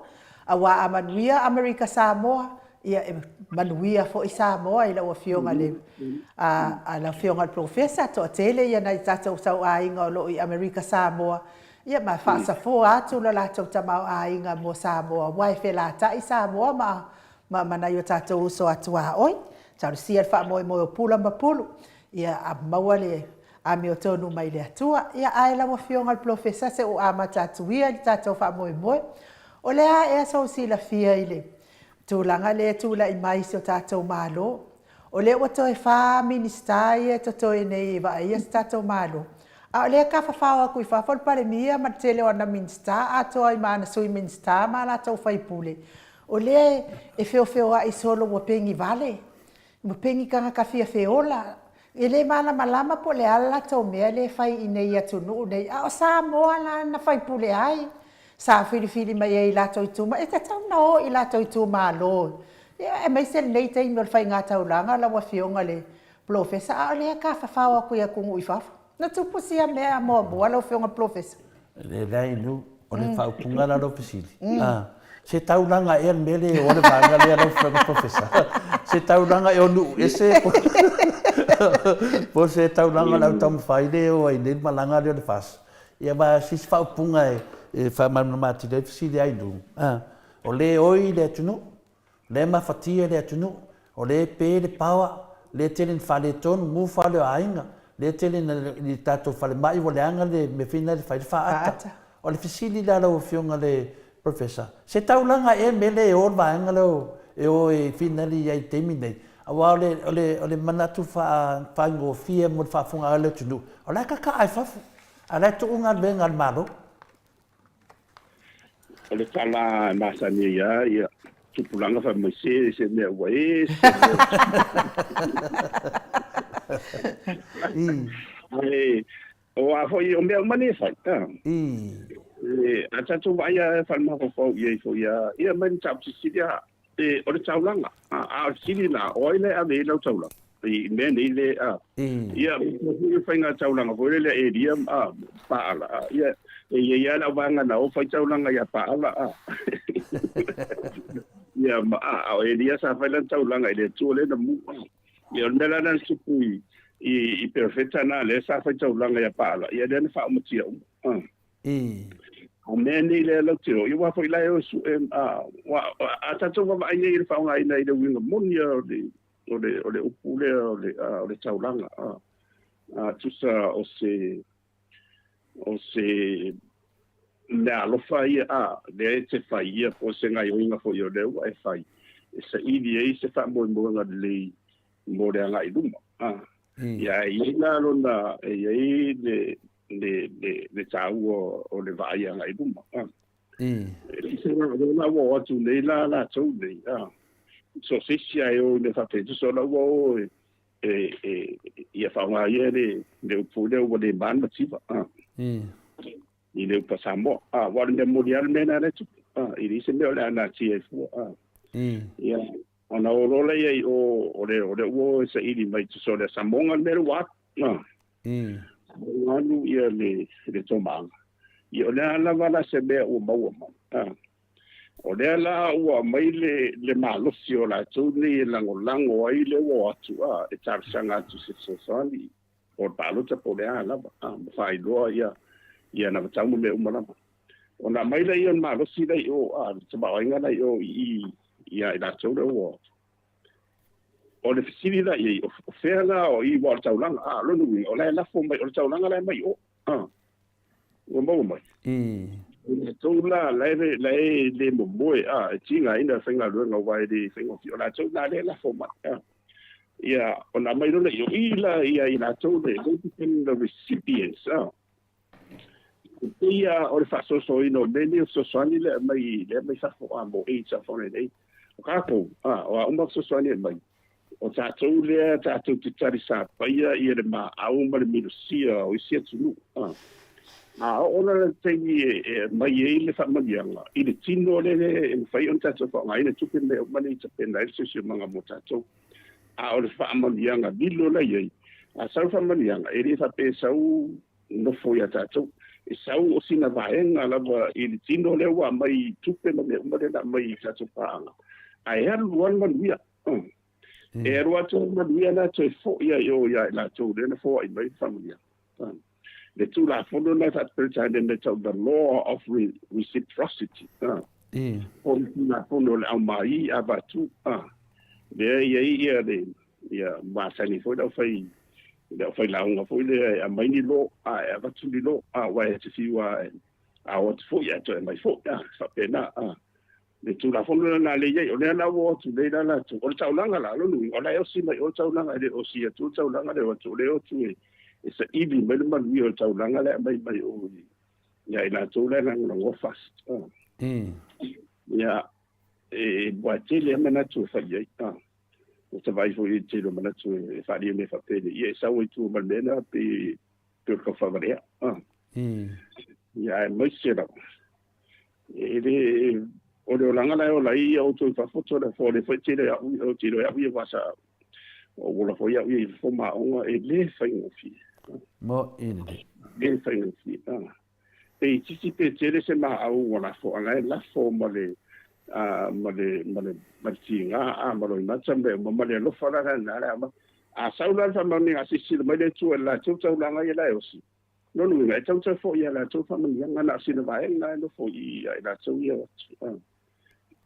aua a manuia Amerika Samoa, ia e manuia foi Samoa i lau Afioga i le, a lau Afioga i le Polofesa, toatele ia nai tatou tauaiga o lo o i Amerika Samoa, ia ma faasafoa atu lo latou tamaoaiga mo Samoa, aua e felatai Samoa ma, ma, ma nai o tatou uso a tuaoi. Talosia le faamoemoe o Pula ma Pulu, ia a maua le amiotonu mai le Atua. Ia ae lau Afioga i le Polofesa se i ou amata atu ia i le tatou faamoemoe. O le a ea sou silafia i le tulaga lea e tulai mai i si o tatou Malo? O lea ua toe fa Minisita ia e totoe nei e vaaia si tatou Malo. A o lea e tafafao atu i fafo le Palemia ma le tele o ana Minisita atoa ai ma ana Sui Minisita ma a latou sui usufono, o lea e feofeoai solo ua pegi vale, ua pegi tagata fia feola, e le malamalama po o le a le latou mea lea e fai i inei i atunuu nei, a o Samoa la na faipule ai, sa filifili mai ai i latou itumalo, e tatau ona o i latou itumalo, aemaise lenei taimi o le faigataulaga lau Afioga i le Polofesa, a o lea e tafafao atu i atunuu i fafo. Na tupu sia mea muamua lau Afioga i le Polofesa? Leai Lu, o le faaupuga la lau fesili, se taulaga ea le mea lea e o le vaega lea lau Afioga i le Polofesa? Se taulaga ea o nuu ese po o se taulaga o le au taumafai lea e o ai nei le malaga lea o le FAST? Ia aua o se isi faaupuga e faamalamalama atili ai le fesili a Lu, o lea e oi le atunuu, O lea e mafatia le atunuu, o lea e pe le power, lea e tele ina faaletonu, mu fale o aiga, lea e tele ina i tatou falemai ua leaga le mea foi lea e fai le faata. O le fesili la lau Afioga i le Professor, se taulaga ea le mea lea e o le vaega lea e o e finali ai i le taimi lenei? Aua o le, o le, o le manatu faafaigofie mo le faafofoga a le atunuu, o la e tataa i fafo, a o la e tuu galuega a le Malo. O le tala e masani ai lava ia tupulaga fai mai se se mea ua e se mea. Ae o a foi o mea uma nei e fai. E, a tatou vaai lava e faale-mafaufau i ai foi lava, ia mai mataupu silisili lava, e, o le taulaga. A o le fesili la, o ai la e ave i ai lau taulaga? I mea nei le, a, ia, foi faiga taulaga foi lele a Elia, a, Paala, a, ia, e i ai lava le auvaega na o fai taulaga ia Paala, a. Ia, ma, a, a o Elia sa fai lana taulaga i le Atua lea na mu, a. Ia, o le mea la lea na tupu i, i, i perofeta na lea sa fai taulaga ia Paala, ia lea na faaumatia uma, a. O mea nei lea lau te o, ia aua foi la e o e sue, a, a tatou vaavaai nei i le faaaogaina i le uiga moni o le, o le, o le upu lea o le, a, o le taulaga, a, a, tusa o se, o se mea alofa ia, a, lea e te fai ia, po o se gaioiga foi o lea ua e fai, e saili ai se faamoemoega lelei mo le agai i luma, a. Ia, e i ai la lona, e i ai le, le, le, le taua o le vaai agai i luma. A. E leai se agaga, o la ua o atu nei la latou nei, a. So se isi lava e o i mea faapea, tusa o la ua o e, e, e, ia faaaoga ia le, le upu lea ua le ma le mativa, a. I le upu a Samoa. A, aua o le mea moni lava le mea lena la e tupu. A, e leai se mea o le a natia ai fua, a. Ia, ona o loa lea i o, o le, o le ua o e saili mai, tusa o le Samoga le mea lea ua alu. A. Ua alu ia le, le tomaaga. Ia o le a lava la se mea ua maua mai. A. O lea la ua aumai le, le malosi o latou nei e lagolago ai le ua o atu, a, e talosaga atu i se fesoasoani po o le palota po o le a lava, a, ma faailoa ia, ia anavatau ma mea uma lava. Ona aumai lea o le malosi la i o, a, le tamaoaiga la i o i i, ia i latou lea ua o atu. O le fesili la i ai, o fea la o i, aua o le taulaga, a, o lona uiga, o la e lafo mai, o le taulaga la e aumai i o, a, ua maua mai. O latou la, la e, la e le momoe, a, e tigaina le faigaluega aua e le faigofie, o latou la lea e lafo mai, a. Ia, ona aumai loa lea i o, i la ia i latou le, they become the recipients, a. E pei lava o le faasoasoaina o mea nei o fesoasoani lea e aumai lea e aumai fafo a mo AIDS a foreign aid. O tatou, a, o a uma fesoasoani e aumai, o tatou lea tatou te talisapaia ia le maau ma le minosia o isi atunuu, a. A oo la le taimi e, e aumai ai le faamanuiaga i le tino lea e mafai ona tatou faaaogaina tupe mea uma nei e tapena ai le siosiomaga mo tatou. A o le faamanuiaga lilo la i ai, a sau le faamanuiaga, e le faapea e sau nofo ia tatou. E sau o sina vaega lava i le tino lea ua aumai i tupe ma mea uma lea na aumai i tatou paaga, ae alu lava le manuia. E alu atu le manuia lena toe foi lava i o ia i latou lea na foai mai le faamanuiaga. Le Tulafono lena e faa-Peretania e tau the law of reciprocity. O le Tulafono o le aumai avatu, lea e i ai ia le ia masani foi le aufai le aufailauga foi lea e aumai ni lo, a e avatu ni lo, a aua e te fiu lava e a o atu foi ae toe aumai foi, a faapena, a. Le Tulafono lena lea e i ai, o lea la ua o atu nei la latou, o le taulaga la, lona uiga, o la e osi mai o le taulaga, e le osi atu le taulaga lea o atu, o lea e o atu e, e saili mai le manuia o le taulaga le aumai mai o ia i latou la e lagolagoa FAST. Ia, e ua tele lava manatu e fai i ai. Ua ta vaai foi i le tele o manatu e faaalia mea faapea ia e sau ai tua ma le mea lena pe o le taufavalea. Ia aemaise lava e le o le olaga la e ola ai ia outou i fafo toe fo le foi tele au o tele au ia wasa o ola foi au ia fo ma onga e le faigofie. Mo i le. Le faigofie. Pe itiiti pe tele se maau ua lafo, a la e lafo ma le ma le ma le ma le tiga a ma loimata ma uma ma le alofa la lena le ama. A sau la le faamaoniga a silasila mai le Atua i le latou taulaga ia la e osi, lona uiga e tauta foi ia latou faamanuiaga na o sina vaega e nofo i i a i latou ia o atu.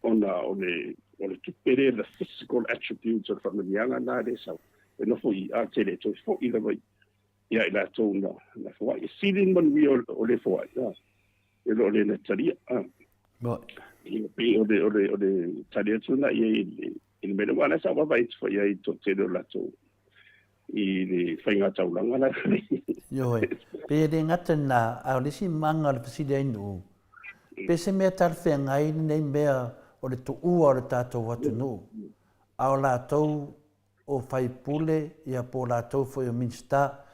Ona o le o le tupe lea, the physical attributes o le faamanuiaga na lea e sau, e nofo i i a tele e toe foi lava i ia i latou na na foai. E sili le manuia o le foai i lo le na talia. Ia pei o le o le o le tali atu lena i ai i le mea lea. Aua o lea sa ou vaavaai atu foi i ai i le toatele o latou i le faiga taulaga la. Ioe, pe le gata i lena, a o le isi maga o le fesili ai Nu'u, pe se mea talafeagai lenei mea o le tuua o le tatou atunuu, a o latou o faipule ia po o latou foi o Minisita.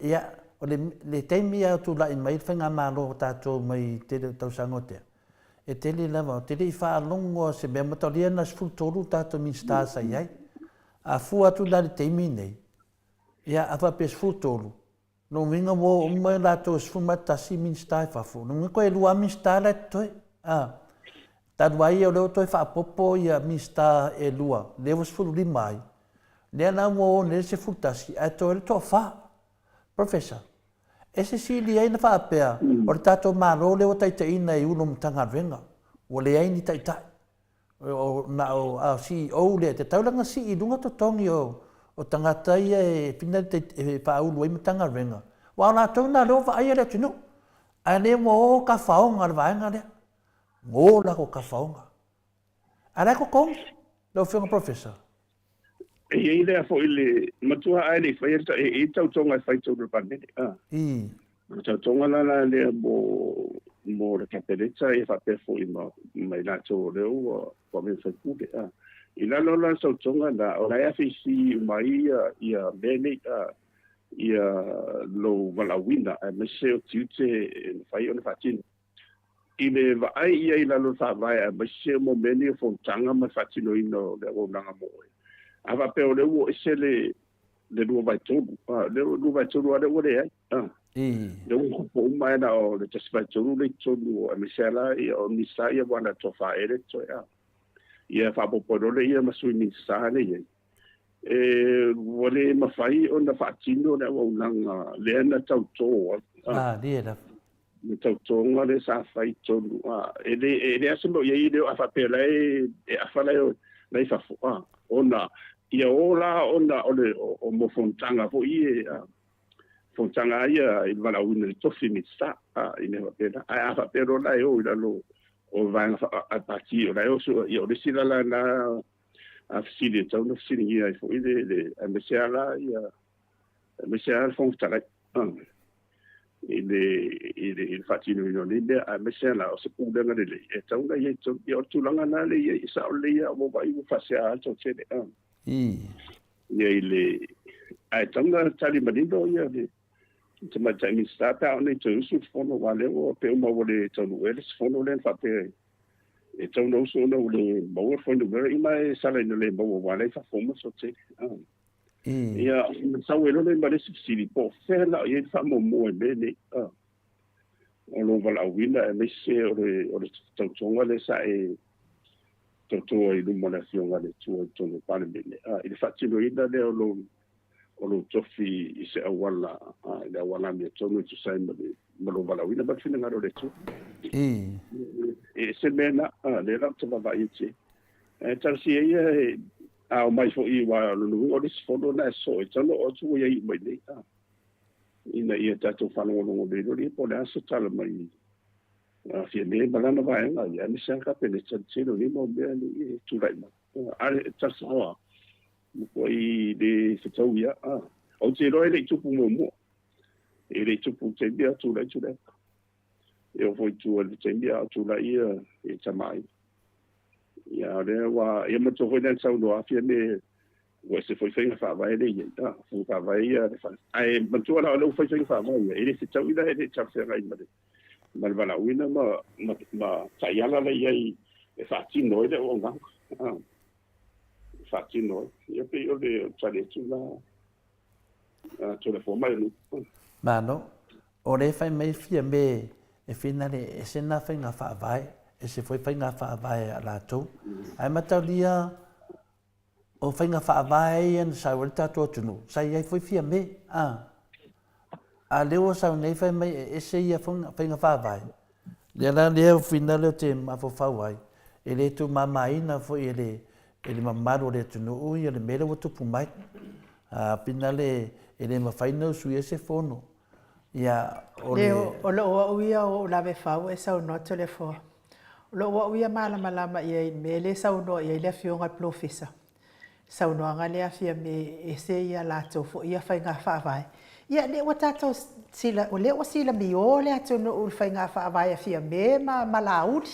Ia, o le, le taimi lava o tulai mai le faigamalo a tatou mai tele o tausaga o tea, e tele lava, ou te le i faalogo lava i se mea, mataulia na 13 tatou Minisita sa i ai. A fua atu la i le taimi lenei, ia a faapea 13, Lona uiga ua o uma i latou e 11 Minisita i fafo, lona uiga toe 2 lava Minisita la e totoe. A, talu ai o lea ua toe faaopoopo ia Minisita e 2, lea ua 15 ai, lea la ua o nei le 11 ae totoe le toafa. Professor, e sesili ai na faapea o le tatou Malo lea ua taitaiina e Ofisa Sili o Matagaluega, ua leai ni taitai. Na o CEO lea, e tatau la ona sii i luga totogi o tagata ia e fina e faaulu ai Matagaluega, aua o latou na o lea ua vaaia le atunuu, ae le ua o tafaoga a le vaega lea, ua o latou tafaoga. A o la e totogi, lau Afioga Professor. E i ai lea foi le matua ae le i faia le e i ai tautoga e fai tonu i le Palemene. O le tautoga la la lea mo mo le Kapeneta ia faapea foi ma ma i latou o lea ua ua avea ma faipule. I lalo la o le tautoga la, o la e afeisi uma ai ia ia mea nei ia lou valaauina aemaise o tiute e mafai ona faatino. I le vaai i ai i lalo o le Faavae aemaise mo mea nei o fonotaga ma le faatinoina o le auaunaga mo oe, a faapea o lea ua ese le le 2/3, a, le 2/3 lava lea ua leai, a, lea ua maopoopo uma ae na o le 1/3 lea i totonu o, aemaise lava la ia o Minisita ia ua na tofa ea le totoe, a, ia faaopoopo ai loa lea ma Sui Minisita lea e i ai. E ua le mafai ona faatino le auaunaga lea na tauto ai. A, lie lava. Le tautoga lea sa fai i totonu, a, e le, e leai se mea o i ai, e le o a faapea la e, e afa la e, la e i fafo, a, ona ia o la ona o le, o, o mo fonotaga foi ia, a, fonotaga lava ia i le valaauina i le tofi Minisita, a, i mea faapena. Ae a faapea loa la e o i lalo o vaega fa, a pati, o la e oso, ia o le isi la lena a fesili e tatau ona fesiligia ai foi le, le, aemaise lava la ia, aemaise lava le Fofoga Fetalai i le, i le, i le faatinoina o nei mea, aemaise lava la o se pulega lelei e tatau ona i ai totonu. Ia o le tulaga lena lea e i ai, e sao lelei lava ua vaai ua faasea lava le toatele. Ia i le, ae tatau ona tali manino ia le Tamaitai Minisita pe a oo nei toe usu le fono, aua o lea ua pei uma ua le taunuu ea le isi fono lea na faapea e tatau ona usu ona ua le maua le fuainumera ima e sala ina le maua aua o la e i fafo uma le toatele. Ia, ona sau ai loa lea ma le isi fesili, po o fea la o i ai le faamuamua i mea nei o lou valaauina aemaise o le o le tautoga lea sa e tauto ai i luma o le Afioga a le Atua i totonu o le Palemene, i le faatinoina lea o lou o lou tofi i se auala, i le auala amiotonu e tusa ai ma le ma lou valaauina ma le finagalo o le Atua. E ese mea na, lea la ou te vaavaai atu i ai. Ae talosia ia e a omai foi aua o lona uiga o le isi fono lena e sosoo ai, tatau ona oo atu ua i ai uma i inei, ina ia tatou faalogologo lelei loa po o le a se tala mai a Fiame ma lana vaega, ia aemaise lava le Kapeneta i le tele o nei mau mea nei e tulai mai. A talosaga matuai le fetaui lava. Ou te iloa e le i tupu muamua. E le i tupu i le taimi a o tulai Tuilaepa. E oo foi i tua i le taimi a o tulai ia i Tamaaiga. Ia a o lea ua, ia manatua foi lea na saunoa Afia me ua ese foi faiga faavae lea e i ai, a, faiga faavae ia a le fale. Ae manatua la o lea ua fai faiga faavae ia, e le fetaui la e le talafeagai ma le ma le valaauina ma ma ma taiala la e i ai e faatino ai le auaunaga. A, e faatino ai. Ia pei o le tali atu la a Toleafoa mai o Malo. O le fai mai fia me e finale ese na faiga faavae, ese foi faiga faavae a latou. Ae mataulia o faiga faavae ia na sau ai le tatou atunuu, sa i ai foi Fiame, a. A lea ua sau nei fai mai e ese ia faiga faavae, lea la lea finale ou te mafaufau ai, e le tuumamaina foi e le, e le mamalu o le atunuu ia le mea lea ua tupu mai. A finale e le mafai ona usuia se fono. Ia, o le... O lou au ia o ou lave fau e saunoa Toleafoa. O lou au ia malamalama i ai i le mea lea e saunoa i ai le Afioga i le Polofesa, saunoaga lea a Fiame e ese ia latou foi ia faiga faavae. Ia lea ua tatou sila, o lea ua silamiō le atunuu i le faiga faavae a Fiame ma ma Laauli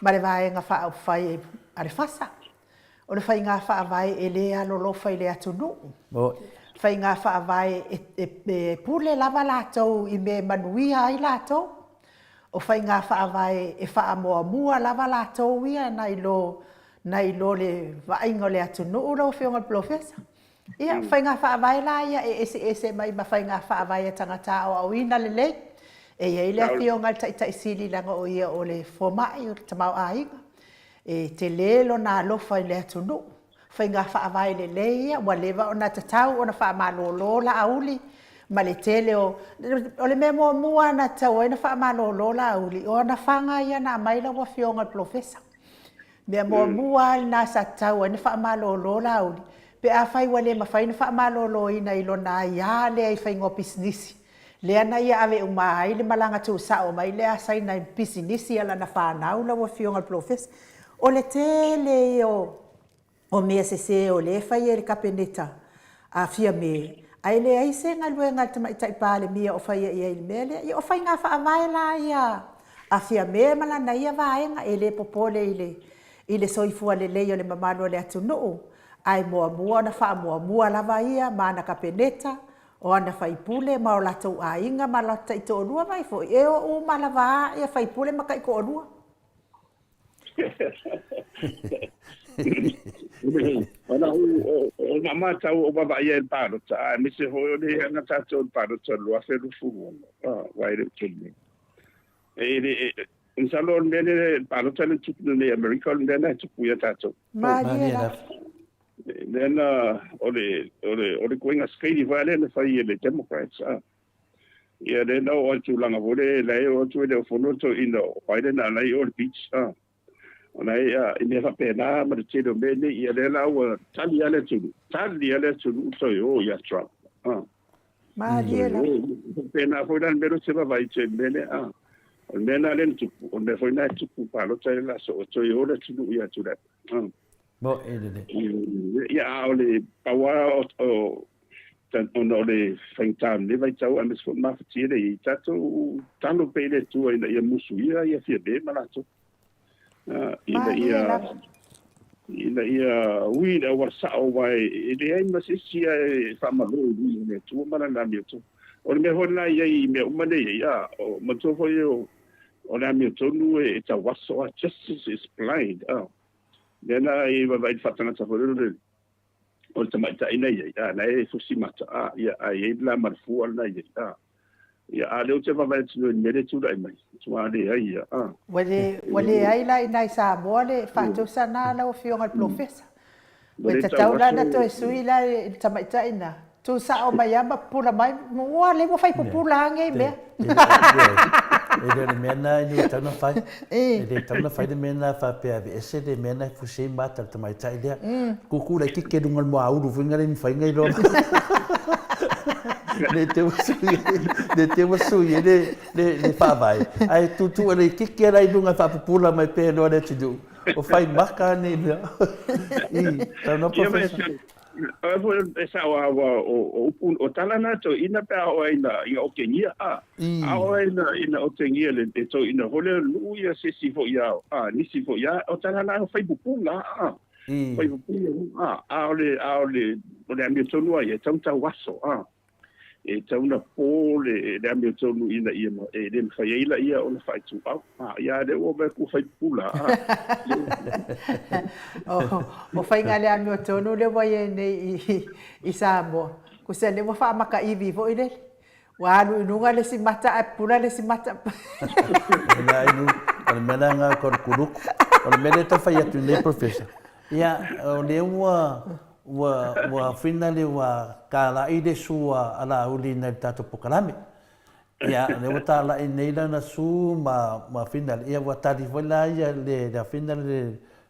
ma le Vaega Faaupufai a le FASA. O le faiga faavae e le alolofa i le atunuu. Faiga faavae e, e, e pule lava latou i mea e manuia ai latou. O faiga faavae e faamuamua lava latou ia nai lo nai lo le vaaiga o le atunuu lau Afioga i le Polofesa. Ia, o faiga faavae la ia e eseese mai ma faiga faavae a tagata aoaoina lelei. E i ai le Afioga i le Taitai Sili leaga o ia o le fomai o le tamaoaiga. E tele lona alofa i le atunuu. Faiga faavae lelei ia ua leva ona tatau ona faamalolo Laauli ma le tele o... O le mea muamua na tatau ai ona faamalolo Laauli, o ana fana ia na aumai lau Afioga i le Polofesa. Mea muamua lava lena sa tatau ai ona faamalolo Laauli, pe afai ua le mafai ona faamaloloina i lona aia lea i faiga o pisinisi, lea na ia ave uma ai le malaga tuusao mai lea a Saina i pisinisi a lana fanau lau Afioga i le Polofesa. O le tele ia o mea sese o lea e fai e le Kapeneta a Fiame, ae leai se galuega a le Tamaitai Palemia o faia i ai i le mea lea. Ia o faiga faavae la ia a Fiame ma lana ia vaega, e le popole i le i le soifua lelei o le mamalu o le atunuu, ae muamua ona faamuamua lava ia ma ana Kapeneta, o ana faipule ma o latou aiga ma latou taitoalua mai foi, e o uma lava a faipule ma taitoalua. Ona o na matau o vaavaai ai i le palota, aemaise foi o le ana tatou i le palota o le 2026, aua e le o tele nei. E le, masalo o le mea lea, le palota lea na tupu nei i Amerika, o le mea lena e tupu ia tatou. Malie lava. Lea na, o le, o le, o le ituaiga skating foi lea na fai e le Democrats, a. Ia lea na oo ai i le tulaga foi lea, la e oo atu e le o fono le toeaina o Biden a o la e i o i le beach, a. O la e, i mea faapena ma le tele o mea nei, ia lea la ua tali lava le atunuu, tali lava le atunuu toe o ia Trump, a. Malie lava. Faapena foi la le mea lea ou te vaavaai atu ai i le mea lea, a. O le mea lena lea na tupu, o le mea foi lena e tupu i palota ia o le a soo, toe o le atunuu ia Tuilaepa, a. Mo e lelei. Ia, a o le pau lava o ona o le faigata o lenei vaitau aemaise foi o le mafatia lea e i ai, tatou talo pea i le Atua ina ia musuia ia Fiame ma latou, ina ia ina ia ui i le auala sao, aua e leai ma se isi e faamalo i lui o le Atua ma lana amiotonu. O le mea foi lena e i ai i mea uma nei e i ai, a, manatua foi o le amiotonu e tauaso lava, justice is blind. Lea la e vaavaai i le faatagata foi lele o le tamaitai na i ai, a, la e fusi mata, a, ia, a i ai la ma le fua lena i ai, a. Ia, a o lea ou te vaavaai atu nei i le mea lea e tulai mai, matua leai ia, a. Ua le, ua leai la i ina i Samoa le faatosa na lau Afioga i le Polofesa. Ua tatau la ona toe sui la i le tamaitai lena. Tu sao mai lava ma pupula mai, ua lea ua fai pupula lava nei mea. E le o le mea lena e le tatau ona fai. E le tatau ona fai le mea lena faapea e aveese le mea lena e fusi ai mata o le tamaitai lea. Tutu laitiiti i luga o le moaulu foi lena e le mafai ona iloa. Ne i te i ua sui ai, ne i te i ua sui ai le faavae, ae tuutuu laitiiti lava la i luga e faapupula mai pea loa le atunuu. O whai maka nei mea. I, tau Ia ma e sa- foi e sao a wa o o upu o tala na to ina pe a o ina ina okengia a a o ina ina okengia le te to ina hole lu ia se si fo ia a nisi fo ia o tala na fai pupu la a fai pupu a a o le a o le o le amiotonu ai e tau tau aso a e tau na po le le amiotonu ina ia e le mafai ai laia ona faaituau. A, ia lea ua vaai atu ua fai pupula. A. O, o faiga le amiotonu lea ua i ai nei i, i Samoa. Kusa lea ua faamakaiwi foi lele. Ua alu i luga le isi mata ae pupula le isi mata. Ina inu, o le mea la nga ko le kuluku. O le mea lea tau fai atu nei Professor. Ia, o lea ua, ua, ua finally ua tāla'i le su a, a Laauli nai le tatou pokalame. Ia, o lea ua tāla'i nei lana su ma, ma finally, ia ua tali foi la ia le, le finally le,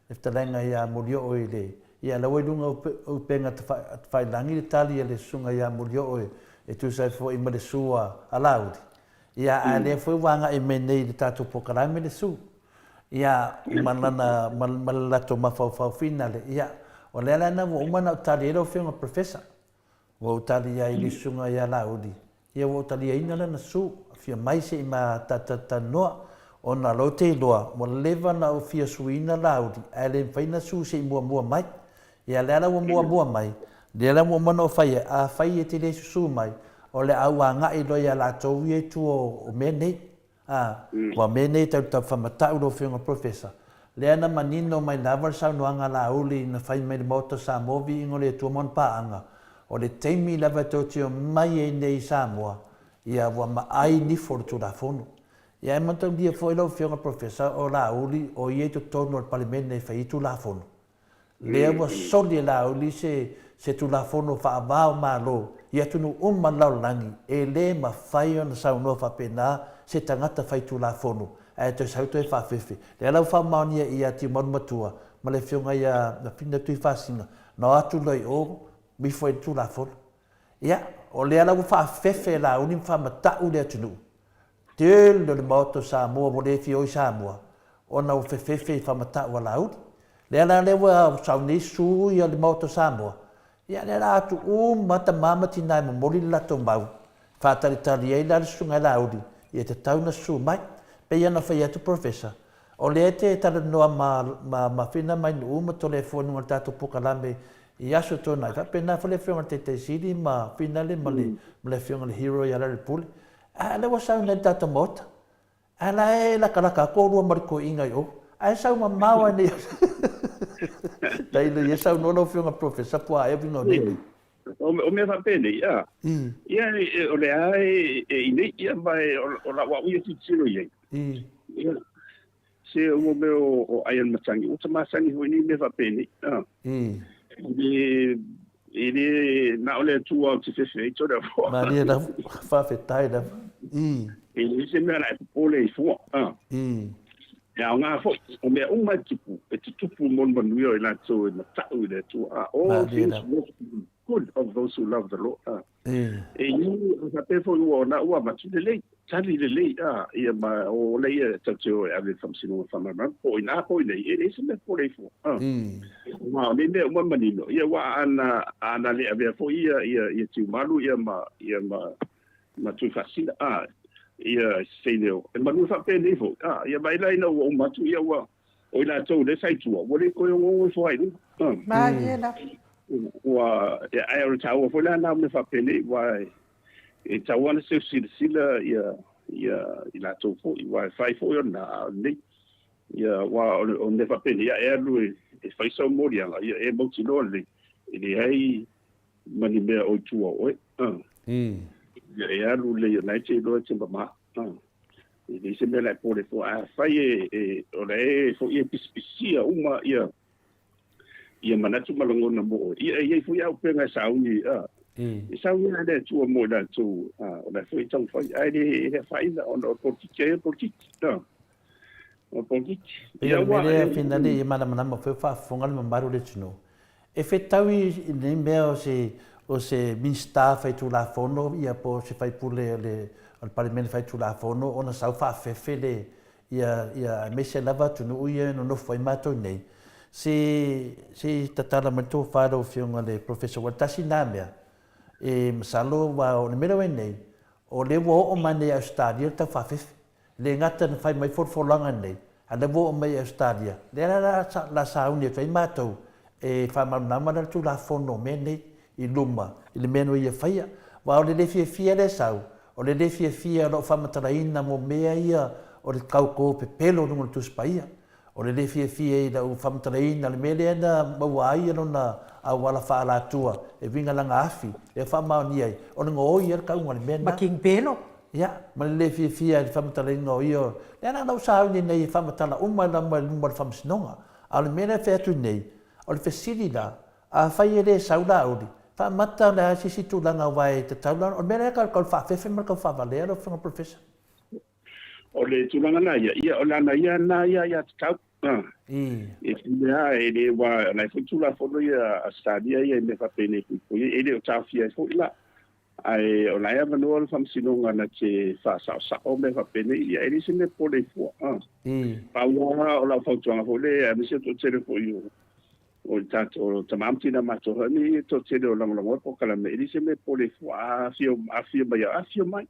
le fetalaiga ia Molioo i le, ia la ua i luga o upega tafailangi le tali a le susuga ia Molioo e, e tusa ai foi ma le su a, a Laauli. Ia, a lea foi ua agai mai nei i le tatou pokalame le su. Ia, ma lana, ma, ma le latou mafaufau finale. Ia, o lea la na ua uma ona ou tali ai lau Afioga Professor. Ua ou tali ai i le susuga ia Laauli. Ia ua ou taliaina lana su, fia mai se i ma talatalanoa, ona lou te iloa, ua leva ona ou fia suiina Laauli, ae le mafai ona su se i muamua mai. Ia lea la ua muamua mai, lea la ua uma ona ou fai ai, afai e te le susu mai, o le a ou agai loa ia latou ia i tua o mea nei. A, ua mea nei tau taufamatau lau Afioga Professor. Lea na manino mai lava le saunoaga a Laauli na fai mai i le Maota o Samoa Viiga o le Atua ma ona paaga, o le taimi lava e toatio mai ai nei i Samoa, ia ua maai nifo o le Tulafono. Ia e mataulia foi lau Afioga Professor o Laauli o ia i totonu o le Palemene e fai ai Tulafono. Lea ua soli e Laauli se se Tulafono faava o Malo i atunuu uma o le lalolagi, e le mafai ona saunoa faapena se tagata fai Tulafono ae toe sau toe faafefe. Lea la ua faamaonia ia Tiumalu Matua ma le Afioga ia Lafina Tuifasina na o atu loa i o mifo ai le Tulafono. Ia, o lea la ua faafefe e Laauli ma faamata'u le atunuu Tele o le Maota o Samoa ua le fia o i Samoa ona ua fefefe i faamata'u a Laauli. Lea la lea ua sau nei su ia le Maota o Samoa, ia lea la atu uma tama ma tina e momoli le latou mau, faatalitali ai la le susuga e Laauli, ia tatau na susu mai. Pei ona fai atu Professor, o lea e te talanoa ma ma ma Whina mai Nu'u ma Toleafoa i luga o le tatou pokalame i aso tuanai, faapena foi le afioga i le Taitaisili ma Finale ma le ma le afioga i le Hero ia Larry Pule. A lea ua sau nei le tatou Maota, a la e lakalaka atu oulua ma le toeaina i o, ae sau mamao lava nei. Tailo ia saunoa lau Afioga Professor po o a ea uiga o nei mea. O mea faapenei, a, ia o lea e i nei, ia ma o lau au ia tilotilo i ai. Ia, se o mea o ai o le matagi, ua ta masani foi nei mea faapenei, a. E E le na o le Atua ou te fefe ai tole fua. Malie lava, faafetai lava. I. E leai se mea la e popole ai fua. A. I. E aoga foi, o mea uma e tupu, e tutupu mo le manuia o i latou e mata'u i le Atua. A. All things work for the good of those who love the Lord. A. E i ai, faapea foi ua ona ua avatu lelei, tali lelei, a, ia ma o lea ia tau te o e ave i le Faamasinoga Faamalamalama, po o ina po o inei, e leai se mea popole ai fua. A. Aua o nei mea uma e manino, ia aua a na, a na le avea foi ia, ia, ia Tiumalu ia ma, ia ma, ma Tuifaasina, a, ia se leo, e manu e faapenei foi, a, ia vaai la ina ua uma atu, ia ua, o i latou lea sa i tua, ua le toe onoono ifo ai i luga. A. Malie lava. Ua, ia, ae o le taua foi la na o mea faapenei, aua e, e tatau lava ona seu silasila ia, ia i latou foi, aua e fai foi o lena, a o lenei. Ia, aua o le, o mea faapenei, a e alu e, e fai sau moliaga, ia e mautinoa lelei, e leai ma ni mea o i tua o oe. A. Ia e alu lelei, o lena e te iloa e te mama. A. E leai se mea la e pole fua. Afai e, e, o la e foi e pisipisia uma ia, ia manatu ma lagona mo oe, ia e i ai foi auupega e sauni, a, e sauni lava le Atua mo i latou, a, o la foi e taumafai, ae le, e le afaina ona o le polokiki ai o le polokiki, a, o le polokiki. Pei o le mea lea Finale ia malamalama foi o faafofoga le mamalu o le atunuu, E fetau i lenei mea o se o se Minisita faitulafono ia po o se faipule o le o le Palemene faitulafono ona sau faafefe le Ia, ia, aemaise lava atunuu ia e nonofo ai matou nei, se, se tatala mai le tofa i lau Afioga i le Professor, aua o le tasi lena mea, e masalo aua o le mea lea ua i ai nei, o lea ua oo mai nei i Ausetalia le taufaafefe. E le gata ina fai mai folafolaga nei, a o lea ua oo mai i Ausetalia, lea la o le a sauni atu ai matou e faamalamalama la le Tulafono o mea nei i luma i le mea na ia faia. Aua o le le fiafia lea e sau, o le le fiafia o lau faamatalaina mo mea ia o le tauto pepelo i luga o le Tusi Paia. O le le fiafia i lau faamatalaina le mea lea na maua ai lona auala faaalatua e uiga lana afi lea faamaonia ai, o le gaoi ia le tauga o le mea lena. Ma King Pelo. Ia, ma le le fiafia i le faamatalaina o ia, lea la na ou sauni nei e faamatala uma lava i luma o le Faamasinoga. A o le mea lea e fai atu nei, o le fesili la, afai e le sau Laauli, faamata o le a se isi tulaga aua e tatau la, o le mea lea e tau faafefe ma le tau faavalea lau Afioga i le Polofesa. O le tulaga la ia, ia o lana ia na ia ia tatau. E pule lava, e le aua o la e foi Tulafono ia a Ausetalia ia i mea faapenei e puipui ai, e le o taofia ai foi la. Ae o la e avanoa le Faamasinoga na te faasaosao mea faapenei, ia e leai se mea pole ai fua. Pau lava o lau fautuaga foi lea, aemaise o le toatele foi o o le tatou tama ma tina matou foi nei, le toatele o lagolago ai polokalame, e leai se mea pole ai fua. A afio mai, afio mai.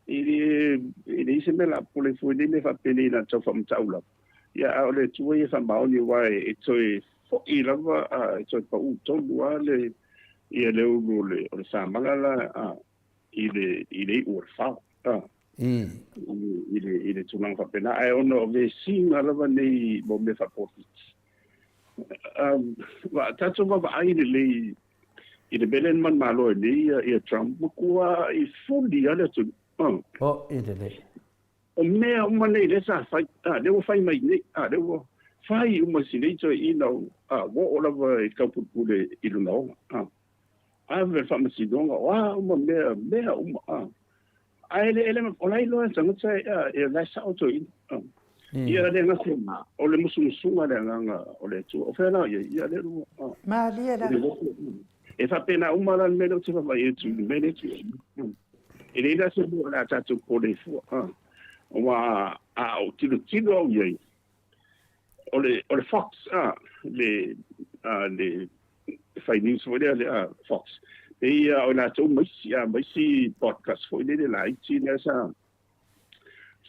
E leai se mea o le a popole fua i nei mea faapenei na tau faamatau lava. Ia, a o le Atua ia e faamaoni aua e toe foi lava, e toe pau tonu lava le, ia le ulu o le, o le samala la i le, i le iu o le fao. I le, i le tulaga faapena. Ae ona o vesiga lava nei mo mea faapolokiki. Um, tatou vaavaai lelei I le mea lea na manumalo ai nei ia Trump, matua i fuli lava le atunuu. Oh. Oh, i lelei. O mea uma nei lea sa fai, ah, lea ua fai mai nei, ah, lea ua fai uma si nei toeaiina, ah, ua oo lava i taupulepule i lona ola. Ah. Ave le faamasinoga, o a uma mea, mea uma. Ah. Ae le ele, o la e iloa e le tagata e la e sao toeaina. Ah. Ia le gata ma, o le musumusuga le agaga o le Atua. O fea la o i ai? Ia le lua. Ah. Malie la. E faapena uma la le mea lea ou te vaavaai atu i le mea lea e tulai mai. E leai la se mea o le a tatou popole ai fua. Ah. Aua a ou tilotilo au i ai, o le, o le Fox, ah, le, ah, le fai news foi lea, le ah, Fox, e ia o latou ma isi, ah, ma isi podcast foi lele laiti lea sa,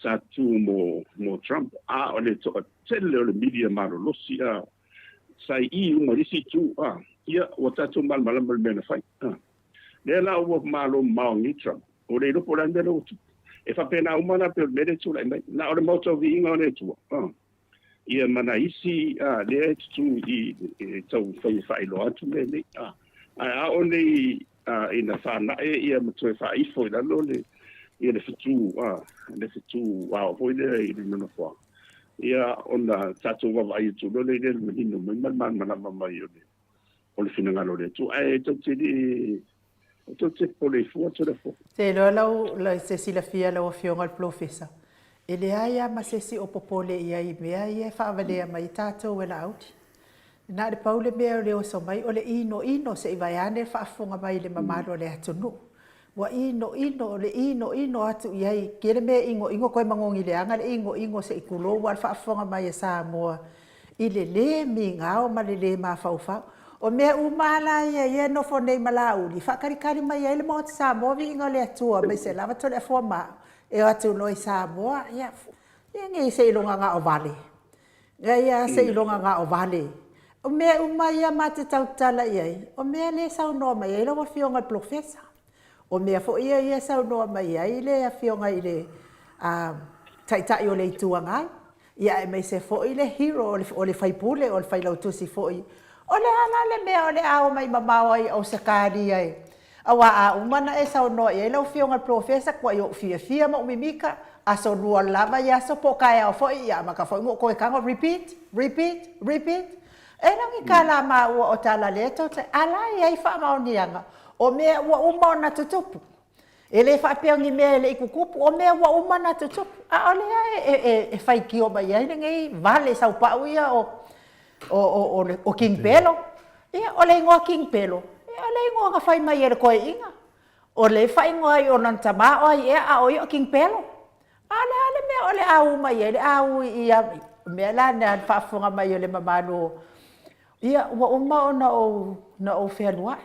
sa tu mo, mo Trump, a o le toatele o le media malolosi, ah, sa i i uma i le isi itu, ah, ia, ua tatou malamalama i le mea na fai, ah. Lea la ua malo mamao nei Trump, Ua le iloa po o le a le mea lea ua tupu. E faapena uma la pei o le mea lea e tulai mai. Na o le Maota o Viiga o le Atua, ia ma nai isi lea e tutū i e tau fai e faailoa atu mea nei. Ae a oo nei ina fanae ia ma toe faaifo i lalo le ia le fetu, le fetu ao foi lea i le nonofoaga, ia ona tatou vaavaai atu loa lea i le manino mai ma le malamalama mai o le o le finagalo o le Atua. Ae tou te le Tou te popole fua Telefo. Te iloa lau se silafia lau Afioga i le Polofesa, e leai lava ma se isi o popole i ai i mea ia e faavalea mai ai tatou e Laauli. Na o le pau le mea o le oso mai o le inoino se i vaeane le faafofoga mai i le mamalu o le atunuu. Ua inoino, o le inoino atu i ai, tele mea e inoino toe magogi leaga le inoino se i tulou lava le faafofoga mai a Samoa i le lē migao ma le lē mafaufau. O mea uma lava la ia ia e nofo nei ma Laauli, e faatalitali mai ai le Maota Samoa, viiga o le Atua, aemaise lava Toleafoa ma au, e o atu loa i Samoa, ia, ia nei seiloga na o vale. Ia, ia seiloga na o vale. O mea uma ia ma te tautala i ai, o mea lea e saunoa mai ai lau Afioga i le Polofesa. O mea foi ia ia e saunoa mai ai le Afioga i le Taitai o le Itu Agai. Ia aemaise foi le hero o le o le faipule o le failautusi foi. O le a la le mea o le a omai mamao ai i Ausetalia e? Aua a uma ona e saunoa i ai lau Afioga i le Polofesa, kuai ou fiafia ma ou mimika, aso lua lava i aso po o taeao foi, ia amata foi ona ou toe tago, repeat, repeat, repeat. E lagi tala maua o tala lea tou te, a la e i ai faamaoniaga o mea ua uma ona tutupu. E le faapea o ni mea e le i tutupu, o mea ua uma ona tutupu. A o lea e, e, e faitio mai ai lenei vale saupau ia o, o, o, o, o King Pelo. Ia, o le igoa King Pelo, ia, o le igoa na fai mai e le toeaina. O le faaigoa ai o lona tama o ai ea, a o ia o King Pelo. A o le a le mea mea o le a u mai ai le a u i ia mea la na faafofoga mai o le mamalu o ia ua uma ona ou na ou fealuai.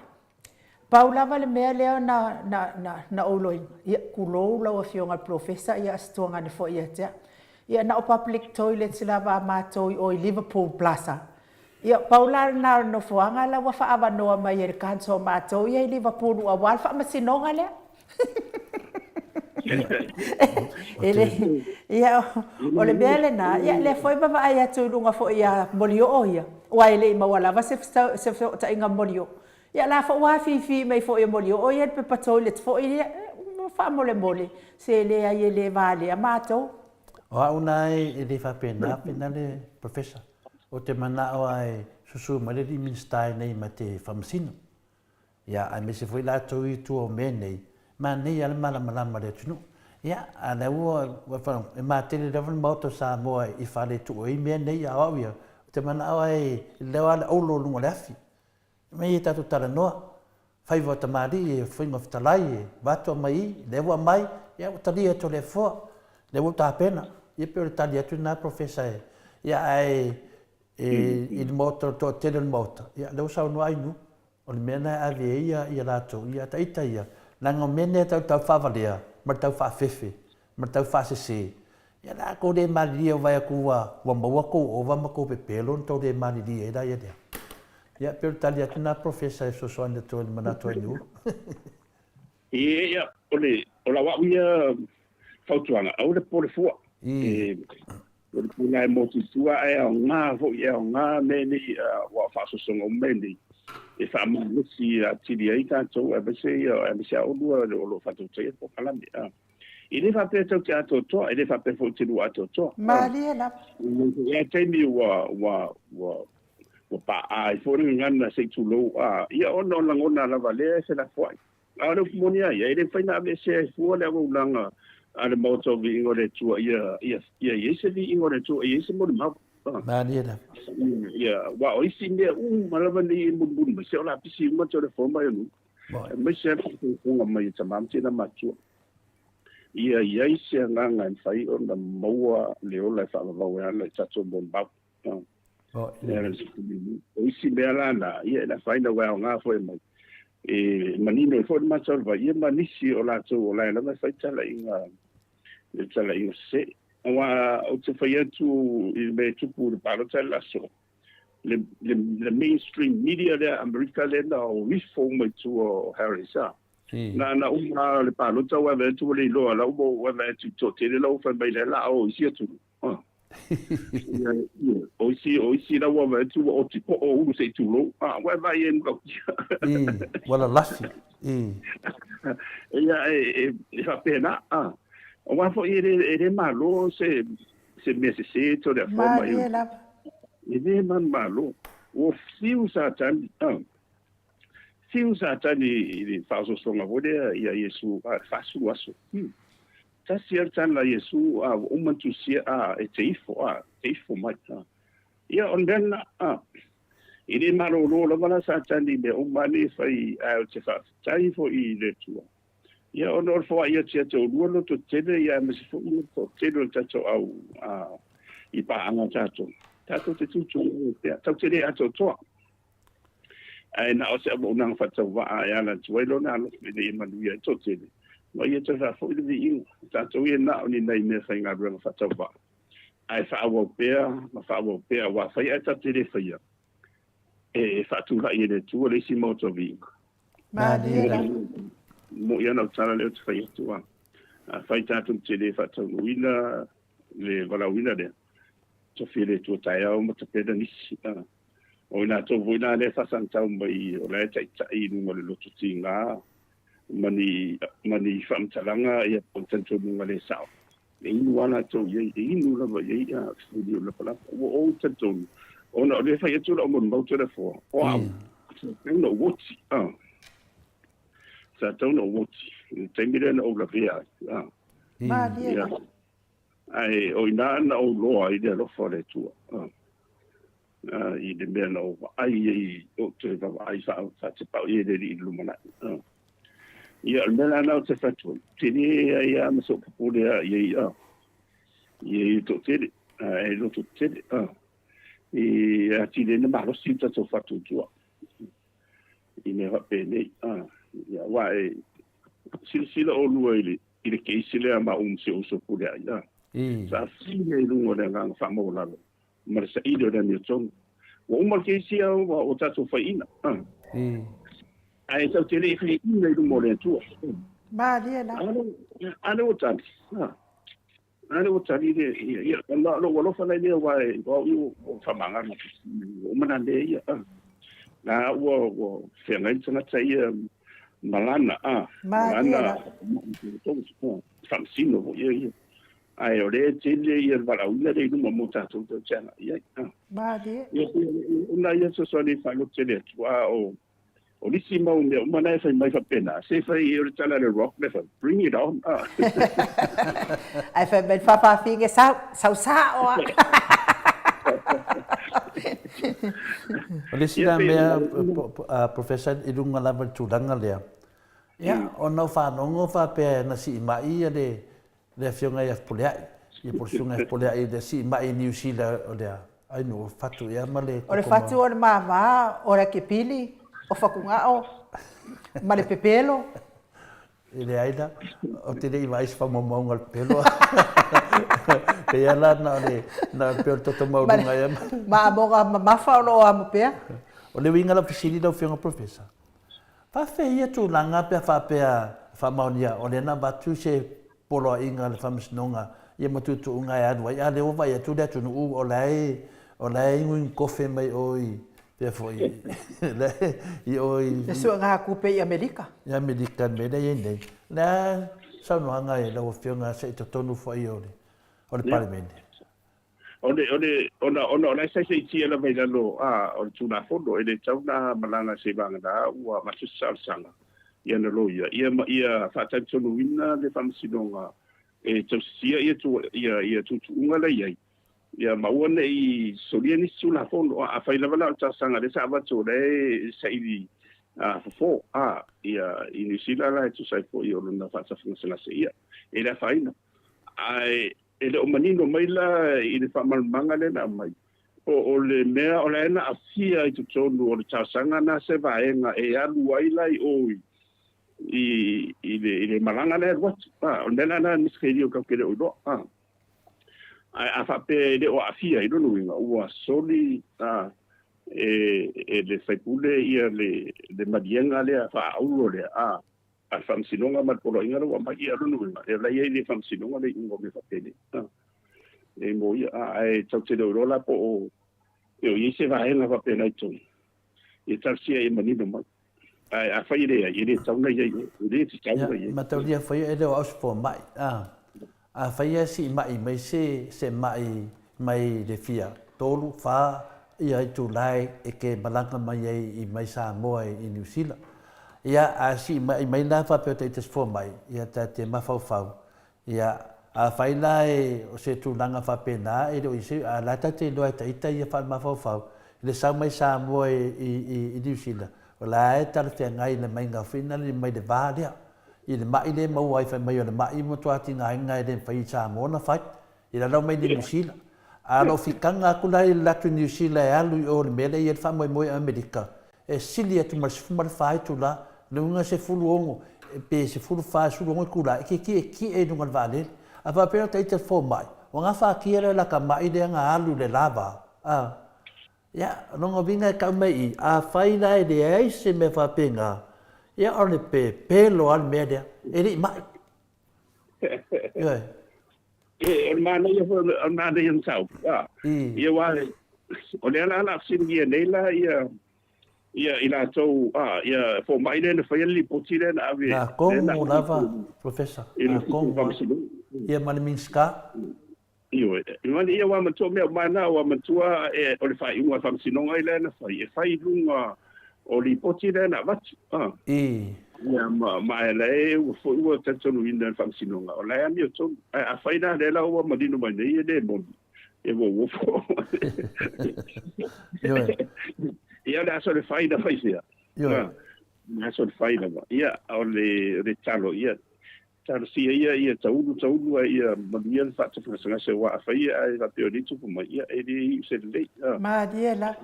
Pau lava le mea lea na na na na ou iloaina, ia tulou lau Afioga i le Polofesa ia a se tuagane foi ia te au. Ia na o public toilets lava a matou i o i Liverpool Plaza. Ia pau la lena o le nofoaga la ua faaavanoa mai e le council a matou ia i Liverpool aua le faamasinoga lea. E le, ia, o le mea lena, ia lea foi vaavaai atu i luga foi ia Molioo ia, aua e le i maua lava se fesootaiga ma Molioo. Ia la foi ua afifi mai foi e Molioo ia le pepa toilet foi ia, faamolemole, se leai e le valea matou. O au na e le faapena finale Professor. Ou te manao lava e susu mai le alii Minisita i nei ma te faamasino. Ia, aemaise foi latou i tua o mea nei, manaia lava le malamalama o le atunuu. Ia, a o lea ua, e matele lava le Maota o Samoa i faletuu ai mea nei, a o au ia, ou te manao lava e leo lava le auro i luga o le afi. Aumai e tatou talanoa, faiva o tamalii e faiga fetalai e avatu aumai i, lea ua aumai, ia ua talia e Toleafoa, lea ua ou tapena. Ia pei o le tali atu lena Professor e, ia ae e, i le Maota, o le toatele o le Maota, ia lea ua saunoa Ainuu, o le mea lena e ave ai ia, ia latou, ia ta ita ia, leaga o mea nei e tau faavalea ma le tau faafefe ma le tau faasese, ia la tou le malilie ua vaai atu ua, ua maua tou ova ma tou pepelo ona tou le malilie ai laia lea. Ia, pei o le tali atu lena Professor e fesoasoani atu ai i le manatu o Ainuu. Ia, o le, o lau au ia fautuaga, aua le popole fua. E, o le puna e motu i tua, ae aoga foi, e aoga mea nei, aua o faaosoosoga uma mea nei, e faamalosi atili ai tatou, aemaise ia, aemaise lava oulua o lo o faatautaia le polokalame. E le faapea tou te atoatoa, e le faapea foi ou te lua atoatoa. Malie lava. E i ai taimi ua, ua, ua, ua pa'a ai foi le gagana se i tulou, a, ia ona o lagona lava lea e felafoai. A o le upu moni a ia, e le mafai ona aveesea ai fua le auaunaga a le Maota o Viiga o le Atua ia, ia, ia i ai se viiga o le Atua, ia i ai se molimau. Malie lava. Ia, aua o isi mea uma lava nei e mulimuli mai, se o lapisi uma telefoni mai o nuu. Aemaise lava le faafogafoga mai a tama ma tina matua. Ia i ai se agaga e mafai ona maua le ola e faavavau ai ala i tatou molimau. O isi mea la na, ia e le afaina ua aoga foi mai. E manino ai foi le matou le vai, ia ma nisi o latou o la e lava e fai talaiga, le talaiga sese. Aua ou te fai atu i le mea e tupu i le palota i le aso, le, le, le mainstream media lea Amerika lea na o ifo uma i tua o Harris, a. Na na uma le palota ua vaai atu ua le iloa la ua vaai atu i toatele la ua fai mai lea la a o isi atunuu. O isi, o isi la ua vaai atu ua oti po'o ulu se i tulou. A, ua e vaai ai matautia. Ua lalafi. Ia, e, e faapena. A, aua foi e le, e le malo se, se mea sesē Toleafoa ma Malie lava. E le manumalo. Ua fiu Satani, a, fiu Satani i le faaosoosoga foi lea ia Iesu, a, le 40 aso. Tasi a le tala a Iesu, a ua uma ona tusia, a, e te ifo, a, te ifo mai, a. Ia, o le mea lena, a. E le malolo lava la Satani i mea uma nei e fai, ae ou te faafetai foi i le Atua. Ia, ona o le foai atu ia te oulua loto tele, ia aemaise foi le toatele o le tatou au, a, i paaga a tatou. Tatou te tutu pea, tatou te le atoatoa. Ae na o se auaunaga faatauvaa e ala atu ai lona alofa ina ia manuia ai toatele, ma ia toe faafoi le viiga. O tatou ia na o ni nai mea faigaluega faatauvaa, ae faaauau pea ma faaauau pea, aua fai ae tatou te le faia, e faatulai e le Atua le isi maota o viiga. Malie lava. Moʻi ana au tala lea ou te fai atu, a afai tatou te le faataunuuina le valaauina lea, tofi e le Atua taeao ma tapena nisi. O i latou foi la lea e faasagatau mai o la e taitai i luga o le loto tiga ma ni, ma ni faamatalaga ia po o talitonuga le sao. E inu lava latou i ai, e inu lava i ai a fesili o lapalapa. Ua ou talitonu, ona o lea e fai atu lau molimau Toleafoa, o au, sa tatau ona ou oti, a. Sa tatau ona ou oti, i le taimi lea na ou lavea ai, a. Malie lava. Ae o ina na ou loa ai le alofa o le Atua, a. I le mea na ou vaai ai, ou te vaavaai faatepau i ai le Alii i le lumanai. Ia, o le mea la lena ou te fai atu ai, tele ai lava ma se ou popole lava i ai. Ia i toatele, e loto tele, i atili ai na malosi le tatou faatuatua i mea faapenei. Ia, aua e silasila ʻolua i le i le keisi lea ma ou ma si ou uso Puleaʻi, a. Sa fili ai i luga o le agaga faamaualalo ma le saili o le amiotonu. Ua uma le keisi a ua tatou faiina, a. Ae tatou te le i faiina i luma o le Atua. Malie la. A lea ua tali, a. A lea ua tali le, ia, ia, ona o lou alofa la lea aua e, o au ia ua faamagalo, ua uma na mea ia, a. La ua, ua feagai le tagata ia ma lana, a, ma lana faamasino foi ia ia. Ae o lea e tele ia le valaauina lea i luma mo tatou tatou te agai i ai, a. Malie. Ia, o nai ia fesoasoani e faalototele atu, a o, O nisi mau mea uma na e fai mai faapena, se fai o le tala a le Rock lea fai, bring it on. Ah. Ae fai mai le faafafine sau, sau sao a. O le isi la mea, Professor, i luga lava i le tulaga lea, ia, ona ou faalogo faapea na siimai ia le, le afioga ia Fepuleai, ia po o le susuga ia Fepuleai i le siimai i Niu Sila o le a? Ai no, o Fatu ea ma le O le Fatu o le mama, o le Akepili, o Fatugao, ma le Pepelo. E leai la, ou te le i vaai i se faamaumauga o le pepelo. Pei lava la na o le, na o le pei o le toto maualuga ea. Ma amoga mamafa o lo o amo pea. O le uiga o lau fesili lau Afioga Professor, faafefea ia tulaga pe a faapea e faamaonia o lea na avatu se poloaiga a le Faamasinoga ia ma tuutuuga e alu ai, a o lea ua vaai atu le atunuu o la e, o la e iguigu kofe mai o i, pea foi, la e, i o i... Le suega tupe i Amerika. I Amerika, le mea lea e i ai nei. O le a saunoaga i lau Afioga se i totonu foi o le, o le Palemene? O le, o le, ona, ona o la e saisaitia lava i lalo, a, o le Tulafono, e le tatau ona malaga seivagana ua avatu se talosaga i ana loia, ia ma ia faatalitonuina le Faamasinoga e tausisia ia, ia, ia tuutuuga la e i ai, ia ma aua ne i solia nisi Tulafono. A, afai lava la o le talosaga lea sa avatu o la e saili a, fofo, a, ia, i Niu Sila la e tusa ai foi o lona faatafagasegase, ia, e le afaina. Ae E le o manino mai la i le faamalamalamaga lea na aumai, po o le mea o la e na aafia i totonu o le talosaga na se vaega e alu ai la i o i, i, le, i le malaga lea e alu atu. A, o le mea la lena Miss Kailio tatou te le o iloa. A, ae a faapea e le o aafia i lona uiga, ua soli a, e, e le faipule ia le, le maliega lea faaauro lea, a, A le Faamasinoga ma le Poloaiga lea ua aumai, ia lona uiga, e la e i ai le Faamasinoga le iuga o mea faapenei. A, e mo ia, a, ae tatou te le o iloa la po o, pe o i ai se vaega faapena i totonu, ia talosia ia manino mai. Ae afai e leai, e le tatau ona i ai, e le tatau ona i ai. Ia, mataulia foi e le o au se fomai, a. Afai e siimai mai se se maʻi mai le fia tolu, fa ia itula e ke malaga mai ai i mai Samoa i Niu Sila. Ia a siimai mai la faapea o taita se fomai, ia ta te mafaufau, ia afai la e o se tulaga faapena e le o i se, a la ta te iloa e taita ia faamafaufau i le sau mai Samoa i i Niu Sila, o la e talafeagai le maiga foi na le mai le va lea. I le maʻi lea e maua ai fai mai o le maʻi ua matua tigaina e le mafai i Samoa ona fai, i lalau mai le Niu Sila. A o lou fitaga atu la i le atu Niu Sila e alu i o i le mea lea e i ai le faamoemoe Amerika, e sili atu ma le 14 itula, le uiga e 16 pe 14, 16 itula e te tietie i luga o le vaalele. A faapea o ita le fomai, ua gafatia lea o lata maʻi lea na alu i le la va, a. Ia, o lona uiga e tau mai i i, afai la e leai se mea faapena, ia o le pepelo lava le mea lea, e le i mai. Ioe. E, o le manaia foi, o le manaia o le mataupu, a, ia aua o lea la o le a fesiligia nei la ia, ia i latou, a, ia fomai lea na faia le lipoti lea na ave, Na tonu lava, Professor, na tonu lava. Ia ma le Minisita. Ioe, mani ia ua matua mea uma na ua matua e o le faaiuga a le Faamasinoga i lea na fai, e fai i luga o lipoti lea na avatu. A. I. Ia ma, ma e la e ua foi ua talitonuina e le Faamasinoga, o la e amiotonu. Ae afai la lea la ua manino mai nei e le moni, ia ua ua fo. Ioe. Ia o le aso o le fai na fai fea. Ioe. O le aso o le fai lava. Ia o le, o le talo, ia. Talosia ia ia taulu taulu ae ia manuia le faatafagasegase aua afai ae faapea o lea e tupu mai, ia e le iu se lelei. Malie lava.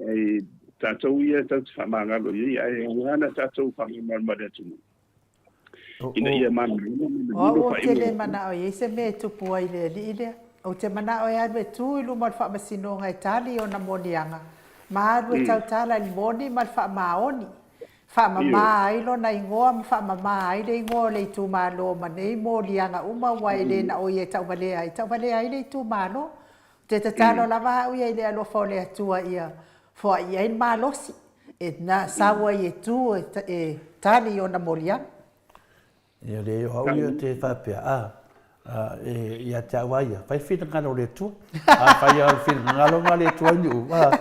Ae tatou ia e tatou te faamagalo i ai, ae aoga ona tatou faamamalu ma le atunuu ina ia malamalama ma O au manino ou te le faaiuga. manao e i ai se mea e tupu ai i le alii lea. Ou te manao e alu e tu i luma o le faamasinoga e tali i ona moniaga, ma alu e tautala i le moni ma le faamaoni. Faamama ai lona igoa ma faamama ai le igoa o le itumalo ma nei moliaga uma aua e le na o ia e tauvalea ai, tauvalea ai le itumalo. Ou te tatalo lava au ia i le alofa o le Atua ia foai ai le malosi e sau ai e tu e tali i ona moliaga. Ia leai o au ia te faapea, a, a, e, ia te au a ia, fai finagalo o le Atua. A fai o le finagalo ma le Atua i nu'u, a,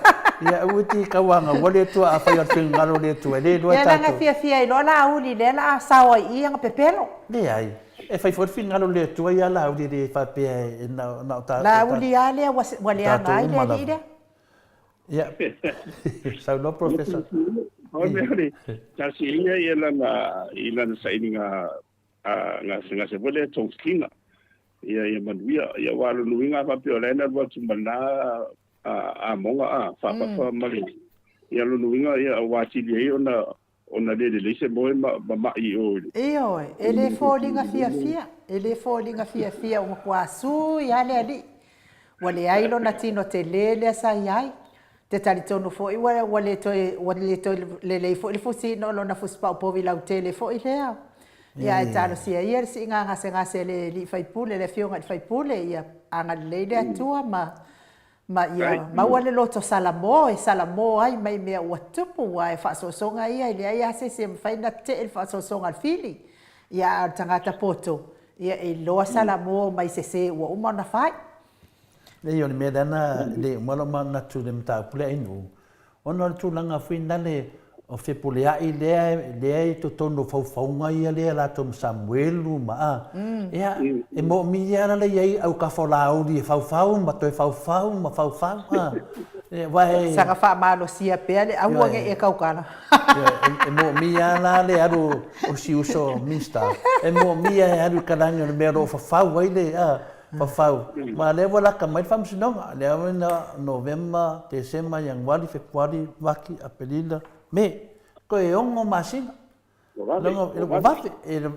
ia aua te kauāgaua le Atua, a fai o le finagalo o le Atua, e le iloa e Ia leaga tatou. e fiafia ai loa Laauli lea la a sao ai i i ana pepelo. Leai, e fai foi le finagalo o le Atua ia Laauli e le faapea e na o, na o ta, Laauli lava lea ua, ua leaga tatou ai le uma alii lava. lea. Ia, saunoa Professor. O le mea o le talosia ia lana i lana sailiga gasegase foi lea togafitiga ia ia manuia. Ia aua o lona uiga a faapea o la e na alu atu ma lena amoga a faapafa ma le ia lona uiga ia ua atili ai ona ona le lelei se moe ma ma'i i o i le Ioe, e le foliga fiafia, e le foliga fiafia ua matua sui lava le alii. Ua leai lona tino tele lea sa i ai. Ou te talitonu foi ua ua le toe ua le toe lelei foi le fusiina o lona fusipau povi lautele foi lea. Ia ae talosia ia le siiga gasegase a le alii faipule, le afioga i le faipule, ia agalelei le Atua ma ma ia maua le loto salamo e salamo ai mai mea ua tupu, aua e faasoasoga ia e leai lava se isi e mafai ona tetee le faasoasoga a le fili. Ia a o le tagata poto, ia e iloa salamo mai sese ua uma ona fai. Leai, o le mea lea na le uma lou manatu i le mataupu lea i nuu, ona o le tulaga foi lale o Fepuleai lea lea i totonu o faufauga ia lea latou ma Samuelu ma a, ia e moomia lava la i ai aukafolauli e faufau ma toe faufau ma faufau a, aua e Saga faamalosia pea le aua ne i e tautala. E moomia lava la le alu o si uso Minista, e moomia e alu i kalagi o le mea o lo o fafau ai le a, Fafau, ma lea ua laka mai le Faamasinoga, lea ua ina Novema, Tesema, Ianuari, Fepuari, Maki, Aperila, Me, toe ono masina. Ua vave,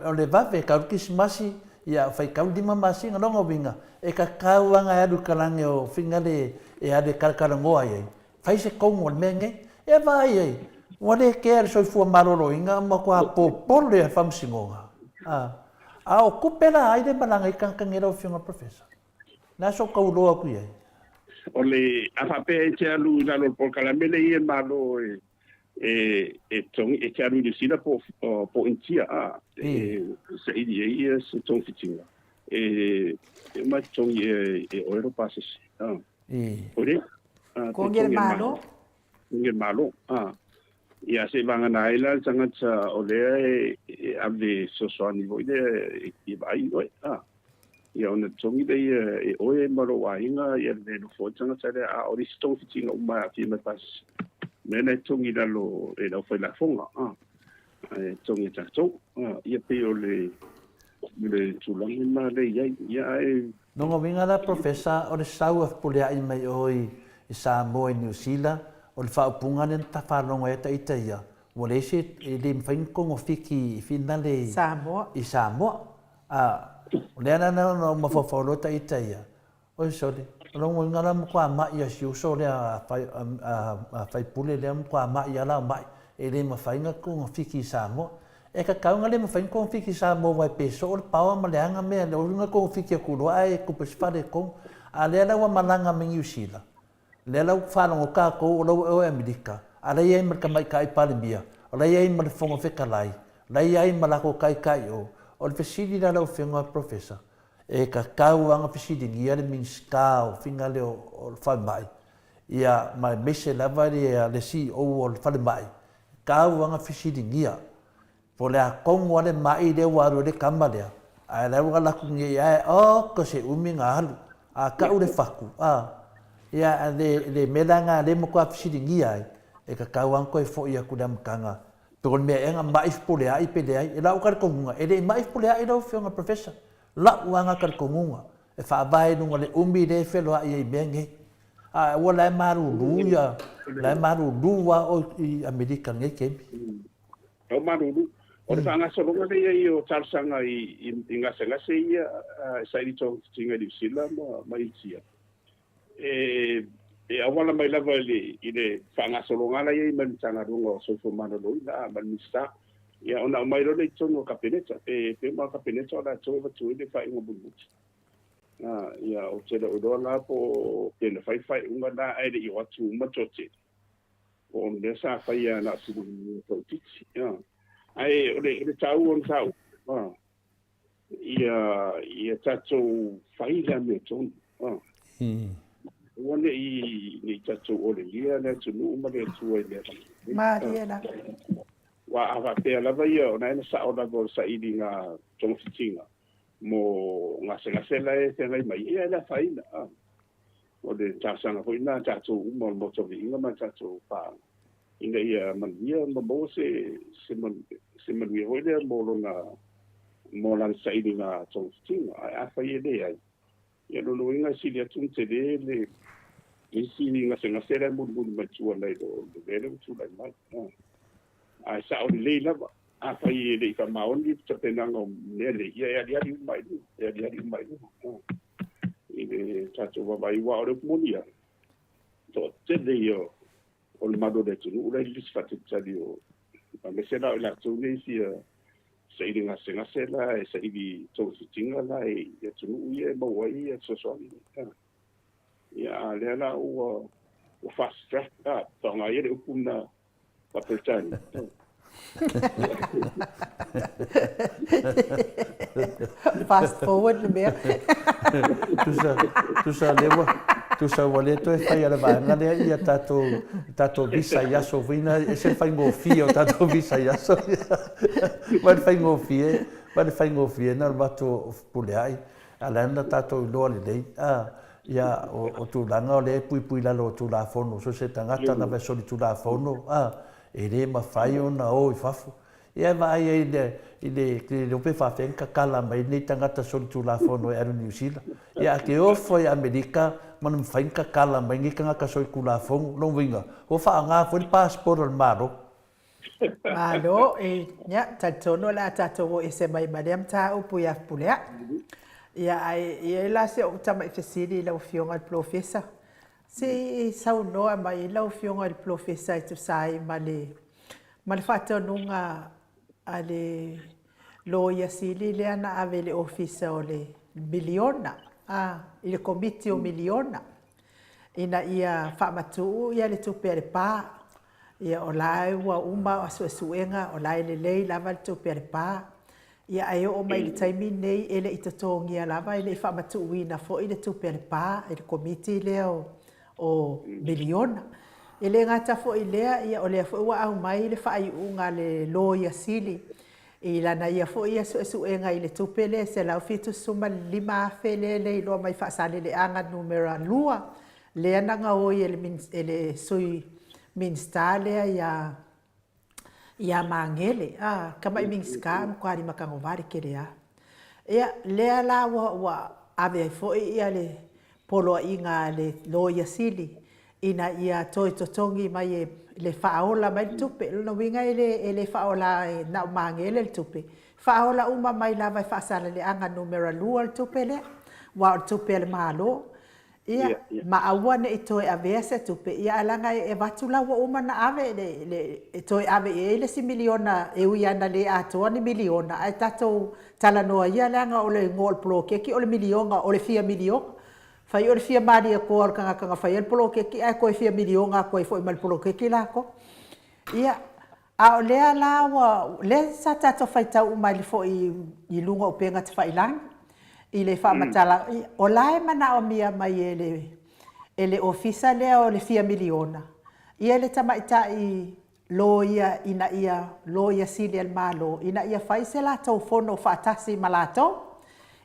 o le vave, e tau le Kerisimasi, ia faitau le lima masina, lona uiga, e tatau lava ona e alu i kalagi o Finale e alu e talatalanoa ai, fai se tonu o le mea lenei. Ia vaai ai, ua le kea le soifua maloloina ma matua popole le Faamasinoga. A o tupe la ai le malaga i tagata nei lau Afioga i le Professor? O le a sou tauloa atu i ai? O le a faapea e te alu i lalo o le polokalame lea i e Malo e e e togi e te alu i Niu Sila po po Initia a e saili ai ia se togafitiga e e uma e togi e e oe lou pasese a o le Togi e le Malo. Togi e le Malo a Ia, seivagana ai la le tagata o lea e ave fesoasoani foi lea e vaai i oe, a. Ia, ona totogi lea e oe ma lou aiga ia le mea e nofo ai le tagata lea, a o le isi togafitiga uma e aafia mai pasese, mea na e totogi i lalo e le aufailafoga, a, ae totogi e tatou. A, ia pei o le le tulaga lena lea e i ai. Ia, ae. Lona uiga la Professor, o le sau a fepuleai mai o i Samoa i Niu Sila, o le faaupuga lea na tafalogo ai ata ita ia, ua leai se, e le mafai ona togafiti i finale i Samoa. A, o lea la na ona ou mafaufau loa ta ita ia, Oi sole, o lona uiga la matua ma'i a si uso lea a faipule lea matua ma'i a la o ma'i, e le mafai ona togafiti i Samoa. E tatau ona le mafai ona togafiti i Samoa aua e pe soo le paoa ma leaga mea, o lona uiga e togafiti atu loa ae tupu ai se faaletonu. A lea la ua malaga mai Niu Sila, lea la ua faalogo tatou o la ua e o i Amerika, a la e i ai ma le Tamaitai Palemia, o la e i ai ma le Fofoga Fetalai, o la e i ai ma latou taitai o. O le fesili la lau Afioga Professor, E tatau lava ona fesiligia le Minisita o Finale o le Falemai, ia, ma aemaise lava le CEO o le falemai, e tatau lava ona fesiligia po o le a tonu lava le mai lea ua alu ai le tama lea, ae la ua alu atu nei ae, oka se umi ona alu, a tau le fatu, a, ia, le mea la lena lea e matua fesiligia ai, e tatau lava ona toe foi atu i le amataga. Pe o le mea ea na ma'i fepulea'i pe leai. I la'u talitonuga, e le i ma'i fepulea'i lau Afioga Professor. La'u lava na talitonuga, e faavae i luga o le umi lea e feloa'i ai i mea nei. A aua la e malulu ia, la e malulu lava oe i Amerika i lenei taimi. Tau malulu. O le faagasologa lea i ai o talosaga i gasegase ia e saili togafitiga i Niu Sila ma Initia, e auala mai lava i le faagasologa la e i ai mai le Matagaluega o Soifua Maloloina ma le Minisita, ia ona aumai loa lea i totonu o le Kapeneta. Pe uma le Kapeneta o latou e avatu ai le faaiuga mulimuli. Ia, ou te le o iloa la po o pe na fai le faaiuga lena ae le i o atu uma le toatele. Po o le mea sa faia na o sina mea toaitiiti. Ae o le taua o le mataupu, ia, ia tatou fai le amiotonu. Aua ne i tatou olelia le atunuu ma le Atua i mea faapenei. Malie lava. Aua a faapea lava ia, o lena e na sao lava o le sailiga togafitiga mo gasegase la e feagai mai, ia e le afaina. O le talosaga foi lena a tatou uma o le Maota o Viiga ma tatou paaga, ina ia manuia ma maua se, se, se manuia foi lea mo lona, mo lana sailiga togafitiga. Ae afai e leai, ia lona uiga e sili atu ona tele le isi gasegase la e mulimuli mai tua nai lo le mea lea ua tulai mai. Ae sao lelei lava, afai e le i faamaoni le tapenaga o mea nei, ia e aliali uma i luga, e aliali uma i luga. I le tatou vaavaai, aua o le upu moni lava, toatele ia o le mamalu o le atunuu la e i le lisi faatalitali o, aemaise la o i latou nei e fia saili gasegase la, e saili togafitiga la i atunuu ia e maua ai fesoasoani. Ia, a o lea la ua fast track, faaaoga ia le upu lena Faa-Peretania. Fast forward le mea. Tusa, tusa lea ua, tusa ua le toe faia le vaega lea ia tatou, tatou visa i aso foi na, e ese le faigofie o tatou visa i aso ia. Vaai le faigofie, vaai le faigofie na o le matou fepuleai, a o la e na tatou iloa lelei, a. Ia, o tulaga o lea e puipui i lalo o Tulafono, so o se tagata lava e solitulafono, a, e le mafai ona o i fafo. Ia e vaai ai i le, i le, le iloa pe faapefea ona tatala mai nei tagata solitulafono e alu i Niu Sila. Ia a te ofo i Amerika ma na mafai ona tatala mai nei tagata solitulafono, lona uiga, ua faaaoga foi le passport a le Malo. Malo, e, ia, talitonu o le a tatou o ese mai ma lea mataupu ia Fepuleai. Ia, ae e i ai la si ou tamai fesili i lau Afioga i le Polofesa. Se i saunoa mai lau Afioga i le Polofesa e tusa ai ma le, ma le faatonuga a le Loia Sili lea na ave i le Ofisa o le Miliona, a, i le Komiti o Miliona, ina ia faamatuu ia le tupe a le pa. Ia o la e ua uma suesuega, o la e lelei lava le tupe a le pa. Ia ae oo mai i le taimi lenei e le i totogia lava, e le i faamatuuina foi le tupe a le pa i le Komiti lea o Miliona. E le gata foi i lea, ia o lea foi ua aumai le faaiuga a le Loia Sili i lana ia foi ia suesuega i le tupe lea e $175,000 lea e le iloa mai Faasaleleaga Numera 2 lea na gaoi e le Sui Minisita lea ia ia Magele, a, tamai Minisita e matua limatagovā le tele a. Ia, lea la ua, ua ave ai foi ia le poloaiga a le Loia Sili ina ia toe totogi mai e le faaola mai le tupe. O lona uiga e le, e le faaola e na o Magele le tupe, faaola uma mai lava e Faasaleleaga Numera 2 le tupe lea, aua o le tupe a le Malo. Ia, ma aua ne i toe avea se tupe, ia ae leaga e avatu la ua uma ona ave le, le, e toe ave i ai le isi miliona e ui lava ina le atoa ni miliona, ae tatou talanoa ia leaga o le igoa o le poloketi o le miliona, o le fia miliona. Fai o le fia malietoa o le tagata na faia le poloketi ae toe fia miliona atu ai foi ma le poloketi latou. Ia, A o lea la ua, lea sa tatou faitau uma ai foi i luga o upega tafailagi i le faamatala, o la e manaomia mai e le, e le ofisa lea o le fia miliona, ia le tamaitai loia ina ia, loia sili a le Malo, ina ia fai se latou fono faatasi ma latou.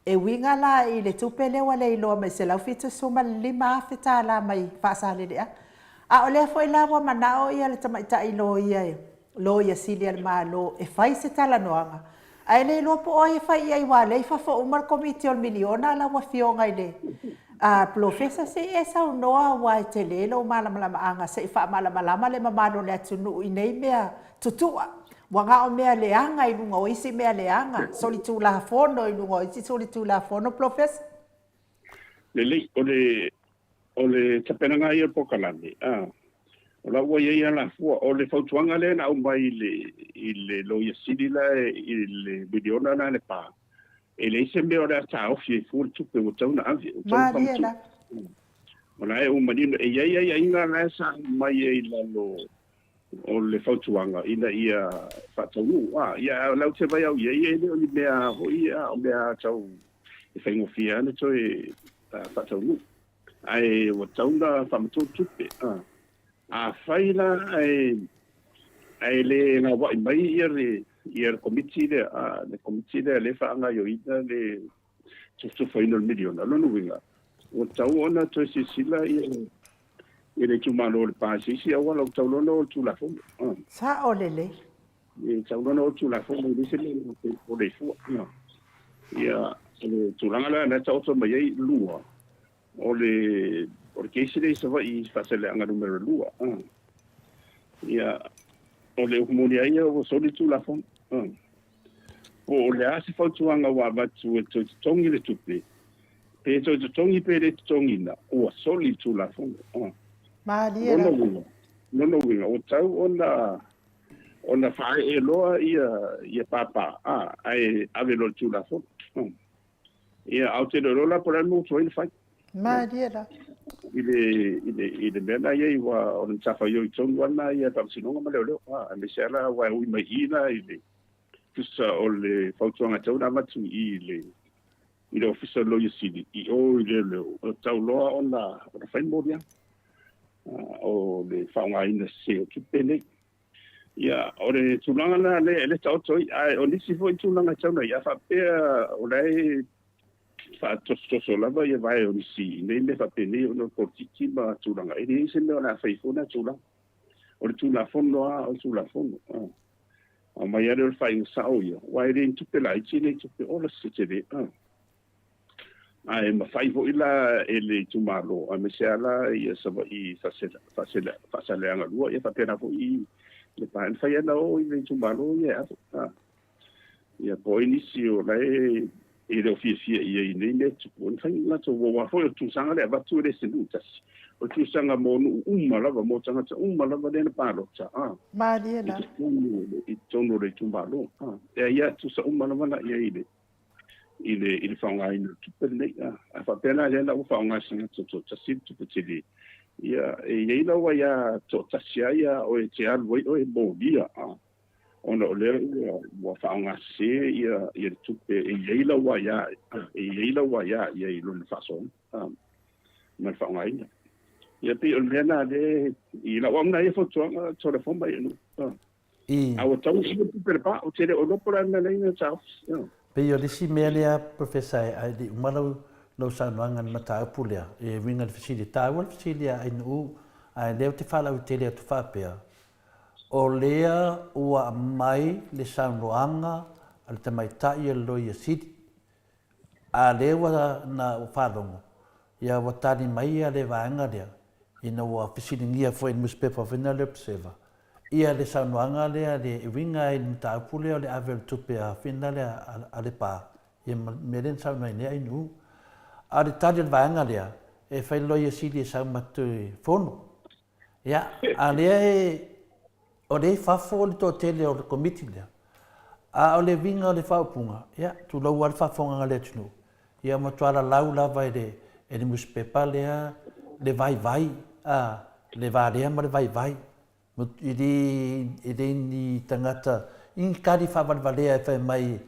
E uiga la i le tupe lea ua leiloa mai $175,000 mai Faasaleleaga. A o lea foi la ua manao ia le tamaitai loia e. Loia Sili a le Malo e fai se talanoaga, ae le iloa po o ai e fai i ai aua o lea e i fafo uma le Komiti o le Miliona lau Afioga i le Polofesa. Se i e saunoa aua e tele lou malamalamaaga se i faamalamalama le mamalu o le atunuu i nei mea tutua. Ua na o mea leaga i luga o isi mea leaga, solitulafono i luga o isi solitulafono, Polofesa. Lelei, o le O le tapenaga ia o le polokalame, a, o la ua i ai alafua. O le fautuaga lea na aumai i le, i le Loia Sili la i le miliona la a Lepa, e leai se mea o le a taofi ai fua le tupe ua tatau ona ave, ua tatau ona Malie faamatuu. la. O la e ua manino, e i ai aiaiga la e sa aumai ai i lalo o le fautuaga ina ia faataunuu, a, ia a o la ou te vaai au i ai, e le o ni mea foi, a o mea tau e faigofie lava ona toe faataunuu. Ae ua tatau ona faamatuu le tupe. Afai la ae ae le gawa'i mai ia le ia le komiti lea, a, le komiti lea lea e faagaioina le tufatufaina o le miliona, o lona uiga, ua tatau ona toe silasila ia ia le itumalo o Lepa i se isi auala, ua tatau loa ona o le Tulafono. Sa'o lelei. E tatau loa ona o le Tulafono, e leai se mea e pole ai fua. Ia, o le tulaga la lea e taoto mai ai lua, o le o le case lea i Savaii i Faasaleleaga numera 2. Ia, o le upu moni lava ia ua soli le Tulafono. Po o le a se fautuaga ua avatu e toe totogi le tupe, pe toe totogi pe le totogiina, ua soli le Tulafono. Malie lava. Lona uiga, lona uiga, ua tatau ona ona faaee loa ia ia pāpā a ae ave loa i le Tulafono. Ia, ae ou te le iloa la po o le a le mea ua tuai ona fai. Malie la. I le, i le, i le mea lena i ai, ua o le matafaioi tonu lava lena ia Faamasinoga ma Leoleo, a, aemaise lava la aua e ui mai i i la i le tusa o le fautuaga e tatau ona avatu i i le, i le Ofisa o le Loia Sili i o i Leoleo, e tatau loa ona, ona fai moliaga o le faaaogaina sese o tupe nei. Ia, o le tulaga lena lea e taoto ai, ae o nisi foi tulaga e tatau ona i ai, a faapea o la e faatosotoso lava ia vae o nisi i nei mea faapenei ona o le polokiki ma tulaga, e leai se mea o le a fai fua lena tulaga. O le Tulafono lava o le Tulafono. Aumai lava lea o le faaiuga sao ia, aua e le ni tupe laiti, e le ni tupe ola se tele. Ae mafai foi la e le itumalo, aemaise lava la ia Savaii Faasaleaga 2, ia faapena foi Lepa, e mafai lava ona o i le itumalo ia e ave. Ia po o ai nisi o la e e le o fiafia i ai i nei mea tupu, e mafai ona latou o, aua foi o le tusaga lea e avatu e le se nuu tasi, o le tusaga mo nuu uma lava, mo tagata uma lava lea na palota Malie la. i totonu o le itumalo. E ai lava tusa uma lava la i ai i le i le i le faaaogaina o le tupe lenei. A, a faapea la lea la ua faaaoga e se tagata toatasi le tupe tele, ia e i ai lau aia toatasi lava ia oe e te alu ai oe e molia, a, ona o lea ua ua faaaoga sese ia ia le tupe e i ai lau aia e i ai lau aia i ai i lona faasoaga a, ma le faaaogaina. Ia pei o le mea lena lea i lau au ia fautuaga telefoni mai e nuu. I. A ua tau ua tupe le pa, ou te le o iloa po o le a le mea la e i ai na taofi. Pei o le isi mea lea Professor ae le i uma lau lau saunoaga i le mataupu lea, e uiga i le fesili, e taua le fesili a Ainuu, ae lea ou te faalautele atu faapea, o lea ua aumai le saunoaga a le tamaitai o le Loia Sili, A lea ua na ua faalogo, ia ua tali mai ia le vaega lea, ina ua fesiligia foi e le nusipepa foi lena o le Observer, ia le saunoaga lea le uiga i le mataupu lea o le ave o le tupe a fina lea a Lepa, ia ma le mea lea na saunoa ai nei Ainuu. A o le tali o le vaega lea, e fai le Loia Sili e sau ma te fono. Ia, a lea e, o lea e i fafo le toatele o le Komiti lea, a o le uiga o le faaupuga, ia, tulou lava le faafofogaga a le atunuu, ia matua lalau lava e le, e le nusipepa lea le vaivai, a, le valea ma le vaivai. E le, e le ni tagata i ni tali faavalevalea e fai mai,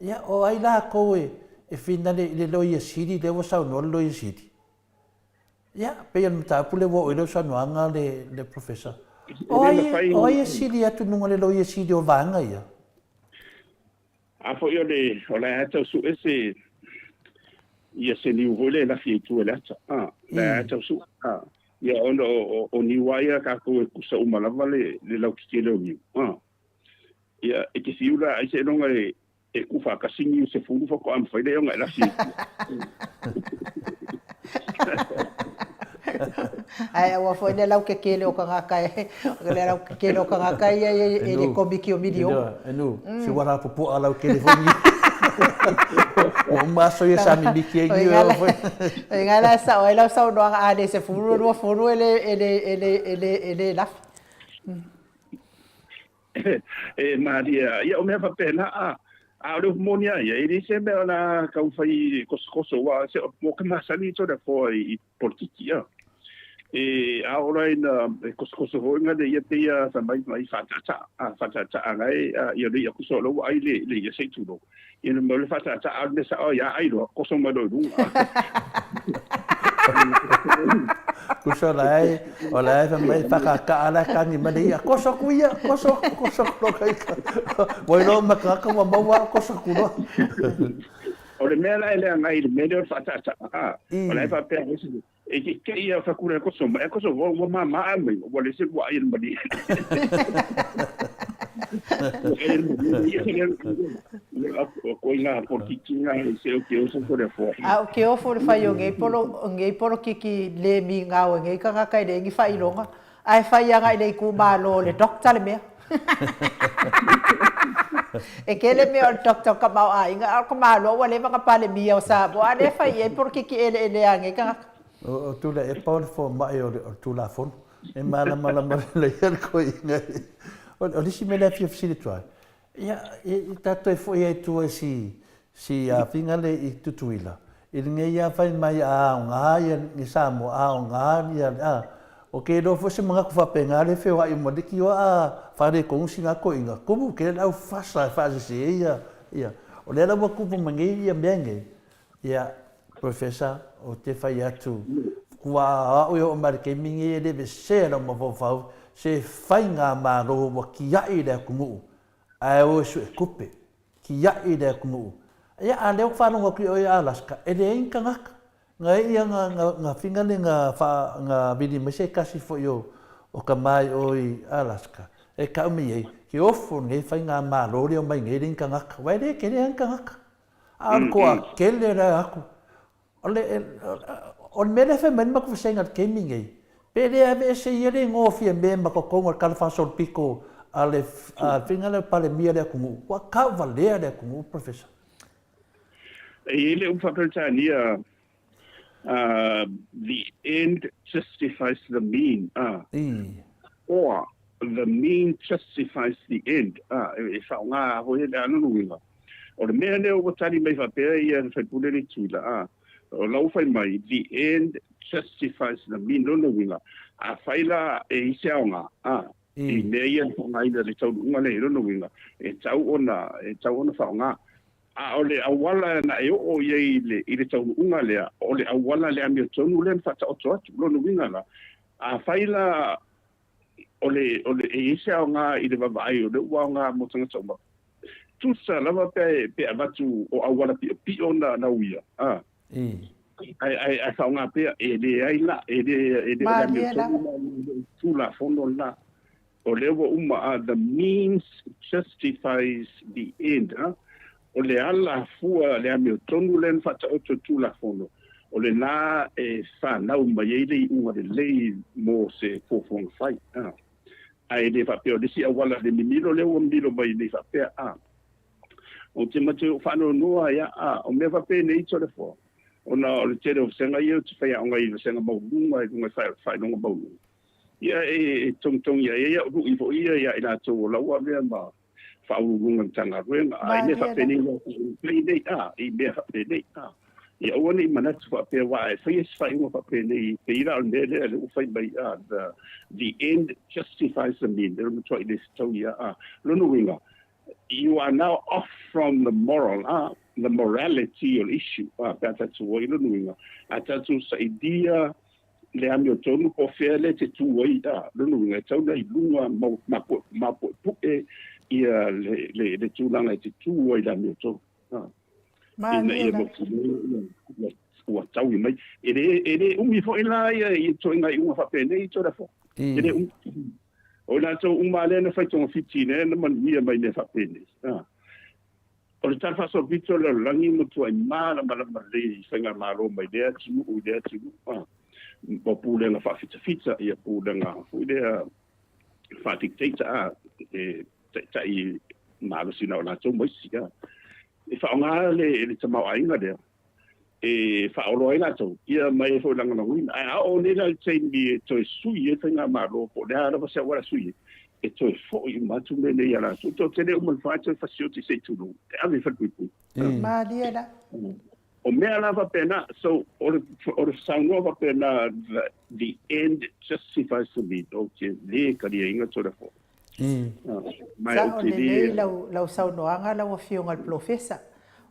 ia, o ai latou e, e finale i le Loia Sili lea ua saunoa le Loia Sili? Ia, pei o le mataupu lea ua oo i lau saunoaga le, le Professor. O ai, o ai e sili atu i luga o le Loia Sili o vaega ia? A foi o le, o la e tau sue se, ia se niu foi lea e lafi ai i tua i le ata. A, la e tau sue. A, ia ona o, o, o niu lava ia a tatou e kusa uma lava le, le lautetele o niu. A. Ia, e te fiu la ai seiloga e e ku faatasi niu sefulu faatoa mafai lea ona e lasi ai tua. Ae aua foi le laukekele o tagata e, le laukekele o tagata ia e le komiki o miliona. E nu, si ua rapopoa laukele foi niu. Ua uma aso ia sa mimiki ai niu e oo foi. O iga la e sao ai lau saunoaga a le sefulu 20 e le, e le, e le, e le, e le lafi. E malie, ia o mea faapena, a, a o le upu moni a ia, e leai se mea o le a taumafai e kosokoso, aua se mo ke masani tole afoa i polokiki, a. E a oo la ina e kosokoso foi nga le ia pei a fai mai mai faataataa, a, faataataa nga e, a, ia le ia koso o la ua ai le, le ia se i tulou. Ia le mea o le faataataa a o le mea sao ia ai loa, koso mai loa i luga. Kusa o la e, o la e fai mai whakaka'a la kani mai le ia, koso ku ia, koso, koso ku loa kai ka. Ua iloa ma tagata ua maua au koso ku loa. O le mea la e leaga ai i le mea lea o le faataataa, a, o la e faapea E ke ke ia whakura koso mai, koso ua ua māmā a mai, ua le se ua ai le malie. Ko i ngā polokiki ngā i se o ke oso ko le afoa. A o ke ofo le fai o ngei polo, ngei polokiki le mi ngao e ngei kangaka i le ngi whailonga, ae fai anga i le ikumalo le doctor le mea. E kele mea o le doctor o ka maoaiga, a o ka malo ua leva na Palemia o Samoa, a lea fai i ai polokiki eleele a ngei kangaka. O tula e pau le fomai o le Tulafono, e malamalama lelei ai le koiga. O le isi mea lea e fia fesili atu ai, ia, i tatou e foi ai i tua i si Si afiga le i Tutuila, i lenei ia fai mai a aoga ia ni Samoa, a aoga ia a, o ke iloa foi se manatu faapena le feoai uma liki oa a faaletonu sina toeaina, tumu tele le au fasa e faasese ai ia, ia. O lea la ua tupu mai nei ia mea nei, ia, Professor, ou te fai atu, kua au e oo mai i le taimi nei e le vesea lau mafaufau se faigamalo ua tiai le atunuu ae o e suetupe. Kiaʻi i le atunuu. Ia, a lea ou te faalogo atu i oe Alaska, e leai ni tagata. Na ia na, na, na finga le na wha, na vili mai se tasi foi o, o ka mai o i Alaska. E kau mai ei, ke ofo nei whai ngā māro leo mai nei le ni tagata. Wai le kele ni tagata. A o le koa kele la aku. O le, o le mea lea e fai mai le matou vasega i le taimi nei, pe le aveese ia le igoa o Fiame ma totonu o le Tala Faasolopito a le faiga lea o le Palemia o le atunuu, ua tauvalea le atunuu, Professor. E i ai le upu faa-Peretania, the end justifies the mean, or the mean justifies the end, e faaaoga foi e le a lona uiga. O le mea lea ua tali mai faapea ia le faipule le Tuila, a, o la ua fai mai, the end justifies the mean, lona uiga, afai la e i se aoga, a, i mea ia e faaaogaina i le taunuuga lea, lona uiga, e tau ona, e tau ona faaaoga. A o le auala na e oo i ai i le, i le taunuuga lea, o le auala le amiotonu lea na faataoto atu. Lona uiga la, afai la o le, o le, e i ai se aoga i le vaavaai o lea ua aoga mo tagata uma, Tusa lava pe, pe avatu o auala piopio na, na uia, a. Ae, ae, ae faaaoga pea, e leai la, e le, e le o le amiotonu la, e le o le Tulafono la. O lea ua uma, a, the means justifies the end, a. O le ala fua le amiotonu lea na faataoto i le Tulafono, o lena e fanau mai ai le iuga lelei mo se fuafuaga fai, a. Ae le faapea o le isi auala le mimilo lea ua mimilo mai nei faapea, a. Ou te mate ou faanoanoa ai, a, o mea faapenei Toleafoa, ona o le tele o vasega ia ou te faiaoga i vasega maualuluga i luga i faailoga maualuluga. Ia e togitogi ai ai au lui foi ia ia i latou o la ua avea ma Faauluuluga Matagaluega, a i mea faapenei loa nei, a, i mea faapenei, a. Ia aua ne i manatu faapea aua e faia se faaiuga faapenei, pei la o le mea lea lea ua fai mai, a, the, the end justifies the mean, lea ua matuai le fetaui ia, a. Lona uiga, you are now off from the moral, a, the morality o le issue, a, pe a tatou o ai, lona uiga, a tatou sailia le amiotonu po o fea lea e te tū ai, a, lona uiga, e tau la i luga mapuepue ia le, le, le tulaga e te tū ai le amiotonu, a, ina ia mautinoa ua taui mai. E le, e le umi foi la ia ituaiga iuga faapenei, Toleafoa. E le umi. O i latou uma lava lea na fai togafiti lea na manuia mai mea faapenei. O le Tala Faasolopito o le lalolagi e matuai malamalama lelei i faigamalo mai lea atunuu i lea atunuu, o pulega faafitafita, ia pulega foi lea faa-dictator, e taitai malosi na o latou ma isi. E faaaoga le tamaoaiga lea e faaoloa ai latou, ia ma e foi lagolagoina. Ae a oo nei la i le taimi e toe sui ai faigamalo, po o le a lava se auala sui ai, e toe foi uma atu mea nei ia latou. Toatele uma le fa toe fasioti se i tulou, e ave i falepuipui. Malie la. O mea la faapena, so o le, o le saunoa faapena, the end justifies the means, ou te le taliaina Tulafono. Mai ou te lelei lau saunoaga lau Afioga i le Polofesa,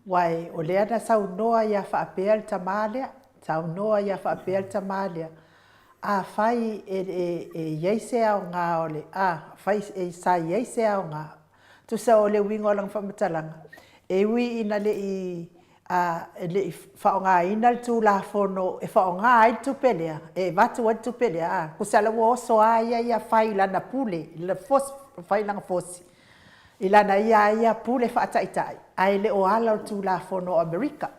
aua o lea na saunoa ai lava faapea le tama lea, saunoa ai lava faapea le tama lea, afai e i ai se aoga o le, afai sa i ai se aoga, tusa o le uiga o lana faamatalaga, e ui ina le i a e le i faaaogaina le Tulafono e faaaoga ai le tupe lea, e avatu ai le tupe lea, a, tusa la ua oso lava ia ia fai i lana pule, i lana fosi, fai lana fosi, i lana ia ia pule faataitai, ae le o ala o le Tulafono o Amerika.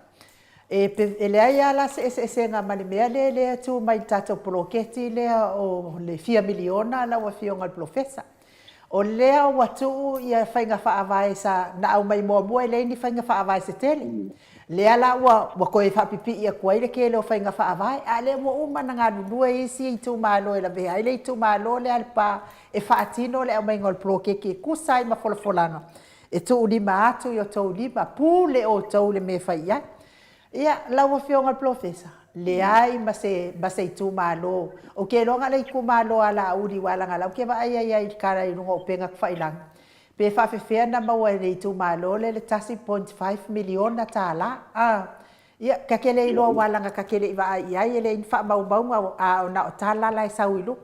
E, e leai lava la se eseesega ma le mea lea lea e tu mai i le tatou poloketi lea o le fia miliona lau Afioga i le Polofesa. O lea ua tuu ia faiga faavae sa na aumai muamua e leai ni faiga faavae se tele. Lea la ua ua toe faapipii atu ai le tele o faiga faavae, a lea ua uma ona galulue isi itumalo e lavea ai le itumalo lea a Lepa e faatino le aumaiga o le poloketi e tusa ai ma folafolaga e tuulima atu i outou lima, pule outou i le mea e fai i ai. Ia, lau Afioga i le Polofesa, leai ma se, ma se itumalo. Ou te iloa na o le itumalo a Laauli aua leaga o la ou te vaai ai lava i le tala i luga o upega tafailagi, pe faapefea ona maua e le itumalo lea le $1.5 miliona. A, ia, ta te le iloa aua leaga ta te le i vaai i ai, e leai ni faamaumauga, a o na o tala la e sau i luga.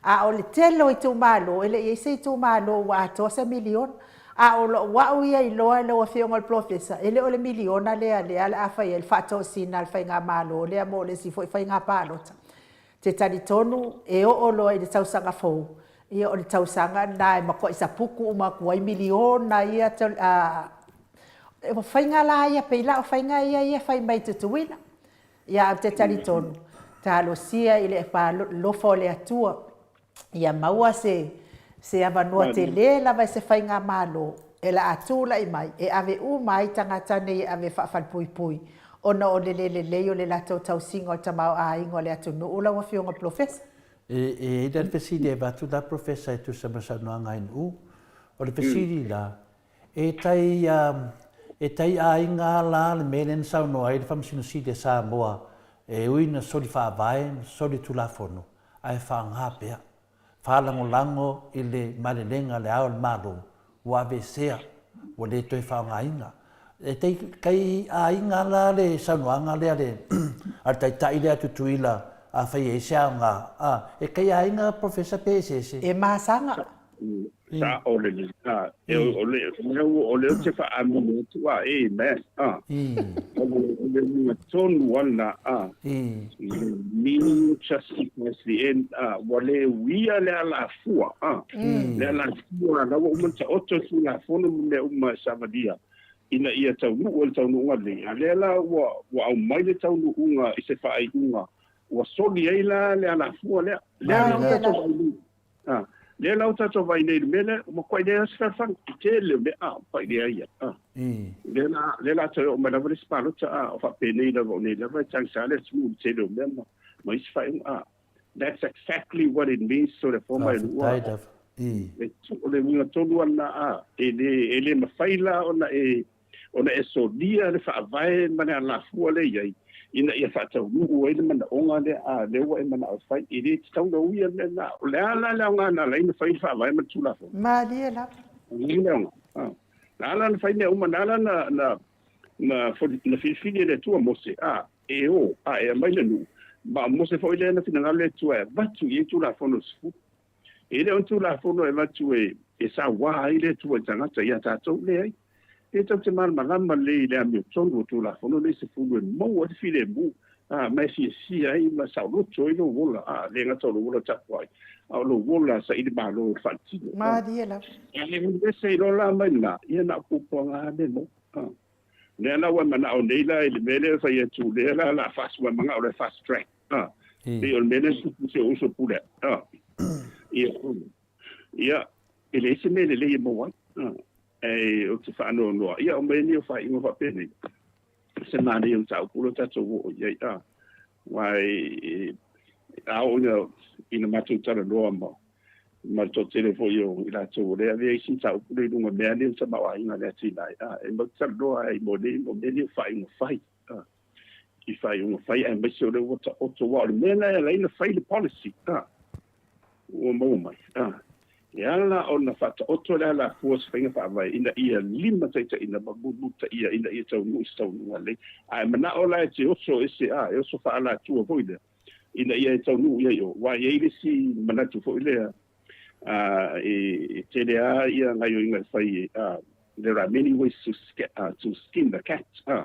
A o le tele o itumalo, e le i i ai se itumalo ua atoa se miliona. A o lou au ia iloa lau Afioga i le Polofesa, e le o le miliona lea lea o le a fai ai le faatosina a le faigamalo lea mo le isi foi faiga palota. Ou te talitonu e oo loa i le tausaga fou, ia o le tausaga lena e matuai saputu uma atu ai miliona ia. O faiga la ia, pei la o faiga ia ia e fai mai Tutuila. Ia ae ou te talitonu, talosia i le alofa o le Atua ia maua se se avanoa tele lava e se faigamalo e la a tulai mai e ave uma ai tagata nei e ave faafalepuipui ona o le le lelei o le latou tausiga o le tamaoaiga o le atunuu lau Afioga Polofesa. E i ai la le fesili e avatu la Professor e tusa ma saunoaga a NU. O le fesili la, E tai, e tai aiga la le mea lea na saunoa ai le Faamasino Sili a Samoa, e ui na soli faavae, na soli Tulafono, ae faaaoga pea. Faalagolago i le malelega a Le Ao o le Malo, ua aveesea, ua le toe faaaogaina. E tai, tai aiga la le saunoaga lea a le, a le Taitai lea a Tutuila, afai e i ai se aoga, a, e tai aiga Professor pe eseese? E masaga. Sao lelei. A, e o le mea ua o lea ou te faaamini atu a, amen. A, o le o le uiga tonu ana a, the mean justifies the end. A, ua le uia le alafua a, le alafua la ua uma ona taoto le Tulafono ma mea uma e savalia ina ia taunuu ai le taunuuga lenei. A lea la ua ua aumai le taunuuga i se faaiuga ua soli ai la le alafua lea. Lea la ua tatou vaai nei. A, lea la ua tatou vaai nei i le mea lea, ua matuai leai lava se fealofani, i tele o mea, a, matuai leai lava. A, lea la, lea la toe oo mai lava le isi palota, a, o faapenei lava, o nei lava e tagisa le atunuu i le tele o mea ma, ma isi faaiuga, a. That's exactly what it means to le foma e lua. Faafetai lava. Le, o le uiga tonu lava lena, a, e le, e le mafai la ona e, ona e solia le faavae ma le alafua lea e i ai, ina ia faataunuu ai le manaoga lea, a lea ua e manao e fai. E le tatau ona uia le mea lena. O le a la le aoga na ala ai ona fai le faavae ma le Tulafono? Malie lava. O le a le aoga? A. Na ala ona fai mea uma, na ala na, na, na, na filifili e le Atua Mose, a, e o, a, e aumai le nuu, ma o Mose foi lea na finagalo le Atua e avatu i ai Tulafono Sefulu. E le o ni Tulafono e avatu e sauā ai le Atua i tagata ia tatou, leai. E tatou te malamalama lelei i le amiotonu o Tulafono nei sefulu e maua ai le filemu. A, ma e fiafia ai ma saoloto ai lou ola, a, le gata o lou ola tapuai, a o lou ola saili malo i le faaletino. Malie lava. A e ese ai loa la mai lena, ia na o puapuaga lava le maua. A, lea la ua e manao nei la i le mea lea e fai atu, lea la o le a fast, ua e manao o le fast track, a, pei o le mea lea e tupu i si ou uso Pule, a, ia, ia, e leai se mea lelei e maua ai, a, ae ou te faanoanoa, ia o mea nei o faaiuga faapenei, se manaia o mataupu lea tatou oo i ai, a, aua e, a oo ina, ina matou talanoa ma, ma le toatele foi o i latou o lea e avea isi mataupu lea i luga mea nei o le tamaoaiga le atinae, a, e matou te talanoa ai mo nei, mo mea nei o faaiuga fai, a, i faaiuga fai aemaise o lea ua taoto, aua o le mea lena e ala ai ona fai le policy, a. ua maua mai. A, e ala ona faataoto le alafua o se faiga faavae ina ia limataitaiina ma mulimulitaia ina ia taunuu i se taunuuga lelei. A e manao la e te oso ese, a, e oso faaalatua foi lea, ina ia e taunuu i ai o, aua e i ai le isi manatu foi lea, a, e, e tele lava ia gaioiga e fai e, a, there are many ways to, to skin the cat, a.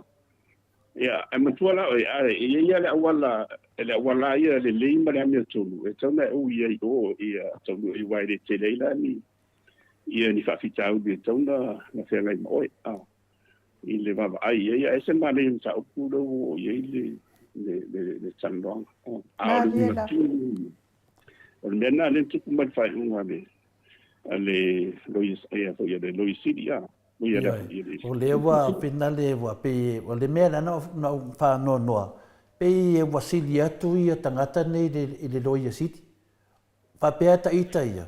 Ia, ae matua la oe, ae e i ai lava le auala, le auala lava ia lelei ma le amiotonu, e tatau ona e ui ai i o, ia taunuu ai, aua e le tele ai la ni, ia ni faafitauli e tatau ona na feagai ma oe, a, i le vaavaai i ai, ae ese le manaia o le mataupu lea ua oo i ai le, le, le, le talanoaga. A, a o le Malie uiga lava. tonu, o le mea lena lea na tupu mai i le faaiuga a le, a le Loia, ia foi a le Loia Sili, a. Ioe, o lea ua finale ua pei o le mea lea na ou faanoanoa, pei ua sili atu ia tagata nei i le Loia Sili. Faapea ta ita ia,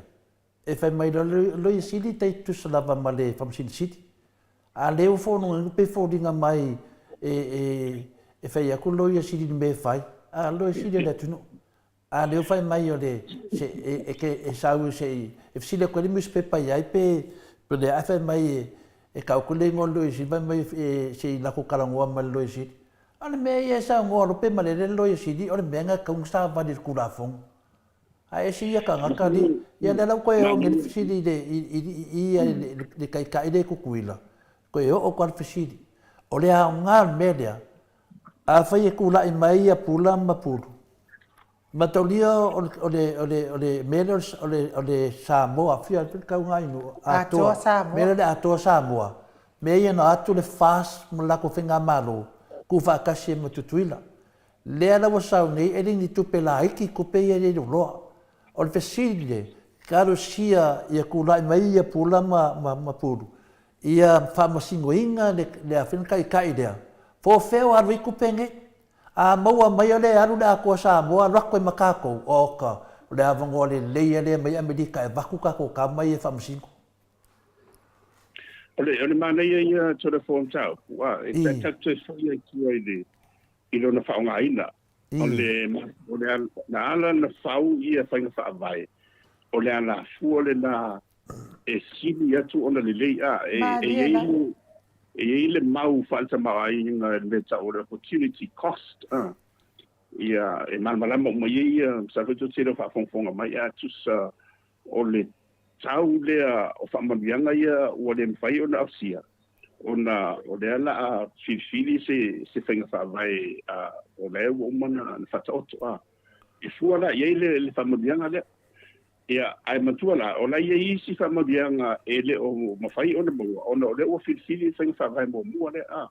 e fai mai loa le Loia Sili tai tutusa lava ma le Faamasino Sili. A lea ua foliga pei foliga mai e fai atu le Loia Sili i le mea e fai, a o le Loia Sili o le atunuu. A lea ua fai mai o le se e e ke e sau se i e fesili atu ai le nusipepa iai pe pe le ae fai mai e e tau atu le igoa o le Loia Sili fai mai e se i latou talanoa ma le Loia Sili. A o le mea ia e saunoa loa pe malele le Loia Sili o le mea na e tatau ona savali i le Tulafono. Ae ese ia tagata alii. Ia lea la ua toe oo nei le fesili i le i i i le le Taitai lea i Tutuila, toe oo atu lava le fesili. O le aoga o le mea lea, Afai e tulai mai ia Pula ma Pulu, mataulia o le, o le, o le, o le mea lea o le, o le Samoa, fia le tauga i nuu, Atoa Atoa, Samoa. mea lea o le Atoa Samoa, mea ia na o atu le FAST ma le latou faigamalo, tuufaatasi ai ma Tutuila. Lea la ua sau nei, e le ni tupe laiti tupe ia e le iloa. O le fesili le, talosia ia tulai mai ia Pula ma, ma, ma Pulu, Ia faamasinoina le le afioga taitai lea, po o fea o alu ai tupe nei. A maua mai o lea e alu le Atoa Samoa alu atu ai ma tatou, oka, o le avanoa lelei lea mai Amerika e avatu tatou tama ia e faamasino. O le, o le manaia ia Telefon Tau, a, e tatou toe foi ai tua i le, i lona faaaogaina. O le, o le, na ala na fau ia faiga faavae, o le alafua lena e sili atu ona lelei, a, e, e i ai le, e i ai le mau faaletamaoaiga i le mea tau o le opportunity cost, a, ia, e malamalama uma i ai ia, masalo foi tou te le o faafogafoga mai, a tusa o le tau lea o faamanuiaga ia ua le mafai ona ausia, ona o lea la a filifili se, se faiga faavae a, o lea ua uma ona faataoto, a, e fua la i ai le, le faamanuiaga lea. Ia, ae matua la, o la e i ai isi faamanuiaga e le o mafai ona maua, ona o lea ua filifili le faiga faavae muamua lea, a.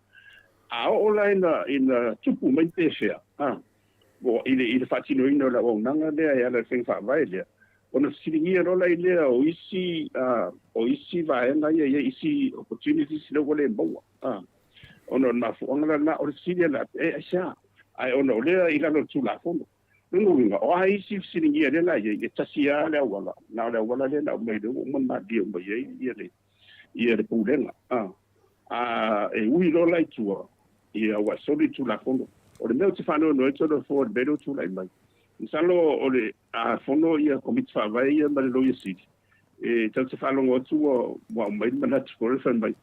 A oo la ina, ina tupu mai pefea, a, i le, i le faatinoina o le auaunaga lea e ala i le faiga faavae lea, ona fesiligia loa la i lea o isi, a, o isi vaega ia e i ai isi opportunities lea ua le maua, a. Ona o le mafuaaga la lena, o le fesili lea, e aisea? Ae ona o lea i lalo o le Tulafono. Lona uiga, o a isi fesiligia lea la i ai, e tasi lava le auala, na o le auala lea na aumai lea ua uma ona malilie uma i ai ia le, ia le Pulega. A, a e ui loa la i tua, ia ua soli le Tulafono. O le mea ou te faanoanoa ai Tolofoa i le mea lea ua tulai mai, masalo o le a fono ia Komiti Faavae ia ma le Loia Sili, E tatou te faalogo atu ua ua aumai le manatu foi lea fai mai,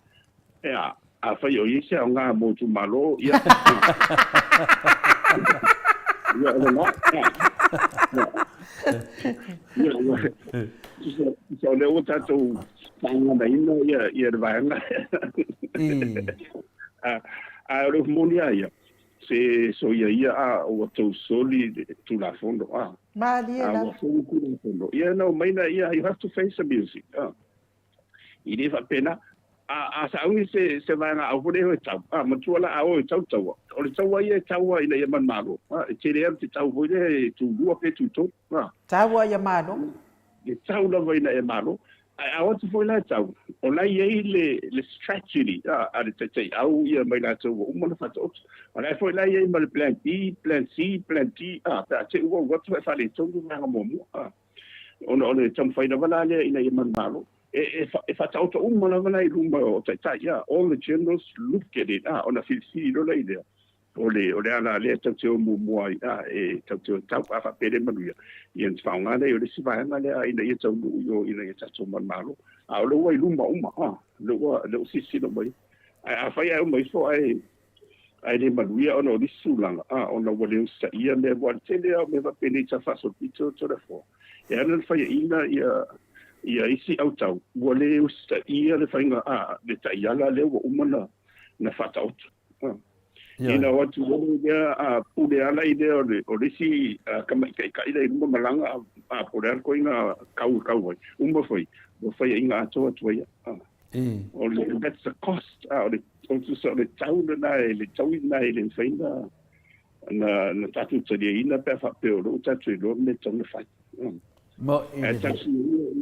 e a, afai o i ai se aoga mo itumalo, ia, ia, o lena, ia, ia, ua, tusa, tusa o lea ua tatou faaganaina ia, ia le vaega. A, a o le upu moni lava ia, Se soia ia a ua tou soli le Tulafono a. Malie A ua lava. fou le Tulafono. Ia na omai na ia, you have to face the music a. I le faapena. A, a sauni se, se vaega au foi lea e tau, a, matua la a o e tau taua. O le taua ia e taua ina ia manumalo. A, e tele alu te tau foi lea e tulua pe tutolu. A. Taua ia malo. E tau lava ina ia malo. Ae a o atu foi la e tau, o la e i ai le, le strategy a, a le taitaiau ia ma i latou ua uma ona faataoto. O la e foi la e i ai ma le plan B, plan C, plan D, a, pe a te i ua alu atu ae faaletonu le vaega muamua, a. Ona o le taumafai lava la lea ina ia manumalo, e, e, e faataoto uma lava la i luma o taitai, a, all the generals look at it, a, ona filifili loa la i lea, O le, o le ala lea tatou te o muamua ai, a, e tatou te o tau, a faapea le manuia, ia ona faaaoga lea o le isi vaega lea ina ia taunuu i o ina ia tatou manumalo. A o lea ua i luma uma, a, lea ua, lea ua silasila uma i ai. Ae afai ae uma ifo ae, ae le manuia ona o nisi tulaga, a, ona ua le usitaia mea, aua o le tele lava o mea faapenei sa faasolopito Toleafoa, e ala ona faiaina ia, ia isi autau, ua le usitaia le faiga, a, le taiala lea ua uma ona, na faataoto. Ina o atu loa lea a pule ala i lea o le o le isi tamaitaitai la i luma malaga a pule ala koina kau e kau ai. Uma foi, ua faiaina atoa atu ai. O le that's the cost a o le o tusa o le tau lena e le taui lena e le mafai na na na tatou taliaina pe a faapea o lea ua tatou iloa le mea e tatau ona fai. Mo i Ae le. tasi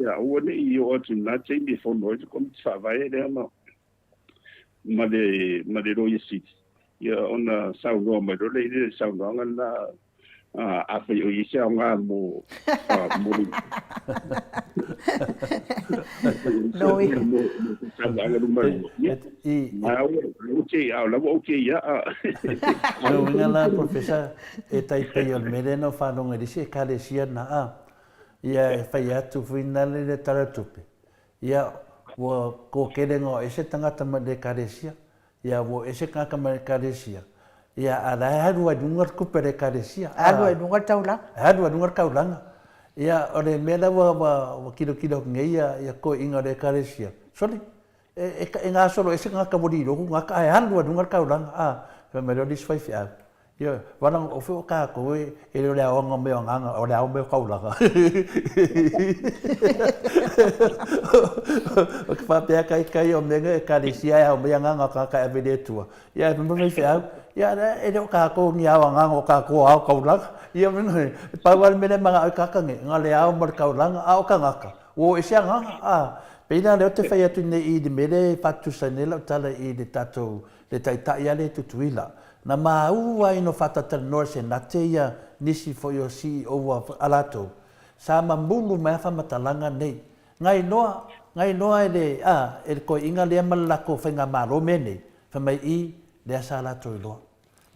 ia aua ne i oo atu i lena taimi e fono ai le Komiti Faavae lea ma ma le ma le Loia Sili, ia ona saunoa mai loa lea i le saunoaga lena, afai o i ai se aoga mo mo le Noi. mo se saunoaga luma luma. Ia, ma ua okay, a o la ua okay ia. O le uiga la, Professor, e tai pei o le mea lea na ou faalogo i le isi Ekalesia na, a, ia e fai atu foi nale le Tala o le Tupe, Ia, ua kokele nga o ese tagata mai le Ekalesia, ia ua ese tagata mai le Ekalesia, ia a la e alu ai luga le tupe a le Ekalesia. Alu ai luga le taulaga. Alu ai luga le taulaga. Ia, o le mea la ua, ua, ua kilokilo atu nei ia, ia toeaiina o le Ekalesia, sole, e, e, e gasolo ese tagata ua liloku tagata ae alu ai luga le taulaga, a, fai mai loa le isi faifeau, Ioe, wala o fea o kākou e, e le o le aoga mai o agaga, o le ao mai o kaulaga. O ke faapea kai kai o mea e ekalesia e ao mai agaga o kāka e ave i le Atua. Ia, e mai faifeau, ia, e le o kākou ni ao agaga o kākou ao kaulaga. Ia, e pau lava le mea lea e manao ai kāka nei, na le ao ma le kaulaga, a o tagata, ua o ese agaga, a. Pei la lea ou te fai atu nei i le mea lea e faatutusa ai nei lau tala i le tatou le taitai lava lea i Tutuila. Na maua ai no faatatalanoa i le Senate ia nisi foi o CEO a latou, sa mamulu mai a faamatalaga nei. Ngai noa, ngai noa e le, a, e le toeaiina lea ma le latou faigamalo mea nei, fai mai i, lea sa latou iloa.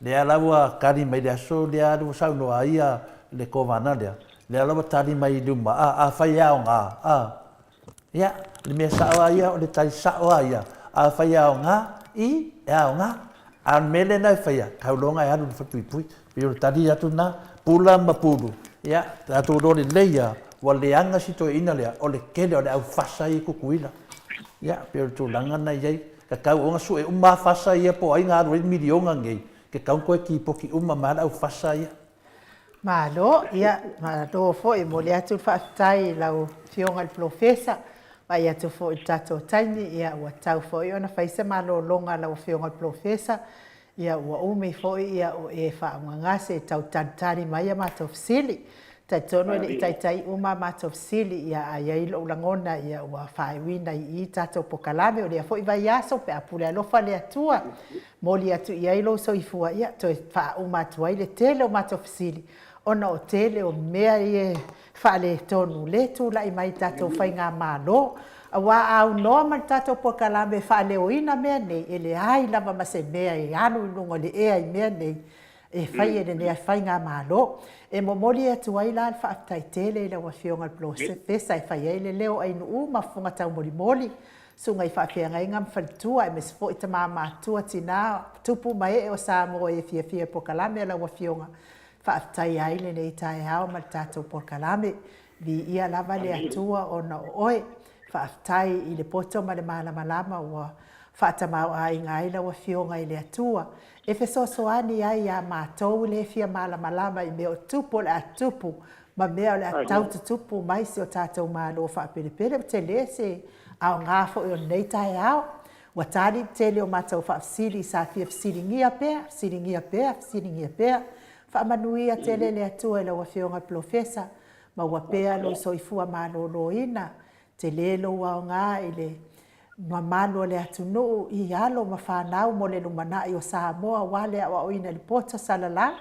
Lea la ua tali mai le aso lea ua saunoa ai ia le kovana lea, lea la ua tali mai i luma, a, afai e aoga, a, Ia, le mea sao lava ia, o le tali sao lava ia, afai e aoga, i, e aoga. A o le mea lena e faia, tauloga e alu i le falepuipui. Pei o le tali atu lena, pula ma pulu, ia, tatou iloa lelei lava, ua leaga si toeaina lea, o le tele o le au fasa ia i Tutuila. Ia, pei o le tulaga lena e i ai, tatau ona sue uma lava fasa ia po o ai na alu ai le miliona nei, tatau ona toe tipoti uma mai lava le au fasa ia. Malo, ia, malo foi, e momoli atu le faafetai i lau Afioga i le Polofesa, vaai atu foi i le tatou taimi, ia, ua tatau foi ona fai se malologa a lau Afioga i le Polofesa, ia, ua umi foi, ia, o e faaogagase e tau talitali mai a matou fesili. Talitonu e le i taitai uma a matou fesili, ia, a i ai lou lagona, ia, ua faaiuina i i tatou polokalame o lea foi vaiaso pe a pule alofa le Atua. Moli atu i ai lou soifua, ia, toe faauma atu ai le tele o matou fesili, ona o tele o mea ia e faaletonu le tulai mai i tatou faigamalo. Aua a aunoa ma le tatou polokalame e faaleoina mea nei, e leai lava ma se mea e alu i luga o le ea i mea nei e fai e lenei faigamalo. E momoli atu ai la le faafetai tele i lau Afioga i le Polofesa e fai ai le leo o Ainuu ma Fofoga Taumolimoli Susuga i faafeagaiga ma faletua aemaise foi tama matua, tina, tupu ma ee o Samoa e fiafia i polokalame a lau Afioga. Faafetaia ai lenei taeao ma le tatou polokalame. Viia lava le Atua ona o oe. Faafetai i le poto ma le malamalama ua Faatamaoaiga ai lau Afioga i le Atua, e fesoasoani ai iā matou le fia malamalama i mea o tupu o le a tutupu ma mea o le a tau tutupu mai si o tatou Malo faapelepele. Ua tele se aoga foi o lenei taeao. Ua tali le tele o matou faafesili sa fia fesiligia pea, fesiligia pea, fesiligia pea. Faamanuia tele le Atua i lau Afioga i le Polofesa, maua pea lou soifua maloloina. Tele lou aoga i le mamalu o le atunuu i alo ma fanau mo le lumanai o Samoa aua le aoaoina i le poto salalau.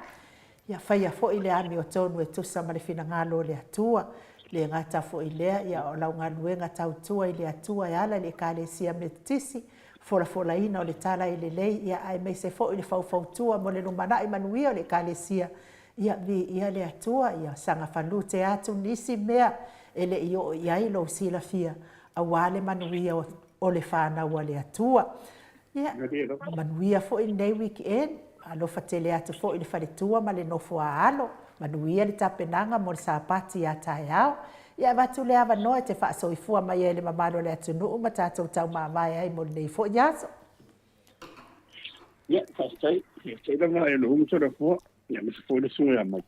Ia faia foi le amiotonu e tusa ma le finagalo o le Atua. Le gata foi i lea, ia o lau galuega tautua i le Atua e ala i le Ekalesia Metotisi, folafolaina o le tala e lelei, ia aemaise foi le faufautua mo le lumanai manuia o le Ekalesia. Ia viia le Atua, ia saga falute atu nisi mea e le i oo i ai lou silafia aua le manuia o le fanau a le Atua. Ia, manuia foi lenei weekend, alofa tele atu foi i le faletua ma le nofo a alo, manuia le tapenaga mo le Sapati a taeao. Ia avatu le avanoa e te faasoifua mai ai i le mamalu o le atunuu ma tatou taumavae ai mo lenei foi aso. Ia, faafetai. Faafetai lava e le umu Toleafoa, ia aemaise foi le susuga ia Mike.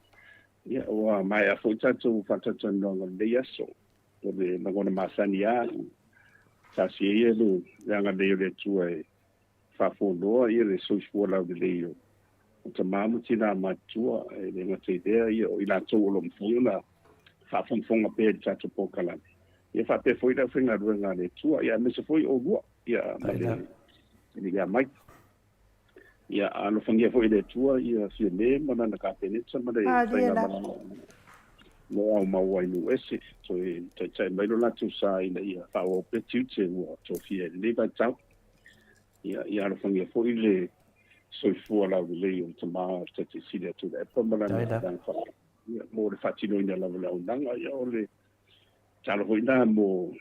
Ia, ua maea foi tatou faatalatalanoaga o lenei aso. O le lagona masani lava, taasia ia le agalelei o le Atua e faafualoa ia le soifua laulelei o tama ma tina matutua, e le gata i lea, ia o i latou o lo o mafai ona faafogafoga pea i le tatou polokalame, ia faapea foi le aufaigaluega a le Atua, ia aemaise foi oulua, ia ma le ia Mike. Ia alofagia foi e le Atua ia Fiame ma lana Kapeneta ma le faigamalaga o lo o maua i Nuuese, toe taitai mai lo latou sa ina ia faaauau pea tiute ua tofia i lenei vaitau. Ia, ia alofagia foi le soifua laulelei o le tama o le Taitai Sili a Tuilaepa ma lana vaega faa, ia, mo le faatinoina lava o le auaunaga. Ia, o le tatalo foi lena mo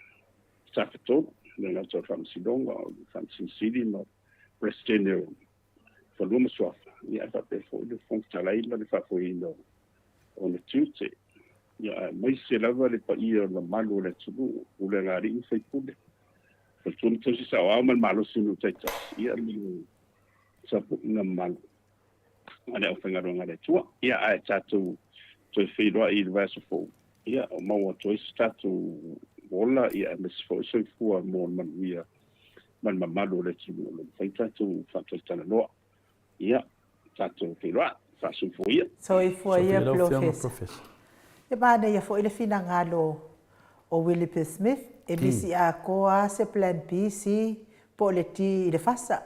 Tafatolu, le gata o le Faamasinoga, o le Faamasino Sili ma Peresetene o Fanua ma Suafa, ia ae faapea foi le Fofoga Fetalai ma le faafoeina o ona tiute. Ia aemaise lava le paia o le mamalu o le atunuu, pulega a alii ma faipule, faletua ma tausi saoao ma le malosi o nuu taitasi, ia ma le tapuaiga mamalu a le aufaigaluega a le Atua. Ia ae tatou toe feiloai i le vaiaso fou, ia o maua atu ai se tatou ola, ia aemaise foi soifua mo le manuia ma le mamalu o le atunuu o lo o mafai tatou faatalatalanoa. Ia, tatou feiloai, faasoifua ia. Soifua ia Polofesa. E manaia foi le finagalo o Willie P. Smith, e misi atoa lava se plan B, C po o le D i le fasa.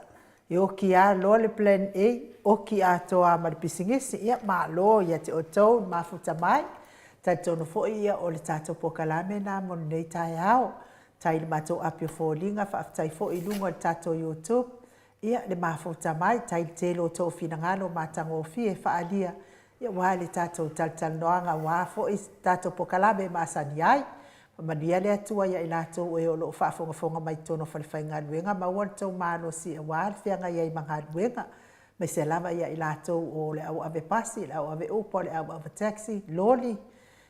E oki lava loa le plan A, oki atoa lava ma le pisinisi. Ia, malo ia te outou le mafuta mai. Talitonu foi ia o le tatou polokalame lena mo lenei taeao. Tai i le matou api o foliga, faafetai foi i luga o le tatou YouTube, ia le mafuta mai, tai le tele o tou finagalo matagofie faaalia, ia aua le tatou talatalanoaga aua foi tatou polokalame e masani ai. Faamanuia le Atua ia i latou e o lo o faafogafoga mai totonu o falefaigaluega, maua le tou malosi aua le feagai ai ma galuega, aemaise lava ia i latou o le au ave pasi, le au ave upa, le au ave taxi, loli,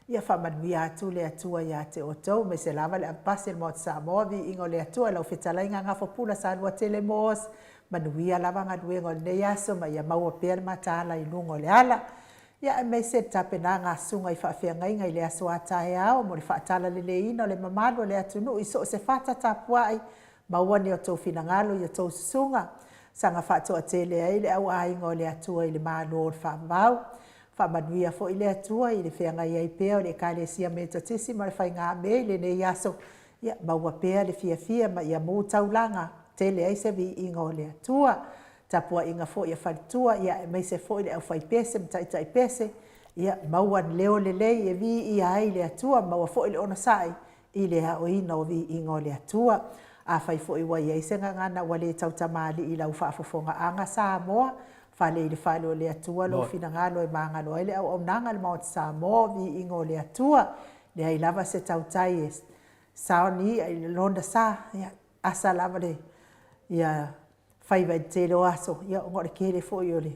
Ia faamanuia atu le Atua ia te outou, aemaise lava le avepasi o le Maota Samoa, viiga o le Atua i lau fetalaiga Gafapula Saluatele Moos, manuia lava galuega o lenei aso ma ia maua pea le mataala i luga o le ala. Ia aemaise le tapenaga a susuga i faafeagaiga i le aso a taeao mo le faatalaleleiina o le mamalu o le atunuu i so o se fata tapuai, maua ni outou finagalo i a outou susuga, saga faatoatele ai le au aiga o le Atua i le Malo o le Faavavau. Faamanuia foi le Atua i le feagai ai pea o le Ekalesia Metotisi ma le Faigamē i lenei aso, ia maua pea le fiafia ma ia mu taulaga tele ai se viiga o le Atua. Tapuaiga foi a faletua, ia aemaise foi le aufaipese ma taitaipese, ia maua le leo lelei e viia ai le Atua, maua foi le onosai i le aoina o viiga o le Atua. Afai foi ua i ai se gagana ua le tautamalii i lau faafofogaaga Samoa, fale i le fale o le Atua lou finagalo e magalo ai le auaunaga a le Maota Samoa o viiga o le Atua. Leai lava se tautai e saoni ia i lona sa, ia asa lava le ia faiva i le tele o aso, ia ona o le tele foi o le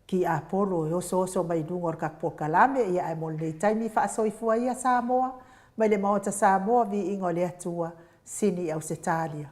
Tiapolo e osooso mai luga o le tatou polokalame, ia ae mo lenei taimi faasoifua ia Samoa mai le Maota Samoa, viiga o le Atua, sini i Ausetalia.